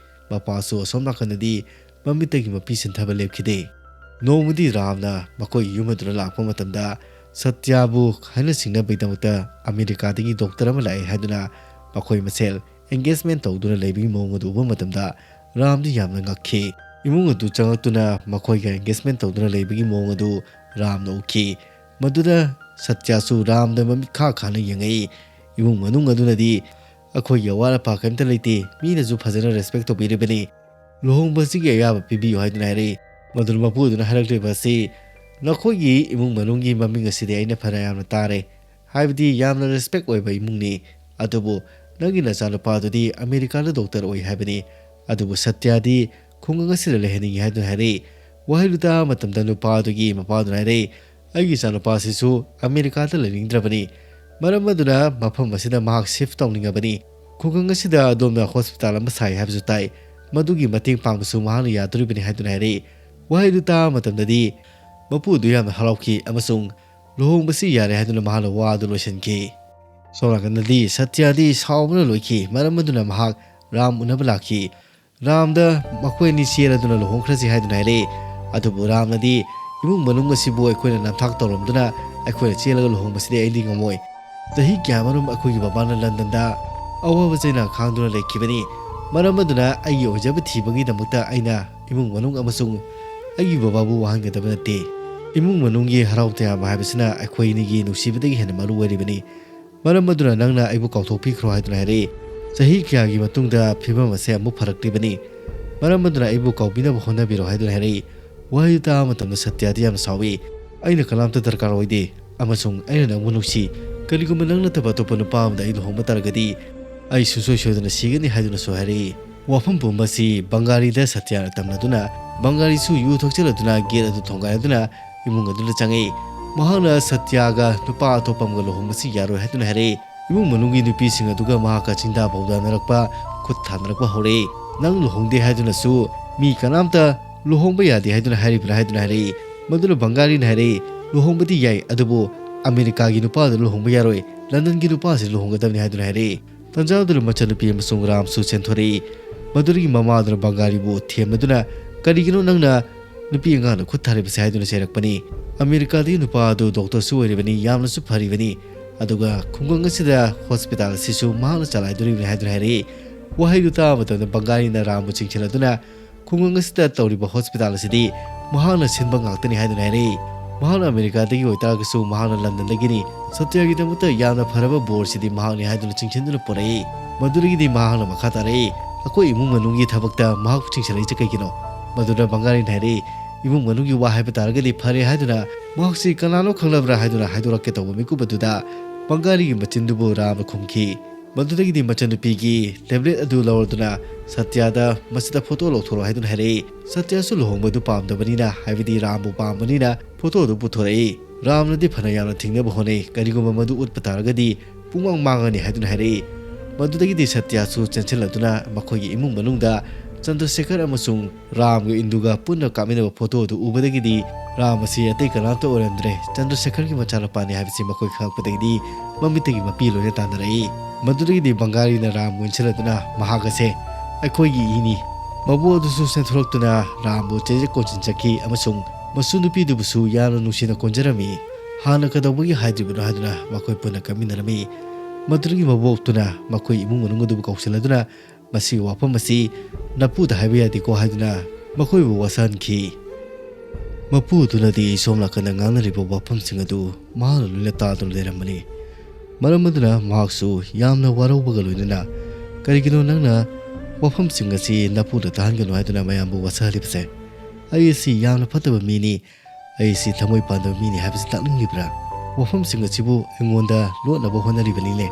ꯃꯄꯥꯁꯨ ꯑꯁꯣꯝ ꯅꯥꯀꯟꯗꯗꯤ ꯃꯃꯤꯠꯇꯒꯤ ꯃꯄꯤ ꯁꯤꯟꯊꯕ ꯂꯦꯞꯈꯤꯗꯦ꯫ ꯅꯣꯡꯃꯗꯤ ꯔꯥꯝꯅ ꯃꯈꯣꯏꯒꯤ ꯌꯨꯝ ꯑꯗꯨꯗ ꯂꯥꯛꯄ ꯃꯇꯝꯗ, ꯁꯇ꯭ꯌꯥꯕꯨ ꯍꯥꯏꯅ ꯁꯤꯡꯅꯕꯒꯤꯗꯃꯛꯇ ꯑꯃꯦꯔꯤꯀꯥꯗꯒꯤ ꯗꯣꯛꯇꯔ ꯑꯃ ꯂꯥꯛꯑꯦ ꯍꯥꯏꯗꯨꯅ ꯃꯈꯣꯏ ꯃꯁꯦꯜ ꯑꯦꯡꯒꯦꯖꯃꯦꯟ ꯇꯧꯗꯨꯅ ꯂꯩꯕꯒꯤ ꯃꯑꯣꯡ ꯑꯗꯨ ꯎꯕ ꯃꯇꯝꯗ ꯔꯥꯝꯗꯤ ꯌꯥꯝꯅ ꯉꯛꯈꯤ꯫ ꯏꯃꯨꯡ ꯑꯗꯨ ꯆꯪꯂꯛꯇꯨꯅ ꯃꯈꯣꯏꯒ ꯑꯦꯡꯒꯦꯖꯃꯦꯟ ꯇꯧꯗꯨꯅ ꯂꯩꯕꯒꯤ ꯃꯑꯣꯡ ꯑꯗꯨ ꯔꯥꯝꯅ ꯎꯈꯤ꯫ ꯃꯗꯨꯗ ꯁꯇ꯭ꯌꯥꯁꯨ ꯔꯥꯝꯗ ꯃꯃꯤꯠ ꯈꯥ ꯈꯥꯅ ꯌꯦꯡꯉꯛꯏ꯫ ꯏꯃꯨꯡ ꯃꯅꯨꯡ ꯑꯗꯨꯅꯗꯤ, "ꯑꯩꯈꯣꯏꯒꯤ ꯑꯋꯥꯠ ꯑꯄꯥ ꯀꯔꯤꯝꯇ ꯂꯩꯇꯦ, ꯃꯤꯅꯁꯨ ꯐꯖꯅ ꯔꯦꯁꯄꯦꯛ ꯇꯧꯕꯤꯔꯤꯕꯅꯤ, ꯂꯨꯍꯣꯡꯕꯁꯤꯒꯤ ꯑꯌꯥꯕ ꯄꯤꯕꯤꯌꯨ" ꯍꯥꯏꯗꯨꯅ ꯍꯥꯏꯔꯛꯏ꯫ ꯃꯗꯨꯅ ꯃꯄꯨ ꯑꯗꯨꯅ ꯍꯥꯏꯔꯛꯂꯤꯕ ꯑꯁꯤ, "ꯅꯈꯣꯏꯒꯤ ꯏꯃꯨꯡ ꯃꯅꯨꯡꯒꯤ ꯃꯃꯤꯡ ꯑꯁꯤꯗꯤ ꯑꯩꯅ ꯐꯅ ꯌꯥꯝꯅ ꯇꯥꯔꯦ, ꯍꯥꯏꯕꯗꯤ ꯌꯥꯝꯅ ꯔꯦꯁꯄꯦꯛ ꯑꯣꯏꯕ ꯏꯃꯨꯡꯅꯤ, ꯑꯗꯨꯕꯨ ꯅꯪꯒꯤ ꯅꯆꯥꯅꯨꯄꯥꯗꯨꯗꯤ ꯑꯃꯦꯔꯤꯀꯥꯗ ꯗꯣꯛꯇꯔ ꯑꯣꯏ ꯍꯥꯏꯕꯅꯤ, ꯑꯗꯨꯕꯨ ꯁꯇ꯭ꯌꯥꯗꯤ ꯈꯨꯡꯒꯪ ꯑꯁꯤꯗ ꯂꯩꯍꯟꯅꯤꯡꯏ" ꯍꯥꯏꯗꯨꯅ ꯍꯥꯏꯔꯛꯏ꯫ ꯋꯥꯍꯩꯗꯨ ꯇꯥꯕ ꯃꯇꯝꯗ ꯅꯨꯄꯥ ꯑꯗꯨꯒꯤ ꯃꯄꯥꯗꯨꯅ ꯍꯥꯏꯔꯛꯏ, "ꯑꯩꯒꯤ ꯏꯆꯥꯅꯨꯄꯥꯁꯤꯁꯨ ꯑꯃꯦꯔꯤꯀꯥꯗ ꯂꯩꯅꯤꯡꯗ꯭ꯔꯕꯅꯤ, ꯃꯔꯝ ꯑꯗꯨꯅ ꯃꯐꯝ ꯑꯁꯤꯗ ꯃꯍꯥꯛ ꯁꯤꯐ ꯇꯧꯅꯤꯡꯉꯕꯅꯤ꯫ ꯈꯨꯡꯒꯪ ꯑꯁꯤꯗ ꯑꯗꯣꯝꯅ ꯍꯣꯁꯄꯤꯇꯥꯜ ꯑꯃ ꯁꯥꯏ ꯍꯥꯏꯕꯁꯨ ꯇꯥꯏ, ꯃꯗꯨꯒꯤ ꯃꯇꯦꯡ ꯄꯥꯡꯕꯁꯨ ꯃꯍꯥꯛꯅ ꯌꯥꯗꯣꯔꯤꯕꯅꯤ" ꯍꯥꯏꯗꯨꯅ ꯍꯥꯏꯔꯛꯏ꯫ ꯋꯥꯍꯩꯗꯨ ꯇꯥꯕ ꯃꯇꯝꯗꯗꯤ ꯃꯄꯨ ꯑꯗꯨ ꯌꯥꯝꯅ ꯍꯔꯥꯎꯈꯤ ꯑꯃꯁꯨꯡ ꯂꯨꯍꯣꯡꯕꯁꯤ ꯌꯥꯔꯦ ꯍꯥꯏꯗꯨꯅ ꯃꯍꯥꯛꯅ ꯋꯥ ꯑꯗꯨ ꯂꯣꯏꯁꯤꯟꯈꯤ꯫ ꯁꯣꯝ ꯅꯥꯀꯟꯗꯗꯤ ꯁꯇ꯭ꯌꯥꯗꯤ ꯁꯥꯎꯕꯅ ꯂꯣꯏꯈꯤ, ꯃꯔꯝ ꯑꯗꯨꯅ ꯃꯍꯥꯛ ꯔꯥꯝ ꯎꯅꯕ ꯂꯥꯛꯈꯤ꯫ ꯔꯥꯝꯗ ꯃꯈꯣꯏ ꯑꯅꯤ ꯆꯦꯜꯂꯗꯨꯅ ꯂꯨꯍꯣꯡꯈ꯭ꯔꯁꯤ ꯍꯥꯏꯗꯨꯅ ꯍꯥꯏꯔꯛꯏ꯫ ꯑꯗꯨꯕꯨ ꯔꯥꯝꯅꯗꯤ, "ꯏꯃꯨꯡ ꯃꯅꯨꯡ ꯑꯁꯤꯕꯨ ꯑꯩꯈꯣꯏꯅ ꯅꯝꯊꯥꯛ ꯇꯧꯔꯝꯗꯨꯅ ꯑꯩꯈꯣꯏꯅ ꯆꯦꯜꯂꯒ ꯂꯨꯍꯣꯡꯕꯁꯤꯗꯤ ꯑꯩꯗꯤ ꯉꯝꯃꯣꯏ꯫ ꯆꯍꯤ ꯀꯌꯥꯃꯔꯨꯝ ꯑꯩꯈꯣꯏꯒꯤ ꯕꯕꯥꯅ ꯂꯟꯗꯟꯗ ꯑꯋꯥꯕ ꯆꯩꯅꯥ ꯈꯥꯡꯗꯨꯅ ꯂꯩꯈꯤꯕꯅꯤ꯫ ꯃꯔꯝ ꯑꯗꯨꯅ ꯑꯩꯒꯤ ꯑꯣꯏꯖꯕ ꯊꯤꯕꯒꯤꯗꯃꯛꯇ ꯑꯩꯅ ꯏꯃꯨꯡ ꯃꯅꯨꯡ ꯑꯃꯁꯨꯡ ꯑꯩꯒꯤ ꯕꯕꯥꯕꯨ ꯋꯥꯍꯟꯒꯗꯕ ꯅꯠꯇꯦ꯫ ꯏꯃꯨꯡ ꯃꯅꯨꯡꯒꯤ ꯍꯔꯥꯎ ꯇꯌꯥꯝꯕ ꯍꯥꯏꯕꯁꯤꯅ ꯑꯩꯈꯣꯏ ꯑꯅꯤꯒꯤ ꯅꯨꯡꯁꯤꯕꯗꯒꯤ ꯍꯦꯟꯅ ꯃꯔꯨ ꯑꯣꯏꯔꯤꯕꯅꯤ꯫ ꯃꯔꯝ ꯑꯗꯨꯅ ꯅꯪꯅ ꯑꯩꯕꯨ ꯀꯥꯎꯊꯣꯛꯄꯤꯈ꯭ꯔꯣ" ꯍꯥꯏꯗꯨꯅ ꯍꯥꯏꯔꯛꯏ꯫ ꯆꯍꯤ ꯀꯌꯥꯒꯤ ꯃꯇꯨꯡꯗ ꯐꯤꯕꯝ ꯑꯁꯦ ꯑꯃꯨꯛ ꯐꯔꯛꯂꯤꯕꯅꯤ꯫ ꯃꯔꯝ ꯑꯗꯨꯅ ꯑꯩꯕꯨ ꯀꯥꯎꯕꯤꯅꯕ ꯍꯣꯠꯅꯕꯤꯔꯣ ꯍꯥꯏꯗꯨꯅ ꯍꯥꯏꯔꯛꯏ꯫ ꯋꯥꯍꯩ ꯇꯥꯕ ꯃꯇꯝꯗ ꯁꯇ꯭ꯌꯥꯗꯤ ꯌꯥꯝꯅ ꯁꯥꯎꯏ꯫ "ꯑꯩꯅ ꯀꯅꯥꯝꯇ ꯗꯔꯀꯥꯔ ꯑꯣꯏꯗꯦ, ꯑꯃꯁꯨꯡ ꯑꯩꯅ ꯅꯪꯕꯨ ꯅꯨꯡꯁꯤ꯫ ꯀꯔꯤꯒꯨꯝꯕ ꯅꯪ ꯅꯠꯇꯕ ꯑꯇꯣꯞꯄ ꯅꯨꯄꯥ ꯑꯃꯗ ꯑꯩ ꯂꯨꯍꯣꯡꯕ ꯇꯥꯔꯒꯗꯤ, ꯑꯩ ꯁꯨꯡꯁꯣꯏ ꯁꯣꯏꯗꯅ ꯁꯤꯒꯅꯤ" ꯍꯥꯏꯗꯨꯅꯁꯨ ꯍꯥꯏꯔꯛꯏ꯫ ꯋꯥꯐꯝ ꯄꯨꯝꯕꯁꯤ ꯕꯪꯒꯥꯂꯤꯗ ꯁꯇ꯭ꯌꯥꯅ ꯇꯝꯂꯗꯨꯅ, ꯕꯪꯒꯥꯂꯤꯁꯨ ꯌꯨ ꯊꯛꯆꯜꯂꯗꯨꯅ ꯒꯦꯠ ꯑꯗꯨ ꯊꯣꯡꯒꯥꯏꯔꯗꯨꯅ ꯏꯃꯨꯡ ꯑꯗꯨꯗ ꯆꯪꯉꯛꯏ꯫ ꯃꯍꯥꯛꯅ ꯁꯇ꯭ꯌꯥꯒ ꯅꯨꯄꯥ ꯑꯇꯣꯞꯄ ꯑꯃꯒ ꯂꯨꯍꯣꯡꯕꯁꯤ ꯌꯥꯔꯣꯏ ꯍꯥꯏꯗꯨꯅ ꯍꯥꯏꯔꯛꯏ꯫ ꯏꯃꯨꯡ ꯃꯅꯨꯡꯒꯤ ꯅꯨꯄꯤꯁꯤꯡ ꯑꯗꯨꯒ ꯃꯍꯥꯛꯀ ꯆꯤꯟꯗꯥ ꯄꯥꯎꯗꯥꯅꯔꯛꯄ, ꯈꯨꯠ ꯊꯥꯅꯔꯛꯄ ꯍꯧꯔꯛꯏ꯫ "ꯅꯪ ꯂꯨꯍꯣꯡꯗꯦ ꯍꯥꯏꯗꯨꯅꯁꯨ ꯃꯤ ꯀꯅꯥꯝꯇ ꯂꯨꯍꯣꯡꯕ ꯌꯥꯗꯦ ꯍꯥꯏꯗꯨꯅ ꯍꯥꯏꯔꯤꯕ꯭ꯔꯥ?" ꯍꯥꯏꯗꯨꯅ ꯍꯥꯏꯔꯛꯏ꯫ ꯃꯗꯨꯅ ꯕꯪꯒꯥꯂꯤꯅ ꯍꯥꯏꯔꯛꯏ, "ꯂꯨꯍꯣꯡꯕꯗꯤ ꯌꯥꯏ, ꯑꯗꯨꯕꯨ ꯑꯃꯦꯔꯤꯀꯥꯒꯤ ꯅꯨꯄꯥꯗꯨ ꯂꯨꯍꯣꯡꯕ ꯌꯥꯔꯣꯏ, ꯂꯟꯗꯟꯒꯤ ꯅꯨꯄꯥꯁꯤ ꯂꯨꯍꯣꯡꯒꯗꯕꯅꯤ" ꯍꯥꯏꯗꯨꯅ ꯍꯥꯏꯔꯛꯏ꯫ ꯇꯟꯖꯥ ꯑꯗꯨꯗ ꯃꯆꯟꯅꯨꯄꯤ ꯑꯃꯁꯨꯡ ꯔꯥꯝꯁꯨ ꯆꯦꯟꯊꯣꯔꯛꯏ꯫ ꯃꯗꯨꯗꯒꯤ ꯃꯃꯥꯗꯨꯅ ꯕꯪꯒꯥꯂꯤꯕꯨ ꯊꯦꯝꯂꯗꯨꯅ, "ꯀꯔꯤꯒꯤꯅꯣ ꯅꯪꯅ ꯅꯨꯄꯤ ꯑꯉꯥꯡꯅ ꯈꯨꯠ ꯊꯥꯔꯤꯕꯁꯦ ꯍꯥꯏꯗꯨꯅ ꯆꯩꯔꯛꯄꯅꯤ꯫ ꯑꯃꯦꯔꯤꯀꯥꯗꯒꯤ ꯅꯨꯄꯥ ꯑꯗꯨ ꯗꯣꯛꯇꯔꯁꯨ ꯑꯣꯏꯔꯤꯕꯅꯤ, ꯌꯥꯝꯅꯁꯨ ꯐꯔꯤꯕꯅꯤ꯫ ꯑꯗꯨꯒ ꯈꯨꯡꯒꯪ ꯑꯁꯤꯗ ꯍꯣꯁꯄꯤꯇꯥꯜ ꯑꯁꯤꯁꯨ ꯃꯍꯥꯛꯅ ꯆꯂꯥꯏꯗꯣꯔꯤꯕꯅꯤ ꯍꯥꯏꯗꯨꯅ ꯍꯥꯏꯔꯛꯏ꯫ ꯋꯥꯍꯩꯗꯨ ꯇꯥꯕ ꯃꯇꯝꯗ ꯕꯪꯒꯥꯂꯤꯅ ꯔꯥꯝꯕꯨ ꯆꯤꯡꯁꯤꯜꯂꯗꯨꯅ ꯈꯨꯡꯒꯪ ꯑꯁꯤꯗ ꯇꯧꯔꯤꯕ ꯍꯣꯁꯄꯤꯇꯥꯜ ꯑꯁꯤꯗꯤ ꯃꯍꯥꯛꯅ ꯁꯤꯟꯕ ꯉꯥꯛꯇꯅꯤ ꯍꯥꯏꯗꯨꯅ ꯍꯥꯏꯔꯛꯏ꯫ ꯃꯍꯥꯛꯅ ꯑꯃꯦꯔꯤꯀꯥꯗꯒꯤ ꯑꯣꯏꯇꯥꯔꯒꯁꯨ ꯃꯍꯥꯛꯅ ꯂꯟꯗꯟꯗꯒꯤꯅꯤ꯫ ꯁꯇ꯭ꯌꯒꯤꯗꯃꯛꯇ ꯌꯥꯝꯅ ꯐꯔꯕ ꯕꯣꯔꯁꯤꯗꯤ ꯃꯍꯥꯛꯅꯤ ꯍꯥꯏꯗꯨꯅ ꯆꯤꯡꯁꯤꯟꯗꯨꯅ ꯄꯨꯔꯛꯏ꯫ ꯃꯗꯨꯗꯒꯤꯗꯤ ꯃꯍꯥꯛꯅ ꯃꯈꯥ ꯇꯥꯔꯛꯏ, "ꯑꯩꯈꯣꯏ ꯏꯃꯨꯡ ꯃꯅꯨꯡꯒꯤ ꯊꯕꯛꯇ ꯃꯍꯥꯛꯄꯨ ꯆꯤꯡꯁꯤꯜꯂꯛꯏꯁꯦ ꯀꯩꯒꯤꯅꯣ?" ꯃꯗꯨꯗ ꯕꯪꯒꯥꯂꯤꯅ ꯍꯥꯏꯔꯛꯏ, "ꯏꯃꯨꯡ ꯃꯅꯨꯡꯒꯤ ꯋꯥ ꯍꯥꯏꯕ ꯇꯥꯔꯒꯗꯤ ꯐꯔꯦ ꯍꯥꯏꯗꯨꯅ ꯃꯍꯥꯛꯁꯤ ꯀꯅꯥꯅꯣ ꯈꯪꯂꯕ꯭ꯔꯥ ꯍꯥꯏꯗꯨꯅ ꯍꯥꯏꯗꯣꯔꯛꯀꯦ ꯇꯧꯕ ꯃꯤꯀꯨꯞ ꯑꯗꯨꯗ ꯕꯪꯒꯥꯂꯤꯒꯤ ꯃꯆꯤꯟꯗꯨꯕꯨ ꯔꯥꯝꯅ ꯈꯨꯝꯈꯤ꯫ ꯃꯗꯨꯗꯒꯤꯗꯤ ꯃꯆꯟꯅꯨꯄꯤꯒꯤ ꯇꯦꯕ꯭ꯂꯦꯠ ꯑꯗꯨ ꯂꯧꯔꯗꯨꯅ ꯁꯇ꯭ꯌꯗ ꯃꯁꯤꯗ ꯐꯣꯇꯣ ꯂꯧꯊꯣꯔꯛꯑꯣ ꯍꯥꯏꯗꯨꯅ ꯍꯥꯏꯔꯛꯏ꯫ ꯁꯇ꯭ꯌꯁꯨ ꯂꯨꯍꯣꯡꯕꯗꯨ ꯄꯥꯝꯗꯕꯅꯤꯅ, ꯍꯥꯏꯕꯗꯤ ꯔꯥꯝꯕꯨ ꯄꯥꯝꯕꯅꯤꯅ ꯐꯣꯇꯣ ꯑꯗꯨ ꯄꯨꯊꯣꯔꯛꯏ꯫ ꯔꯥꯝꯅꯗꯤ ꯐꯅ ꯌꯥꯝꯅ ꯊꯤꯡꯅꯕ ꯍꯣꯠꯅꯩ, ꯀꯔꯤꯒꯨꯝꯕ ꯃꯗꯨ ꯎꯠꯄ ꯇꯥꯔꯒꯗꯤ ꯄꯨꯡꯃꯥꯡ ꯃꯥꯡꯉꯅꯤ ꯍꯥꯏꯗꯨꯅ ꯍꯥꯏꯔꯛꯏ꯫ ꯃꯗꯨꯗꯒꯤꯗꯤ ꯁꯇ꯭ꯌꯁꯨ ꯆꯦꯟꯁꯤꯜꯂꯗꯨꯅ ꯃꯈꯣꯏꯒꯤ ꯏꯃꯨꯡ ꯃꯅꯨꯡꯗ ꯆꯟꯗ꯭ꯔꯁꯦꯈꯔ ꯑꯃꯁꯨꯡ ꯔꯥꯝꯒ ꯏꯟꯗꯨꯒ ꯄꯨꯟꯅ ꯀꯥꯞꯃꯤꯟꯅꯕ ꯐꯣꯇꯣ ꯑꯗꯨ ꯎꯕꯗꯒꯤꯗꯤ ꯔꯥꯝ ꯑꯁꯤ ꯑꯇꯩ ꯀꯅꯥꯝꯇ ꯑꯣꯏꯔꯝꯗ꯭ꯔꯦ, ꯆꯟꯗ꯭ꯔꯁꯦꯈꯔꯒꯤ ꯃꯆꯥꯅꯨꯄꯥꯅꯤ ꯍꯥꯏꯕꯁꯤ ꯃꯈꯣꯏ ꯈꯪꯂꯛꯄꯗꯒꯤꯗꯤ ꯃꯃꯤꯠꯇꯒꯤ ꯃꯄꯤ ꯂꯣꯏꯅ ꯇꯥꯅꯔꯛꯏ꯫ ꯃꯗꯨꯗꯒꯤꯗꯤ ꯕꯪꯒꯥꯂꯤꯅ ꯔꯥꯝꯕꯨ ꯏꯟꯁꯤꯜꯂꯗꯨꯅ ꯃꯍꯥꯛ ꯑꯁꯦ ꯑꯩꯈꯣꯏꯒꯤ ꯏꯅꯤ꯫ ꯃꯕꯨ ꯑꯗꯨꯁꯨ ꯆꯦꯟꯊꯣꯔꯛꯇꯨꯅ ꯔꯥꯝꯕꯨ ꯆꯦꯖꯦꯠ ꯀꯣꯟꯁꯤꯟꯖꯈꯤ ꯑꯃꯁꯨꯡ ꯃꯁꯨ ꯅꯨꯄꯤꯗꯨꯕꯨꯁꯨ ꯌꯥꯝꯅ ꯅꯨꯡꯁꯤꯅ ꯀꯣꯟꯖꯔꯝꯃꯤ꯫ ꯍꯥꯟꯅ ꯀꯩꯗꯧꯕꯒꯤ ꯍꯥꯏꯗ꯭ꯔꯤꯕꯅꯣ ꯍꯥꯏꯗꯨꯅ ꯃꯈꯣꯏ ꯄꯨꯟꯅ ꯀꯞꯃꯤꯟꯅꯔꯝꯃꯤ꯫ ꯃꯗꯨꯗꯒꯤ ꯃꯕꯣꯛꯇꯨꯅ ꯃꯈꯣꯏ ꯏꯃꯨꯡ ꯃꯅꯨꯡ ꯑꯗꯨꯕꯨ ꯀꯧꯁꯤꯜꯂꯗꯨꯅ ꯃꯁꯤꯒꯤ ꯋꯥꯐꯝ ꯑꯁꯤ ꯅꯄꯨꯗ ꯍꯥꯏꯕ ꯌꯥꯗꯦꯀꯣ ꯍꯥꯏꯗꯨꯅ ꯃꯈꯣꯏꯕꯨ ꯋꯥꯁꯛꯍꯟꯈꯤ꯫ ꯃꯄꯨꯗꯨꯅꯗꯤ ꯁꯣꯝ ꯅꯥꯀꯟꯗ ꯉꯥꯡꯅꯔꯤꯕ ꯋꯥꯐꯝꯁꯤꯡ ꯑꯗꯨ ꯃꯍꯥꯛꯅ ꯂꯣꯏꯅ ꯇꯥꯗꯨꯅ ꯂꯩꯔꯝꯕꯅꯤ꯫ ꯃꯔꯝ ꯑꯗꯨꯅ ꯃꯍꯥꯛꯁꯨ ꯌꯥꯝꯅ ꯋꯥꯔꯧꯕꯒ ꯂꯣꯏꯅꯅ, "ꯀꯔꯤꯒꯤꯅꯣ ꯅꯪꯅ ꯋꯥꯐꯝꯁꯤꯡ ꯑꯁꯤ ꯅꯄꯨꯗ ꯇꯥꯍꯟꯒꯅꯨ ꯍꯥꯏꯗꯨꯅ ꯃꯌꯥꯝꯕꯨ ꯋꯥꯁꯛꯍꯜꯂꯤꯕꯁꯦ? ꯑꯩ ꯑꯁꯤ ꯌꯥꯝꯅ ꯐꯠꯇꯕ ꯃꯤꯅꯤ, ꯑꯩ ꯑꯁꯤ ꯊꯃꯣꯏ ꯄꯥꯟꯗꯕ ꯃꯤꯅꯤ ꯍꯥꯏꯕꯁꯤ ꯇꯥꯛꯅꯤꯡꯂꯤꯕ꯭ꯔꯥ? ꯋꯥꯐꯝꯁꯤꯡ ꯑꯁꯤꯕꯨ ꯑꯩꯉꯣꯟꯗ ꯂꯣꯠꯅꯕ ꯍꯣꯠꯅꯔꯤꯕꯅꯤꯅꯦ꯫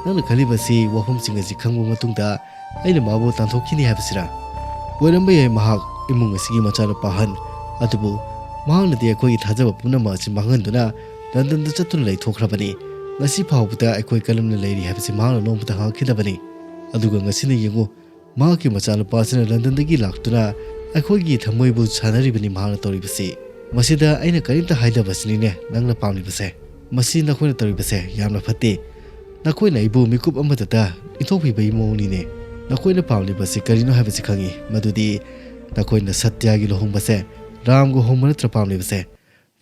ꯅꯪꯅ ꯈꯜꯂꯤꯕꯁꯤ ꯋꯥꯐꯝꯁꯤꯡ ꯑꯁꯤ ꯈꯪꯕ ꯃꯇꯨꯡꯗ ꯑꯩꯅ ꯃꯥꯕꯨ ꯇꯥꯟꯊꯣꯛꯈꯤꯅꯤ ꯍꯥꯏꯕꯁꯤꯔꯥ? ꯑꯣꯏꯔꯝꯕ ꯌꯥꯏ, ꯃꯍꯥꯛ ꯏꯃꯨꯡ ꯑꯁꯤꯒꯤ ꯃꯆꯥꯅꯨꯄꯥ ꯑꯍꯟ, ꯑꯗꯨꯕꯨ ꯃꯍꯥꯛꯅꯗꯤ ꯑꯩꯈꯣꯏꯒꯤ ꯊꯥꯖꯕ ꯄꯨꯝꯅꯃꯛ ꯑꯁꯤ ꯃꯥꯡꯍꯟꯗꯨꯅ ꯂꯟꯗꯟꯗ ꯆꯠꯇꯨꯅ ꯂꯩꯊꯣꯛꯈ꯭ꯔꯕꯅꯤ꯫ ꯉꯁꯤ ꯐꯥꯎꯕꯗ ꯑꯩꯈꯣꯏ ꯀꯔꯝꯅ ꯂꯩꯔꯤ ꯍꯥꯏꯕꯁꯤ ꯃꯍꯥꯛꯅ ꯅꯣꯡꯃꯇ ꯍꯪꯉꯛꯈꯤꯗꯕꯅꯤ꯫ ꯑꯗꯨꯒ ꯉꯁꯤꯅ ꯌꯦꯡꯉꯨ, ꯃꯍꯥꯛꯀꯤ ꯃꯆꯥꯅꯨꯄꯥꯁꯤꯅ ꯂꯟꯗꯟꯗꯒꯤ ꯂꯥꯛꯇꯨꯅ ꯑꯩꯈꯣꯏꯒꯤ ꯊꯃꯣꯏꯕꯨ ꯁꯥꯟꯅꯔꯤꯕꯅꯤ ꯃꯍꯥꯛꯅ ꯇꯧꯔꯤꯕꯁꯤ꯫ ꯃꯁꯤꯗ ꯑꯩꯅ ꯀꯔꯤꯝꯇ ꯍꯥꯏꯗꯕꯁꯤꯅꯤꯅꯦ ꯅꯪꯅ ꯄꯥꯝꯂꯤꯕꯁꯦ꯫ ꯃꯁꯤ ꯅꯈꯣꯏꯅ ꯇꯧꯔꯤꯕꯁꯦ ꯌꯥꯝꯅ ꯐꯠꯇꯦ꯫ ꯅꯈꯣꯏꯅ ꯑꯩꯕꯨ ꯃꯤꯀꯨꯞ ꯑꯃꯗꯇ ꯏꯟꯊꯣꯛꯄꯤꯕꯒꯤ ꯃꯑꯣꯡꯅꯤꯅꯦ꯫ ꯅꯈꯣꯏꯅ ꯄꯥꯝꯂꯤꯕꯁꯤ ꯀꯔꯤꯅꯣ ꯍꯥꯏꯕꯁꯤ ꯈꯪꯏ, ꯃꯗꯨꯗꯤ ꯅꯈꯣꯏꯅ ꯁꯇ꯭ꯌꯒꯤ ꯂꯨꯍꯣꯡꯕꯁꯦ ꯔꯥꯝꯒ ꯍꯣꯡꯕ ꯅꯠꯇ꯭ꯔ ꯄꯥꯝꯂꯤꯕꯁꯦ?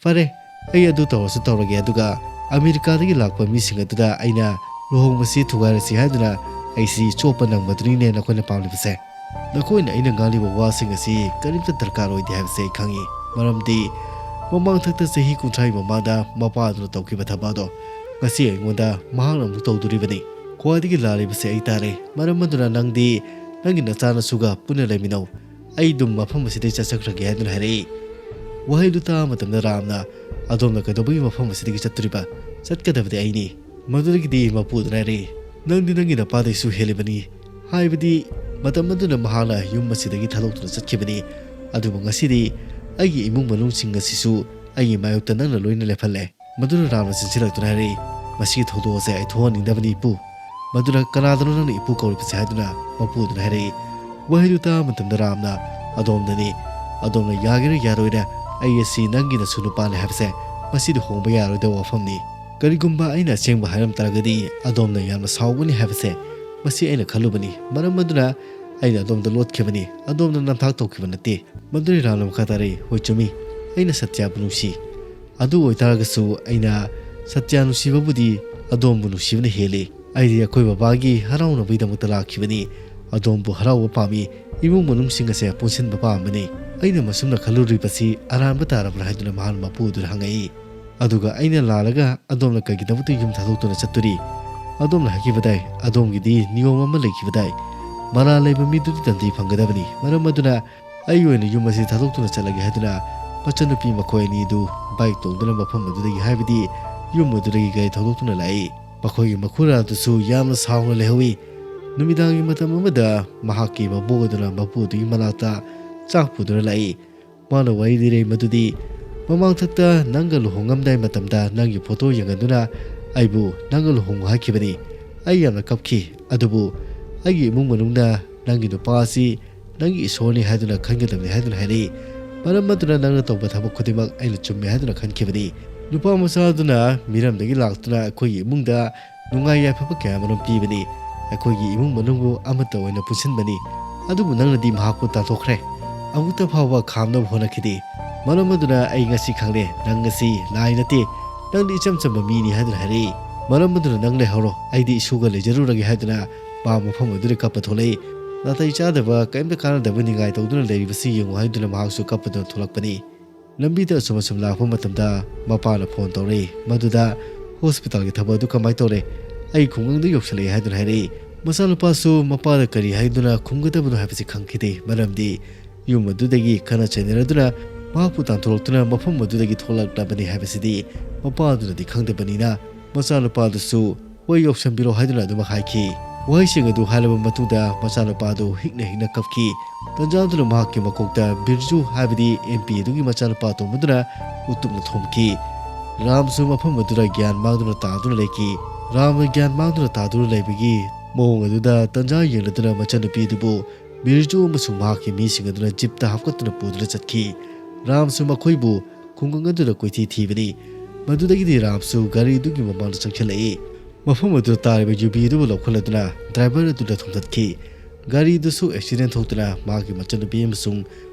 ꯐꯔꯦ, ꯑꯩ ꯑꯗꯨ ꯇꯧꯔꯁꯨ ꯇꯧꯔꯒꯦ, ꯑꯗꯨꯒ ꯑꯃꯦꯔꯤꯀꯥꯗꯒꯤ ꯂꯥꯛꯄ ꯃꯤꯁꯤꯡ ꯑꯗꯨꯗ ꯑꯩꯅ ꯂꯨꯍꯣꯡꯕꯁꯤ ꯊꯨꯒꯥꯏꯔꯁꯤ ꯍꯥꯏꯗꯨꯅ ꯑꯩꯁꯤ ꯆꯣꯞꯄ ꯅꯪꯕꯗꯨꯅꯤꯅꯦ ꯅꯈꯣꯏꯅ ꯄꯥꯝꯂꯤꯕꯁꯦ꯫ ꯅꯈꯣꯏꯅ ꯑꯩꯅ ꯉꯥꯡꯂꯤꯕ ꯋꯥꯁꯤꯡ ꯑꯁꯤ ꯀꯔꯤꯝꯇ ꯗꯔꯀꯥꯔ ꯑꯣꯏꯗꯦ ꯍꯥꯏꯕꯁꯦ ꯑꯩ ꯈꯪꯏ꯫ ꯃꯔꯝꯗꯤ ꯃꯃꯥꯡꯊꯛꯇ ꯆꯍꯤ ꯀꯨꯟꯊ꯭ꯔꯥꯒꯤ ꯃꯃꯥꯡꯗ ꯃꯄꯥꯗꯨꯅ ꯇꯧꯈꯤꯕ ꯊꯕꯛ ꯑꯗꯣ ꯉꯁꯤ ꯑꯩꯉꯣꯟꯗ ꯃꯍꯥꯛꯅ ꯑꯃꯨꯛ ꯇꯧꯗꯣꯔꯤꯕꯅꯤ꯫ ꯈ꯭ꯋꯥꯏꯗꯒꯤ ꯂꯥꯜꯂꯤꯕꯁꯦ ꯑꯩ ꯇꯥꯔꯦ꯫ ꯃꯔꯝ ꯑꯗꯨꯅ ꯅꯪꯗꯤ ꯅꯪꯒꯤ ꯅꯆꯥꯅꯁꯨꯒ ꯄꯨꯟꯅ ꯂꯩꯃꯤꯟꯅꯧ꯫ ꯑꯩ ꯑꯗꯨꯝ ꯃꯐꯝ ꯑꯁꯤꯗꯒꯤ ꯆꯠꯆꯈ꯭ꯔꯒꯦ ꯍꯥꯏꯗꯨꯅ ꯍꯥꯏꯔꯛꯏ꯫ ꯋꯥꯍꯩꯗꯨ ꯇꯥꯕ ꯃꯇꯝꯗ ꯔꯥꯝꯅ, "ꯑꯗꯣꯝꯅ ꯀꯩꯗꯧꯕꯒꯤ ꯃꯐꯝ ꯑꯁꯤꯗꯒꯤ ꯆꯠꯇꯣꯔꯤꯕ? ꯆꯠꯀꯗꯕꯗꯤ ꯑꯩꯅꯤ꯫" ꯃꯗꯨꯗꯒꯤꯗꯤ ꯃꯄꯨꯗꯨꯅ ꯍꯥꯏꯔꯛꯏ, "ꯅꯪꯗꯤ ꯅꯪꯒꯤ ꯅꯄꯥꯗꯩꯁꯨ ꯍꯦꯜꯂꯤꯕꯅꯤ꯫ ꯍꯥꯏꯕꯗꯤ ꯃꯇꯝ ꯑꯗꯨꯅ ꯃꯍꯥꯛꯅ ꯌꯨꯝ ꯑꯁꯤꯗꯒꯤ ꯊꯥꯗꯣꯛꯇꯨꯅ ꯆꯠꯈꯤꯕꯅꯤ꯫ ꯑꯗꯨꯕꯨ ꯉꯁꯤꯗꯤ ꯑꯩꯒꯤ ꯏꯃꯨꯡ ꯃꯅꯨꯡꯁꯤꯡ ꯑꯁꯤꯁꯨ ꯑꯩꯒꯤ ꯃꯥꯌꯣꯛꯇ ꯅꯪꯅ ꯂꯣꯏꯅ ꯂꯦꯞꯍꯜꯂꯦ꯫" ꯃꯗꯨꯅ ꯔꯥꯝꯅ ꯆꯦꯟꯁꯤꯜꯂꯛꯇꯨꯅ ꯍꯥꯏꯔꯛꯏ, "ꯃꯁꯤꯒꯤ ꯊꯧꯗꯣꯛ ꯑꯁꯦ ꯑꯩ ꯊꯣꯛꯍꯟꯅꯤꯡꯗꯕꯅꯤ ꯏꯄꯨ꯫ ꯃꯗꯨꯅ ꯀꯅꯥꯗꯅꯣ ꯅꯪꯅ ꯏꯄꯨ ꯀꯧꯔꯤꯕꯁꯦ?" ꯍꯥꯏꯗꯨꯅ ꯃꯄꯨꯗꯨꯅ ꯍꯥꯏꯔꯛꯏ꯫ ꯋꯥꯍꯩꯗꯨ ꯇꯥꯕ ꯃꯇꯝꯗ ꯔꯥꯝꯅ, "ꯑꯗꯣꯝꯅꯅꯤ꯫ ꯑꯗꯣꯝꯅ ꯌꯥꯒꯦꯔꯥ ꯌꯥꯔꯣꯏꯔꯥ, ꯑꯩ ꯑꯁꯤ ꯅꯪꯒꯤ ꯅꯁꯨ ꯅꯨꯄꯥꯅꯤ ꯍꯥꯏꯕꯁꯦ ꯃꯁꯤꯗꯤ ꯍꯣꯡꯕ ꯌꯥꯔꯣꯏꯗꯕ ꯋꯥꯐꯝꯅꯤ꯫ ꯀꯔꯤꯒꯨꯝꯕ ꯑꯩꯅ ꯑꯁꯦꯡꯕ ꯍꯥꯏꯔꯝ ꯇꯥꯔꯒꯗꯤ ꯑꯗꯣꯝꯅ ꯌꯥꯝꯅ ꯁꯥꯎꯒꯅꯤ ꯍꯥꯏꯕꯁꯦ ꯃꯁꯤ ꯑꯩꯅ ꯈꯜꯂꯨꯕꯅꯤ꯫ ꯃꯔꯝ ꯑꯗꯨꯅ ꯑꯩꯅ ꯑꯗꯣꯝꯗ ꯂꯣꯠꯈꯤꯕꯅꯤ, ꯑꯗꯣꯝꯅ ꯅꯝꯊꯥꯛ ꯇꯧꯈꯤꯕ ꯅꯠꯇꯦ꯫" ꯃꯗꯨꯅ ꯔꯥꯝꯅ ꯃꯈꯥ ꯇꯥꯔꯛꯏ, "ꯍꯣꯏ, ꯆꯨꯝꯃꯤ, ꯑꯩꯅ ꯁꯇ꯭ꯌꯕꯨ ꯅꯨꯡꯁꯤ꯫ ꯑꯗꯨ ꯑꯣꯏꯇꯥꯔꯒꯁꯨ ꯑꯩꯅ ꯁꯇ꯭ꯌ ꯅꯨꯡꯁꯤꯕꯕꯨꯗꯤ ꯑꯗꯣꯝꯕꯨ ꯅꯨꯡꯁꯤꯕꯅ ꯍꯦꯜꯂꯤ꯫ ꯑꯩꯗꯤ ꯑꯩꯈꯣꯏ ꯕꯕꯥꯒꯤ ꯍꯔꯥꯎꯅꯕꯒꯤꯗꯃꯛꯇ ꯂꯥꯛꯈꯤꯕꯅꯤ꯫ ꯑꯗꯣꯝꯕꯨ ꯍꯔꯥꯎꯕ ꯄꯥꯝꯃꯤ, ꯏꯃꯨꯡ ꯃꯅꯨꯡꯁꯤꯡ ꯑꯁꯦ ꯄꯨꯟꯁꯤꯟꯕ ꯄꯥꯝꯕꯅꯤ꯫ ꯑꯩꯅ ꯃꯁꯨꯝꯅ ꯈꯜꯂꯨꯔꯤꯕꯁꯤ ꯑꯔꯥꯟꯕ ꯇꯥꯔꯕ꯭ꯔꯥ?" ꯍꯥꯏꯗꯨꯅ ꯃꯍꯥꯛꯅ ꯃꯄꯨ ꯑꯗꯨꯗ ꯍꯪꯉꯛꯏ꯫ "ꯑꯗꯨꯒ ꯑꯩꯅ ꯂꯥꯜꯂꯒ ꯑꯗꯣꯝꯅ ꯀꯩꯒꯤꯗꯃꯛꯇ ꯌꯨꯝ ꯊꯥꯗꯣꯛꯇꯨꯅ ꯆꯠꯇꯣꯔꯤ? ꯑꯗꯣꯝꯅ ꯍꯥꯏꯈꯤꯕꯗꯥꯏ, ꯑꯗꯣꯝꯒꯤꯗꯤ ꯅꯤꯌꯣꯝ ꯑꯃ ꯂꯩꯈꯤꯕꯗꯥꯏ, ꯃꯔꯥꯜ ꯂꯩꯕ ꯃꯤꯗꯨꯗꯤ ꯇꯟꯖꯩ ꯐꯪꯒꯗꯕꯅꯤ꯫ ꯃꯔꯝ ꯑꯗꯨꯅ ꯑꯩꯒꯤ ꯑꯣꯏꯅ ꯌꯨꯝ ꯑꯁꯤ ꯊꯥꯗꯣꯛꯇꯨꯅ ꯆꯠꯂꯒꯦ" ꯍꯥꯏꯗꯨꯅ ꯃꯆꯟꯅꯨꯄꯤ ꯃꯈꯣꯏ ꯑꯅꯤꯗꯨ ꯕꯥꯏꯛ ꯇꯣꯡꯗꯨꯅ ꯃꯐꯝ ꯑꯗꯨꯗꯒꯤ, ꯍꯥꯏꯕꯗꯤ ꯌꯨꯝ ꯑꯗꯨꯗꯒꯤ ꯒꯥꯔꯤ ꯊꯧꯗꯣꯛꯇꯨꯅ ꯂꯥꯛꯏ꯫ ꯃꯈꯣꯏꯒꯤ ꯃꯈꯨꯔꯥ ꯑꯗꯨꯁꯨ ꯌꯥꯝꯅ ꯁꯥꯎꯅ ꯂꯩꯍꯧꯏ꯫ ꯅꯨꯃꯤꯗꯥꯡꯒꯤ ꯃꯇꯝ ꯑꯃꯗ ꯃꯍꯥꯛꯀꯤ ꯃꯕꯣꯛ ꯑꯗꯨꯅ ꯃꯄꯨ ꯑꯗꯨꯒꯤ ꯃꯅꯥꯛꯇ ꯆꯥꯛ ꯄꯨꯗꯨꯅ ꯂꯥꯛꯏ꯫ ꯃꯥꯅ ꯋꯥꯔꯤ ꯂꯤꯔꯦ ꯃꯗꯨꯗꯤ, "ꯃꯃꯥꯡꯊꯛꯇ ꯅꯪꯒ ꯂꯨꯍꯣꯡꯉꯝꯗꯥꯏ ꯃꯇꯝꯗ ꯅꯪꯒꯤ ꯐꯣꯇꯣ ꯌꯦꯡꯍꯟꯗꯨꯅ ꯑꯩꯕꯨ ꯅꯪꯒ ꯂꯨꯍꯣꯡꯉꯨ ꯍꯥꯏꯈꯤꯕꯅꯤ꯫ ꯑꯩ ꯌꯥꯝꯅ ꯀꯞꯈꯤ꯫ ꯑꯗꯨꯕꯨ ꯑꯩꯒꯤ ꯏꯃꯨꯡ ꯃꯅꯨꯡꯅ ꯅꯪꯒꯤ ꯅꯨꯄꯥ ꯑꯁꯤ ꯅꯪꯒꯤ ꯏꯁꯣꯔꯅꯤ ꯍꯥꯏꯗꯨꯅ ꯈꯟꯒꯗꯕꯅꯤ ꯍꯥꯏꯗꯨꯅ ꯍꯥꯏꯔꯛꯏ꯫ ꯃꯔꯝ ꯑꯗꯨꯅ ꯅꯪꯅ ꯇꯧꯕ ꯊꯕꯛ ꯈꯨꯗꯤꯡꯃꯛ ꯑꯩꯅ ꯆꯨꯝꯃꯦ ꯍꯥꯏꯗꯨꯅ ꯈꯟꯈꯤꯕꯅꯤ꯫" ꯅꯨꯄꯥ ꯃꯆꯥ ꯑꯗꯨꯅ ꯃꯤꯔꯝꯗꯒꯤ ꯂꯥꯛꯇꯨꯅ ꯑꯩꯈꯣꯏꯒꯤ ꯏꯃꯨꯡꯗ ꯅꯨꯡꯉꯥꯏ ꯌꯥꯏꯐꯕ ꯀꯌꯥ ꯑꯃꯔꯣꯝ ꯄꯤꯕꯅꯤ꯫ ꯑꯩꯈꯣꯏꯒꯤ ꯏꯃꯨꯡ ꯃꯅꯨꯡꯕꯨ ꯑꯃꯠꯇ ꯑꯣꯏꯅ ꯄꯨꯟꯁꯤꯟꯕꯅꯤ꯫ ꯑꯗꯨꯕꯨ ꯅꯪꯅꯗꯤ ꯃꯍꯥꯛꯄꯨ ꯇꯥꯟꯊꯣꯛꯈ꯭ꯔꯦ꯫ ꯑꯃꯨꯛꯇ ꯐꯥꯎꯕ ꯈꯥꯝꯅꯕ ꯍꯣꯠꯅꯈꯤꯗꯦ꯫ ꯃꯔꯝ ꯑꯗꯨꯅ ꯑꯩ ꯉꯁꯤ ꯈꯪꯂꯦ, ꯅꯪ ꯉꯁꯤ ꯂꯥꯏ ꯅꯠꯇꯦ, ꯅꯪꯗꯤ ꯏꯆꯝ ꯆꯝꯕ ꯃꯤꯅꯤ ꯍꯥꯏꯗꯨꯅ ꯍꯥꯏꯔꯛꯏ꯫ ꯃꯔꯝ ꯑꯗꯨꯅ ꯅꯪ ꯂꯩꯍꯧꯔꯣ, ꯑꯩꯗꯤ ꯏꯁꯨꯒ ꯂꯩꯖꯔꯨꯔꯒꯦ ꯍꯥꯏꯗꯨꯅ ꯃꯥ ꯃꯐꯝ ꯑꯗꯨꯗ ꯀꯞꯄ ꯊꯣꯛꯂꯛꯏ꯫ ꯅꯥꯇꯩ ꯆꯥꯗꯕ, ꯀꯔꯤꯝꯇ ꯀꯥꯟꯅꯗꯕ ꯅꯤꯡꯉꯥꯏ ꯇꯧꯗꯨꯅ ꯂꯩꯔꯤꯕꯁꯤ ꯌꯦꯡꯉꯨ ꯍꯥꯏꯗꯨꯅ ꯃꯍꯥꯛꯁꯨ ꯀꯞꯄꯗꯨꯅ ꯊꯣꯛꯂꯛꯄꯅꯤ꯫ ꯂꯝꯕꯤꯗ ꯑꯁꯨꯝ ꯑꯁꯨꯝ ꯂꯥꯛꯄ ꯃꯇꯝꯗ ꯃꯄꯥꯅ ꯐꯣꯟ ꯇꯧꯔꯛꯏ꯫ ꯃꯗꯨꯗ ꯍꯣꯁꯄꯤꯇꯥꯜꯒꯤ ꯊꯕꯛ ꯑꯗꯨ ꯀꯃꯥꯏꯅ ꯇꯧꯔꯦ? ꯑꯩ ꯈꯨꯡꯒꯪꯗ ꯌꯧꯁꯤꯜꯂꯛꯑꯦ ꯍꯥꯏꯗꯨꯅ ꯍꯥꯏꯔꯛꯏ꯫ ꯃꯆꯥꯅꯨꯄꯥꯁꯨ ꯃꯄꯥꯗ ꯀꯔꯤ ꯍꯥꯏꯗꯨꯅ ꯈꯨꯝꯒꯗꯕꯅꯣ ꯍꯥꯏꯕꯁꯤ ꯈꯪꯈꯤꯗꯦ꯫ ꯃꯔꯝꯗꯤ ꯌꯨꯝ ꯑꯗꯨꯗꯒꯤ ꯈꯠꯅ ꯆꯩꯅꯔꯗꯨꯅ ꯃꯍꯥꯛꯄꯨ ꯇꯥꯟꯊꯣꯔꯛꯇꯨꯅ ꯃꯐꯝ ꯑꯗꯨꯗꯒꯤ ꯊꯣꯛꯂꯛꯂꯕꯅꯤ ꯍꯥꯏꯕꯁꯤꯗꯤ ꯃꯄꯥꯗꯨꯅꯗꯤ ꯈꯪꯗꯕꯅꯤꯅ, ꯃꯆꯥꯅꯨꯄꯥꯗꯨꯁꯨ ꯍꯣꯏ ꯌꯧꯁꯟꯕꯤꯔꯣ ꯍꯥꯏꯗꯨꯅ ꯑꯗꯨꯃꯛ ꯍꯥꯏꯈꯤ꯫ ꯋꯥꯍꯩꯁꯤꯡ ꯑꯗꯨ ꯍꯥꯏꯔꯕ ꯃꯇꯨꯡꯗ ꯃꯆꯥꯅꯨꯄꯥ ꯑꯗꯨ ꯍꯤꯛꯅ ꯍꯤꯛꯅ ꯀꯞꯈꯤ꯫ ꯇꯟꯖꯥ ꯑꯗꯨꯅ ꯃꯍꯥꯛꯀꯤ ꯃꯀꯣꯛꯇ ꯕꯤꯔꯖꯨ ꯍꯥꯏꯕꯗꯤ ꯑꯦꯝ ꯄꯤ ꯑꯗꯨꯒꯤ ꯃꯆꯥꯅꯨꯄꯥ ꯑꯇꯣꯝꯕꯗꯨꯅ ꯎꯇꯨꯞꯅ ꯊꯣꯝꯈꯤ꯫ ꯔꯥꯝꯁꯨ ꯃꯐꯝ ꯑꯗꯨꯗ ꯒ꯭ꯌꯥꯟ ꯃꯥꯡꯗꯨꯅ ꯇꯥꯗꯨꯅ ꯂꯩꯈꯤ꯫ ꯔꯥꯝꯅ ꯒ꯭ꯌꯥꯟ ꯃꯥꯡꯗꯨꯅ ꯇꯥꯗꯨꯅ ꯂꯩꯕꯒꯤ ꯃꯑꯣꯡ ꯑꯗꯨꯗ ꯇꯟꯖꯥ ꯌꯦꯡꯂꯗꯨꯅ ꯃꯆꯟꯅꯨꯄꯤ ꯑꯗꯨꯕꯨ ꯕꯤꯔꯖꯨ ꯑꯃꯁꯨꯡ ꯃꯍꯥꯛꯀꯤ ꯃꯤꯁꯤꯡ ꯑꯗꯨꯅ ꯖꯤꯞꯇ ꯍꯥꯞꯀꯠꯇꯨꯅ ꯄꯨꯗꯨꯅ ꯆꯠꯈꯤ꯫ ꯔꯥꯝꯁꯨ ꯃꯈꯣꯏꯕꯨ ꯈꯨꯡꯒꯪ ꯑꯗꯨꯗ ꯀꯣꯏꯊꯤ ꯊꯤꯕꯅꯤ꯫ ꯃꯗꯨꯗꯒꯤꯗꯤ ꯔꯥꯝꯁꯨ ꯒꯥꯔꯤ ꯑꯗꯨꯒꯤ ꯃꯃꯥꯡꯗ ꯆꯪꯁꯤꯜꯂꯛꯏ꯫ ꯃꯐꯝ ꯑꯗꯨꯗ ꯇꯥꯔꯤꯕ ꯌꯨꯕꯤ ꯑꯗꯨꯕꯨ ꯂꯧꯈꯠꯂꯗꯨꯅ ꯗ꯭ꯔꯥꯏꯚꯔ ꯑꯗꯨꯗ ꯊꯣꯝꯖꯤꯟꯈꯤ꯫ ꯒꯥꯔꯤꯗꯨꯁꯨ ꯑꯦꯛꯁꯤꯗꯦꯟ ꯊꯣꯛꯇꯨꯅ ꯃꯍꯥꯛꯀꯤ ꯃꯆꯟꯅꯨꯄꯤ ꯑꯃꯁꯨꯡ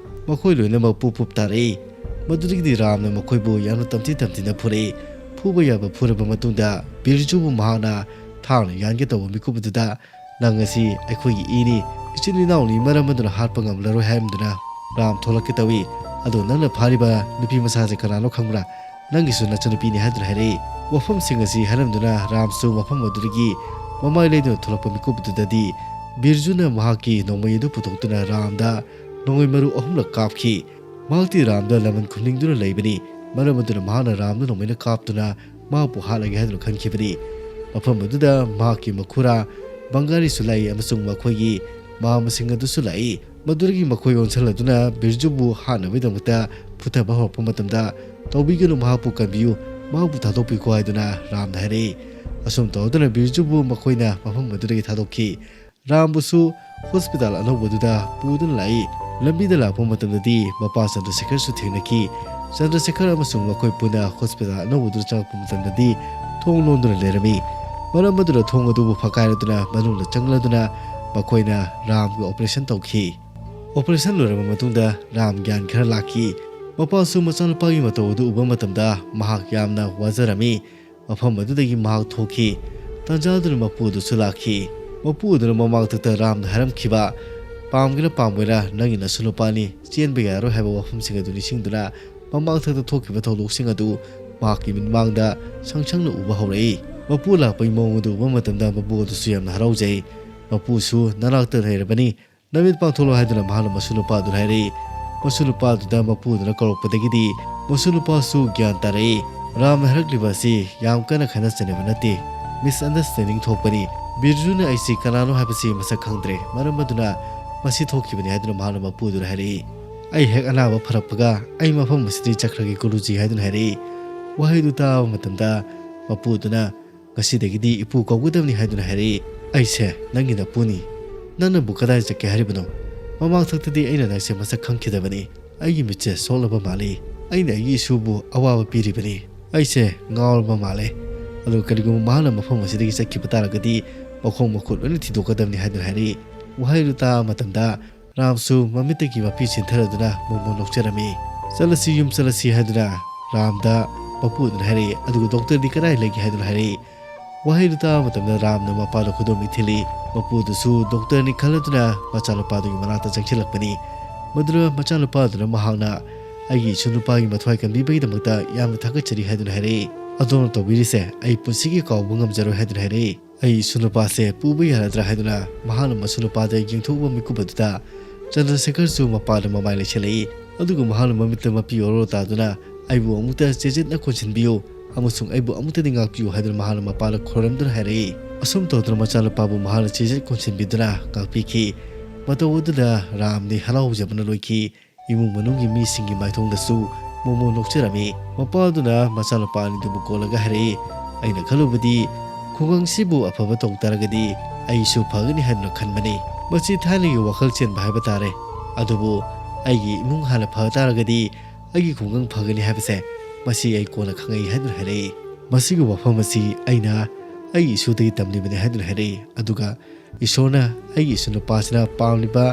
ꯃꯈꯣꯏ ꯂꯣꯏꯅꯃꯛ ꯄꯨꯞ ꯄꯨꯞ ꯇꯥꯔꯛꯏ꯫ ꯃꯗꯨꯗꯒꯤꯗꯤ ꯔꯥꯝꯅ ꯃꯈꯣꯏꯕꯨ ꯌꯥꯝꯅ ꯇꯝꯊꯤ ꯇꯝꯊꯤꯅ ꯐꯨꯔꯛꯏ꯫ ꯐꯨꯕ ꯌꯥꯕ ꯐꯨꯔꯕ ꯃꯇꯨꯡꯗ ꯕꯤꯔꯖꯨꯕꯨ ꯃꯍꯥꯛꯅ ꯊꯥꯡꯅ ꯌꯥꯟꯒꯦ ꯇꯧꯕ ꯃꯤꯀꯨꯞ ꯑꯗꯨꯗ, "ꯅꯪ ꯑꯁꯤ ꯑꯩꯈꯣꯏꯒꯤ ꯏꯅꯤ, ꯏꯆꯤꯟ ꯏꯅꯥꯎꯅꯤ, ꯃꯔꯝ ꯑꯗꯨꯅ ꯍꯥꯠꯄ ꯉꯝꯂꯔꯣꯏ" ꯍꯥꯏꯔꯝꯗꯨꯅ ꯔꯥꯝ ꯊꯣꯛꯂꯛꯀꯦ ꯇꯧꯏ꯫ "ꯑꯗꯣ ꯅꯪꯅ ꯐꯥꯔꯤꯕ ꯅꯨꯄꯤ ꯃꯆꯥꯁꯦ ꯀꯅꯥꯅꯣ ꯈꯪꯕ꯭ꯔꯥ? ꯅꯪꯒꯤꯁꯨ ꯅꯆꯟꯅꯨꯄꯤꯅꯤ" ꯍꯥꯏꯗꯨꯅ ꯍꯥꯏꯔꯛꯏ꯫ ꯋꯥꯐꯝꯁꯤꯡ ꯑꯁꯤ ꯍꯥꯏꯔꯝꯗꯨꯅ ꯔꯥꯝꯁꯨ ꯃꯐꯝ ꯑꯗꯨꯗꯒꯤ ꯃꯃꯥꯏ ꯂꯩꯗꯨꯅ ꯊꯣꯛꯂꯛꯄ ꯃꯤꯀꯨꯞ ꯑꯗꯨꯗꯗꯤ ꯕꯤꯔꯖꯨꯅ ꯃꯍꯥꯛꯀꯤ ꯅꯣꯡꯃꯩ ꯑꯗꯨ ꯄꯨꯊꯣꯛꯇꯨꯅ ꯔꯥꯝꯗ ꯅꯣꯡꯃꯩ ꯃꯔꯨ ꯑꯍꯨꯝꯂꯛ ꯀꯥꯞꯈꯤ꯫ ꯃꯍꯥꯛꯇꯤ ꯔꯥꯝꯗ ꯂꯃꯟ ꯈꯨꯝꯅꯤꯡꯗꯨꯅ ꯂꯩꯕꯅꯤ꯫ ꯃꯔꯝ ꯑꯗꯨꯅ ꯃꯍꯥꯛꯅ ꯔꯥꯝꯗ ꯅꯣꯡꯃꯩꯅ ꯀꯥꯞꯇꯨꯅ ꯃꯍꯥꯛꯄꯨ ꯍꯥꯠꯂꯒꯦ ꯍꯥꯏꯗꯨꯅ ꯈꯟꯈꯤꯕꯅꯤ꯫ ꯃꯐꯝ ꯑꯗꯨꯗ ꯃꯍꯥꯛꯀꯤ ꯃꯈꯨꯔꯥ ꯕꯪꯒꯥꯔꯤꯁꯨ ꯂꯥꯛꯏ ꯑꯃꯁꯨꯡ ꯃꯈꯣꯏꯒꯤ ꯃꯍꯥ ꯃꯁꯤꯡ ꯑꯗꯨꯁꯨ ꯂꯥꯛꯏ꯫ ꯃꯗꯨꯗꯒꯤ ꯃꯈꯣꯏ ꯑꯣꯟꯁꯤꯜꯂꯗꯨꯅ ꯕꯤꯔꯖꯨꯕꯨ ꯍꯥꯠꯅꯕꯒꯤꯗꯃꯛꯇ ꯐꯨꯊꯕ ꯍꯧꯔꯛꯄ ꯃꯇꯝꯗ, "ꯇꯧꯕꯤꯒꯅꯨ, ꯃꯍꯥꯛꯄꯨ ꯀꯟꯕꯤꯌꯨ, ꯃꯍꯥꯛꯄꯨ ꯊꯥꯗꯣꯛꯄꯤꯈꯣ" ꯍꯥꯏꯗꯨꯅ ꯔꯥꯝꯅ ꯍꯥꯏꯔꯛꯏ꯫ ꯑꯁꯨꯝ ꯇꯧꯗꯨꯅ ꯕꯤꯔꯖꯨꯕꯨ ꯃꯈꯣꯏꯅ ꯃꯐꯝ ꯑꯗꯨꯗꯒꯤ ꯊꯥꯗꯣꯛꯈꯤ꯫ ꯔꯥꯝꯕꯨꯁꯨ ꯍꯣꯁꯄꯤꯇꯥꯜ ꯑꯅꯧꯕꯗꯨꯗ ꯄꯨꯗꯨꯅ ꯂꯥꯛꯏ꯫ ꯂꯝꯕꯤꯗ ꯂꯥꯛꯄ ꯃꯇꯝꯗꯗꯤ ꯃꯄꯥ ꯆꯟꯗ꯭ꯔꯁꯦꯈꯔꯁꯨ ꯊꯦꯡꯅꯈꯤ꯫ ꯆꯟꯗ꯭ꯔꯁꯦꯈꯔ ꯑꯃꯁꯨꯡ ꯃꯈꯣꯏ ꯄꯨꯟꯅ ꯍꯣꯁꯄꯤꯇꯥꯜ ꯑꯅꯧꯕꯗꯨꯗ ꯆꯪꯂꯛꯄ ꯃꯇꯝꯗꯗꯤ ꯊꯣꯡ ꯂꯣꯟꯗꯨꯅ ꯂꯩꯔꯝꯃꯤ꯫ ꯃꯔꯝ ꯑꯗꯨꯅ ꯊꯣꯡ ꯑꯗꯨꯕꯨ ꯐꯛꯀꯥꯏꯔꯗꯨꯅ ꯃꯅꯨꯡꯗ ꯆꯪꯂꯗꯨꯅ ꯃꯈꯣꯏꯅ ꯔꯥꯝꯒꯤ ꯑꯣꯄꯔꯦꯁꯟ ꯇꯧꯈꯤ꯫ ꯑꯣꯄꯔꯦꯁꯟ ꯂꯣꯏꯔꯕ ꯃꯇꯨꯡꯗ ꯔꯥꯝ ꯒ꯭ꯌꯥꯟ ꯈꯔ ꯂꯥꯛꯈꯤ꯫ ꯃꯄꯥꯁꯨ ꯃꯆꯥꯅꯨꯄꯥꯒꯤ ꯃꯇꯧ ꯑꯗꯨ ꯎꯕ ꯃꯇꯝꯗ ꯃꯍꯥꯛ ꯌꯥꯝꯅ ꯋꯥꯖꯔꯝꯃꯤ꯫ ꯃꯐꯝ ꯑꯗꯨꯗꯒꯤ ꯃꯍꯥꯛ ꯊꯣꯛꯈꯤ꯫ ꯇꯥꯟꯖꯥꯗꯨꯅ ꯃꯄꯨ ꯑꯗꯨꯁꯨ ꯂꯥꯛꯈꯤ꯫ ꯃꯄꯨ ꯑꯗꯨꯅ ꯃꯃꯥꯡꯊꯛꯇ ꯔꯥꯝꯗ ꯍꯥꯏꯔꯝꯈꯤꯕ, "ꯄꯥꯝꯒꯦꯔꯥ ꯄꯥꯝꯃꯣꯏꯔꯥ, ꯅꯪꯒꯤ ꯅꯁꯨ ꯅꯨꯄꯥꯅꯤ, ꯆꯦꯟꯕ ꯌꯥꯔꯣꯏ" ꯍꯥꯏꯕ ꯋꯥꯐꯝꯁꯤꯡ ꯑꯗꯨ ꯅꯤꯡꯁꯤꯡꯗꯨꯅ ꯃꯃꯥꯡꯊꯛꯇ ꯊꯣꯛꯈꯤꯕ ꯊꯧꯗꯣꯛꯁꯤꯡ ꯑꯗꯨ ꯃꯍꯥꯛꯀꯤ ꯃꯤꯠꯃꯥꯡꯗ ꯁꯪ ꯁꯪꯅ ꯎꯕ ꯍꯧꯔꯛꯏ꯫ ꯃꯄꯨ ꯂꯥꯛꯄꯒꯤ ꯃꯑꯣꯡ ꯑꯗꯨ ꯎꯕ ꯃꯇꯝꯗ ꯃꯄꯨ ꯑꯗꯨꯁꯨ ꯌꯥꯝꯅ ꯍꯔꯥꯎꯖꯩ꯫ ꯃꯄꯨꯁꯨ ꯅꯅꯥꯛꯇ ꯂꯩꯔꯕꯅꯤ, ꯅꯃꯤꯠ ꯄꯥꯡꯊꯣꯛꯂꯣ ꯍꯥꯏꯗꯨꯅ ꯃꯍꯥꯛꯅ ꯃꯁꯨ ꯅꯨꯄꯥ ꯑꯗꯨꯗ ꯍꯥꯏꯔꯛꯏ꯫ ꯃꯁꯨ ꯅꯨꯄꯥ ꯑꯗꯨꯗ ꯃꯄꯨ ꯑꯗꯨꯅ ꯀꯧꯔꯛꯄꯗꯒꯤꯗꯤ ꯃꯁꯨ ꯅꯨꯄꯥꯁꯨ ꯒ꯭ꯌꯥꯟ ꯇꯥꯔꯛꯏ꯫ ꯔꯥꯝꯅ ꯍꯥꯏꯔꯛꯂꯤꯕ ꯑꯁꯤ ꯌꯥꯝ ꯀꯟꯅ ꯈꯠꯅ ꯆꯩꯅꯕ ꯅꯠꯇꯦ, misunderstanding ꯊꯣꯛꯄꯅꯤ꯫ ꯕꯤꯔꯖꯨꯅ ꯑꯩꯁꯤ ꯀꯅꯥꯅꯣ ꯍꯥꯏꯕꯁꯤ ꯃꯁꯛ ꯈꯪꯗ꯭ꯔꯦ, ꯃꯔꯝ ꯑꯗꯨꯅ ꯃꯁꯤ ꯊꯣꯛꯈꯤꯕꯅꯤ ꯍꯥꯏꯗꯨꯅ ꯃꯍꯥꯛꯅ ꯃꯄꯨ ꯑꯗꯨꯗ ꯍꯥꯏꯔꯛꯏ꯫ "ꯑꯩ ꯍꯦꯛ ꯑꯅꯥꯕ ꯐꯔꯛꯄꯒ ꯑꯩ ꯃꯐꯝ ꯑꯁꯤꯗꯒꯤ ꯆꯠꯈ꯭ꯔꯒꯦ ꯒꯨꯔꯨꯖꯤ" ꯍꯥꯏꯗꯨꯅ ꯍꯥꯏꯔꯛꯏ꯫ ꯋꯥꯍꯩꯗꯨ ꯇꯥꯕ ꯃꯇꯝꯗ ꯃꯄꯨ ꯑꯗꯨꯅ "ꯉꯁꯤꯗꯒꯤꯗꯤ ꯏꯄꯨ ꯀꯧꯒꯗꯕꯅꯤ" ꯍꯥꯏꯗꯨꯅ ꯍꯥꯏꯔꯛꯏ꯫ "ꯑꯩꯁꯦ ꯅꯪꯒꯤ ꯅꯄꯨꯅꯤ, ꯅꯪꯅꯕꯨ ꯀꯗꯥꯏ ꯆꯠꯀꯦ ꯍꯥꯏꯔꯤꯕꯅꯣ? ꯃꯃꯥꯡꯊꯛꯇꯗꯤ ꯑꯩꯅ ꯅꯪꯁꯦ ꯃꯁꯛ ꯈꯪꯈꯤꯗꯕꯅꯤ꯫ ꯑꯩꯒꯤ ꯃꯤꯠꯁꯦ ꯁꯣꯛꯂꯕ ꯃꯥꯜꯂꯤ꯫ ꯑꯩꯅ ꯑꯩꯒꯤ ꯏꯁꯨꯕꯨ ꯑꯋꯥꯕ ꯄꯤꯔꯤꯕꯅꯤ꯫ ꯑꯩꯁꯦ ꯉꯥꯎꯔꯕ ꯃꯥꯜꯂꯦ꯫ ꯑꯗꯨ ꯀꯔꯤꯒꯨꯝꯕ ꯃꯍꯥꯛꯅ ꯃꯐꯝ ꯑꯁꯤꯗꯒꯤ ꯆꯠꯈꯤꯕ ꯇꯥꯔꯒꯗꯤ ꯃꯈꯣꯡ ꯃꯈꯨꯠ ꯂꯣꯏꯅ ꯊꯤꯗꯣꯛꯀꯗꯕꯅꯤ" ꯍꯥꯏꯗꯨꯅ ꯍꯥꯏꯔꯛꯏ꯫ ꯋꯥꯍꯩꯗꯨ ꯇꯥꯕ ꯃꯇꯝꯗ ꯔꯥꯝꯁꯨ ꯃꯃꯤꯠꯇꯒꯤ ꯃꯄꯤ ꯆꯤꯟꯊꯔꯗꯨꯅ ꯃꯣꯃꯣ ꯅꯣꯛꯆꯔꯝꯃꯤ꯫ "ꯆꯠꯂꯁꯤ, ꯌꯨꯝ ꯆꯠꯂꯁꯤ" ꯍꯥꯏꯗꯨꯅ ꯔꯥꯝꯗ ꯃꯄꯨ ꯑꯗꯨꯅ ꯍꯥꯏꯔꯛꯏ꯫ ꯑꯗꯨꯒ "ꯗꯣꯛꯇꯔꯗꯤ ꯀꯗꯥꯏ ꯂꯩꯒꯦ?" ꯍꯥꯏꯗꯨꯅ ꯍꯥꯏꯔꯛꯏ꯫ ꯋꯥꯍꯩꯗꯨ ꯇꯥꯕ ꯃꯇꯝꯗ ꯔꯥꯝꯅ ꯃꯄꯥꯗ ꯈꯨꯗꯣꯝꯕꯤ ꯊꯤꯜꯂꯤ꯫ ꯃꯄꯨꯗꯨꯁꯨ ꯗꯣꯛꯇꯔꯅꯤ ꯈꯜꯂꯗꯨꯅ ꯃꯆꯥꯅꯨꯄꯥꯗꯨꯒꯤ ꯃꯅꯥꯛꯇ ꯆꯪꯁꯤꯜꯂꯛꯄꯅꯤ꯫ ꯃꯗꯨꯗ ꯃꯆꯥꯅꯨꯄꯥꯗꯨꯅ ꯃꯍꯥꯛꯅ "ꯑꯩꯒꯤ ꯏꯁꯨ ꯅꯨꯄꯥꯒꯤ ꯃꯊ꯭ꯋꯥꯏ ꯀꯟꯕꯤꯕꯒꯤꯗꯃꯛꯇ ꯌꯥꯝꯅ ꯊꯥꯒꯠꯆꯔꯤ" ꯍꯥꯏꯗꯨꯅ ꯍꯥꯏꯔꯛꯏ꯫ "ꯑꯗꯣꯝꯅ ꯇꯧꯕꯤꯔꯤꯁꯦ ꯑꯩ ꯄꯨꯟꯁꯤꯒꯤ ꯀꯥꯎꯕ ꯉꯝꯖꯔꯣꯏ" ꯍꯥꯏꯗꯨꯅ ꯍꯥꯏꯔꯛꯏ꯫ "ꯑꯩ ꯏꯁꯨ ꯅꯨꯄꯥꯁꯦ ꯄꯨꯕ ꯌꯥꯔꯗ꯭ꯔꯥ?" ꯍꯥꯏꯗꯨꯅ ꯃꯍꯥꯛꯅ ꯃꯁꯨ ꯅꯨꯄꯥꯗ ꯌꯦꯡꯊꯣꯛꯎꯕ ꯃꯤꯀꯨꯞ ꯑꯗꯨꯗ ꯆꯟꯗ꯭ꯔꯁꯦꯈꯔꯁꯨ ꯃꯄꯥꯗ ꯃꯃꯥꯏ ꯂꯩꯁꯤꯜꯂꯛꯏ꯫ ꯑꯗꯨꯒ ꯃꯍꯥꯛꯅ ꯃꯃꯤꯠꯇ ꯃꯄꯤ ꯑꯣꯔꯣ ꯇꯥꯗꯨꯅ "ꯑꯩꯕꯨ ꯑꯃꯨꯛꯇ ꯆꯦꯖꯦꯠꯅ ꯀꯣꯟꯁꯤꯟꯕꯤꯌꯨ ꯑꯃꯁꯨꯡ ꯑꯩꯕꯨ ꯑꯃꯨꯛꯇꯗꯤ ꯉꯥꯛꯄꯤꯌꯨ" ꯍꯥꯏꯗꯨꯅ ꯃꯍꯥꯛꯅ ꯃꯄꯥꯗ ꯈꯣꯏꯔꯝꯗꯨꯅ ꯍꯥꯏꯔꯛꯏ꯫ ꯑꯁꯨꯝ ꯇꯧꯗꯨꯅ ꯃꯆꯥꯅꯨꯄꯥꯕꯨ ꯃꯍꯥꯛꯅ ꯆꯦꯖꯦꯠ ꯀꯣꯟꯁꯤꯟꯕꯤꯗꯨꯅ ꯉꯥꯛꯄꯤꯈꯤ꯫ ꯃꯇꯧ ꯑꯗꯨꯗ ꯔꯥꯝꯗꯤ ꯍꯔꯥꯎꯖꯕꯅ ꯂꯣꯏꯈꯤ꯫ ꯏꯃꯨꯡ ꯃꯅꯨꯡꯒꯤ ꯃꯤꯁꯤꯡꯒꯤ ꯃꯥꯏꯊꯣꯡꯗꯁꯨ ꯃꯣꯃꯣ ꯅꯣꯛꯆꯔꯝꯃꯤ꯫ ꯃꯄꯥ ꯑꯗꯨꯅ ꯃꯆꯥꯅꯨꯄꯥ ꯑꯅꯤꯗꯨꯕꯨ ꯀꯣꯜꯂꯒ ꯍꯥꯏꯔꯛꯏ, "ꯑꯩꯅ ꯈꯜꯂꯨꯕꯗꯤ ꯈꯨꯡꯒꯪꯁꯤꯕꯨ ꯑꯐꯕ ꯇꯧ ꯇꯥꯔꯒꯗꯤ ꯑꯩꯁꯨ ꯐꯒꯅꯤ ꯍꯥꯏꯗꯨꯅ ꯈꯟꯕꯅꯤ꯫ ꯃꯁꯤ ꯊꯥꯏꯅꯒꯤ ꯋꯥꯈꯜ ꯆꯦꯟꯕ ꯍꯥꯏꯕ ꯇꯥꯔꯦ꯫ ꯑꯗꯨꯕꯨ ꯑꯩꯒꯤ ꯏꯃꯨꯡ ꯍꯥꯟꯅ ꯐ ꯇꯥꯔꯒꯗꯤ ꯑꯩꯒꯤ ꯈꯨꯡꯒꯪ ꯐꯒꯅꯤ ꯍꯥꯏꯕꯁꯦ ꯃꯁꯤ ꯑꯩ ꯀꯣꯟꯅ ꯈꯪꯉꯛꯏ" ꯍꯥꯏꯗꯨꯅ ꯍꯥꯏꯔꯛꯏ꯫ ꯃꯁꯤꯒꯤ ꯋꯥꯐꯝ ꯑꯁꯤ ꯑꯩꯅ ꯑꯩꯒꯤ ꯏꯁꯨꯗꯒꯤ ꯇꯝꯂꯤꯕꯅꯤ ꯍꯥꯏꯗꯨꯅ ꯍꯥꯏꯔꯛꯏ꯫ ꯑꯗꯨꯒ ꯏꯁꯣꯔꯅ ꯑꯩꯒꯤ ꯏꯁꯨ ꯅꯨꯄꯥꯁꯤꯅ ꯄꯥꯝꯂꯤꯕ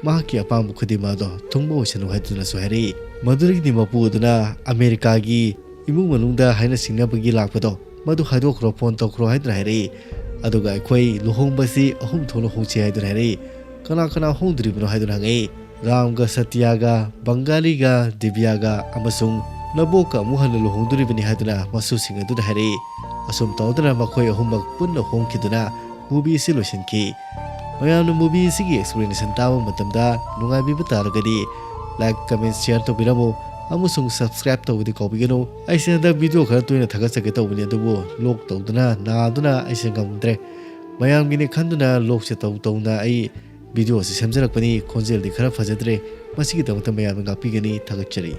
ꯃꯍꯥꯛꯀꯤ ꯑꯄꯥꯝꯕ ꯈꯨꯗꯤꯡꯃꯛ ꯑꯗꯣ ꯊꯨꯡꯕ ꯑꯣꯏꯁꯅꯨ ꯍꯥꯏꯗꯨꯅꯁꯨ ꯍꯥꯏꯔꯛꯏ꯫ ꯃꯗꯨꯗꯒꯤꯗꯤ ꯃꯄꯨ ꯑꯗꯨꯅ ꯑꯃꯦꯔꯤꯀꯥꯒꯤ ꯏꯃꯨꯡ ꯃꯅꯨꯡꯗ ꯍꯥꯏꯅ ꯁꯤꯡꯅꯕꯒꯤ ꯂꯥꯛꯄꯗꯣ ꯃꯗꯨ ꯍꯥꯏꯗꯣꯛꯈ꯭ꯔꯣ, ꯐꯣꯟ ꯇꯧꯈ꯭ꯔꯣ ꯍꯥꯏꯗꯨꯅ ꯍꯥꯏꯔꯛꯏ꯫ ꯑꯗꯨꯒ ꯑꯩꯈꯣꯏ ꯂꯨꯍꯣꯡꯕꯁꯤ ꯑꯍꯨꯝ ꯊꯣꯛꯅ ꯍꯣꯡꯁꯤ ꯍꯥꯏꯗꯨꯅ ꯍꯥꯏꯔꯛꯏ꯫ ꯀꯅꯥ ꯀꯅꯥ ꯍꯣꯡꯗꯣꯔꯤꯕꯅꯣ ꯍꯥꯏꯗꯨꯅ ꯍꯪꯉꯛꯏ꯫ ꯔꯥꯝꯒ ꯁꯇ꯭ꯌꯒ, ꯕꯪꯒꯥꯂꯤꯒ ꯗꯤꯕ꯭ꯌꯥꯒ ꯑꯃꯁꯨꯡ ꯅꯕꯣꯛꯀ ꯑꯃꯨꯛ ꯍꯟꯅ ꯂꯨꯍꯣꯡꯗꯣꯔꯤꯕꯅꯤ ꯍꯥꯏꯗꯨꯅ ꯃꯁꯨꯁꯤꯡ ꯑꯗꯨꯗ ꯍꯥꯏꯔꯛꯏ꯫ ꯑꯁꯨꯝ ꯇꯧꯗꯨꯅ ꯃꯈꯣꯏ ꯑꯍꯨꯝꯃꯛ ꯄꯨꯟꯅ ꯍꯣꯡꯈꯤꯗꯨꯅ movie ꯑꯁꯤ ꯂꯣꯏꯁꯤꯟꯈꯤ꯫ ꯃꯌꯥꯝꯅ movie ꯑꯁꯤꯒꯤ explanation ꯇꯥꯕ ꯃꯇꯝꯗ ꯅꯨꯡꯉꯥꯏꯕꯤꯕ ꯇꯥꯔꯒꯗꯤ like, comment, share ꯇꯧꯕꯤꯔꯝꯃꯨ ꯑꯃꯁꯨꯡ subscribe ꯇꯧꯕꯗꯤ ꯀꯥꯎꯕꯤꯒꯅꯨ꯫ ꯑꯩꯁꯦ ꯍꯟꯗꯛ video ꯈꯔ ꯇꯣꯏꯅ ꯊꯥꯒꯠꯆꯒꯦ ꯇꯧꯕꯅꯤ, ꯑꯗꯨꯕꯨ ꯂꯣꯛ ꯇꯧꯗꯨꯅ ꯅꯥꯗꯨꯅ ꯑꯩꯁꯦ ꯉꯝꯗ꯭ꯔꯦ꯫ ꯃꯌꯥꯝꯒꯤꯅꯤ ꯈꯟꯗꯨꯅ ꯂꯣꯛꯁꯦ ꯇꯧ ꯇꯧꯅ ꯑꯩ video ꯑꯁꯤ ꯁꯦꯝꯖꯔꯛꯄꯅꯤ꯫ ꯈꯣꯟꯖꯦꯜꯗꯤ ꯈꯔ ꯐꯖꯗ꯭ꯔꯦ꯫ ꯃꯁꯤꯒꯤꯗꯃꯛꯇ ꯃꯌꯥꯝꯅ ꯉꯥꯛꯄꯤꯒꯅꯤ꯫ ꯊꯥꯒꯠꯆꯔꯤ꯫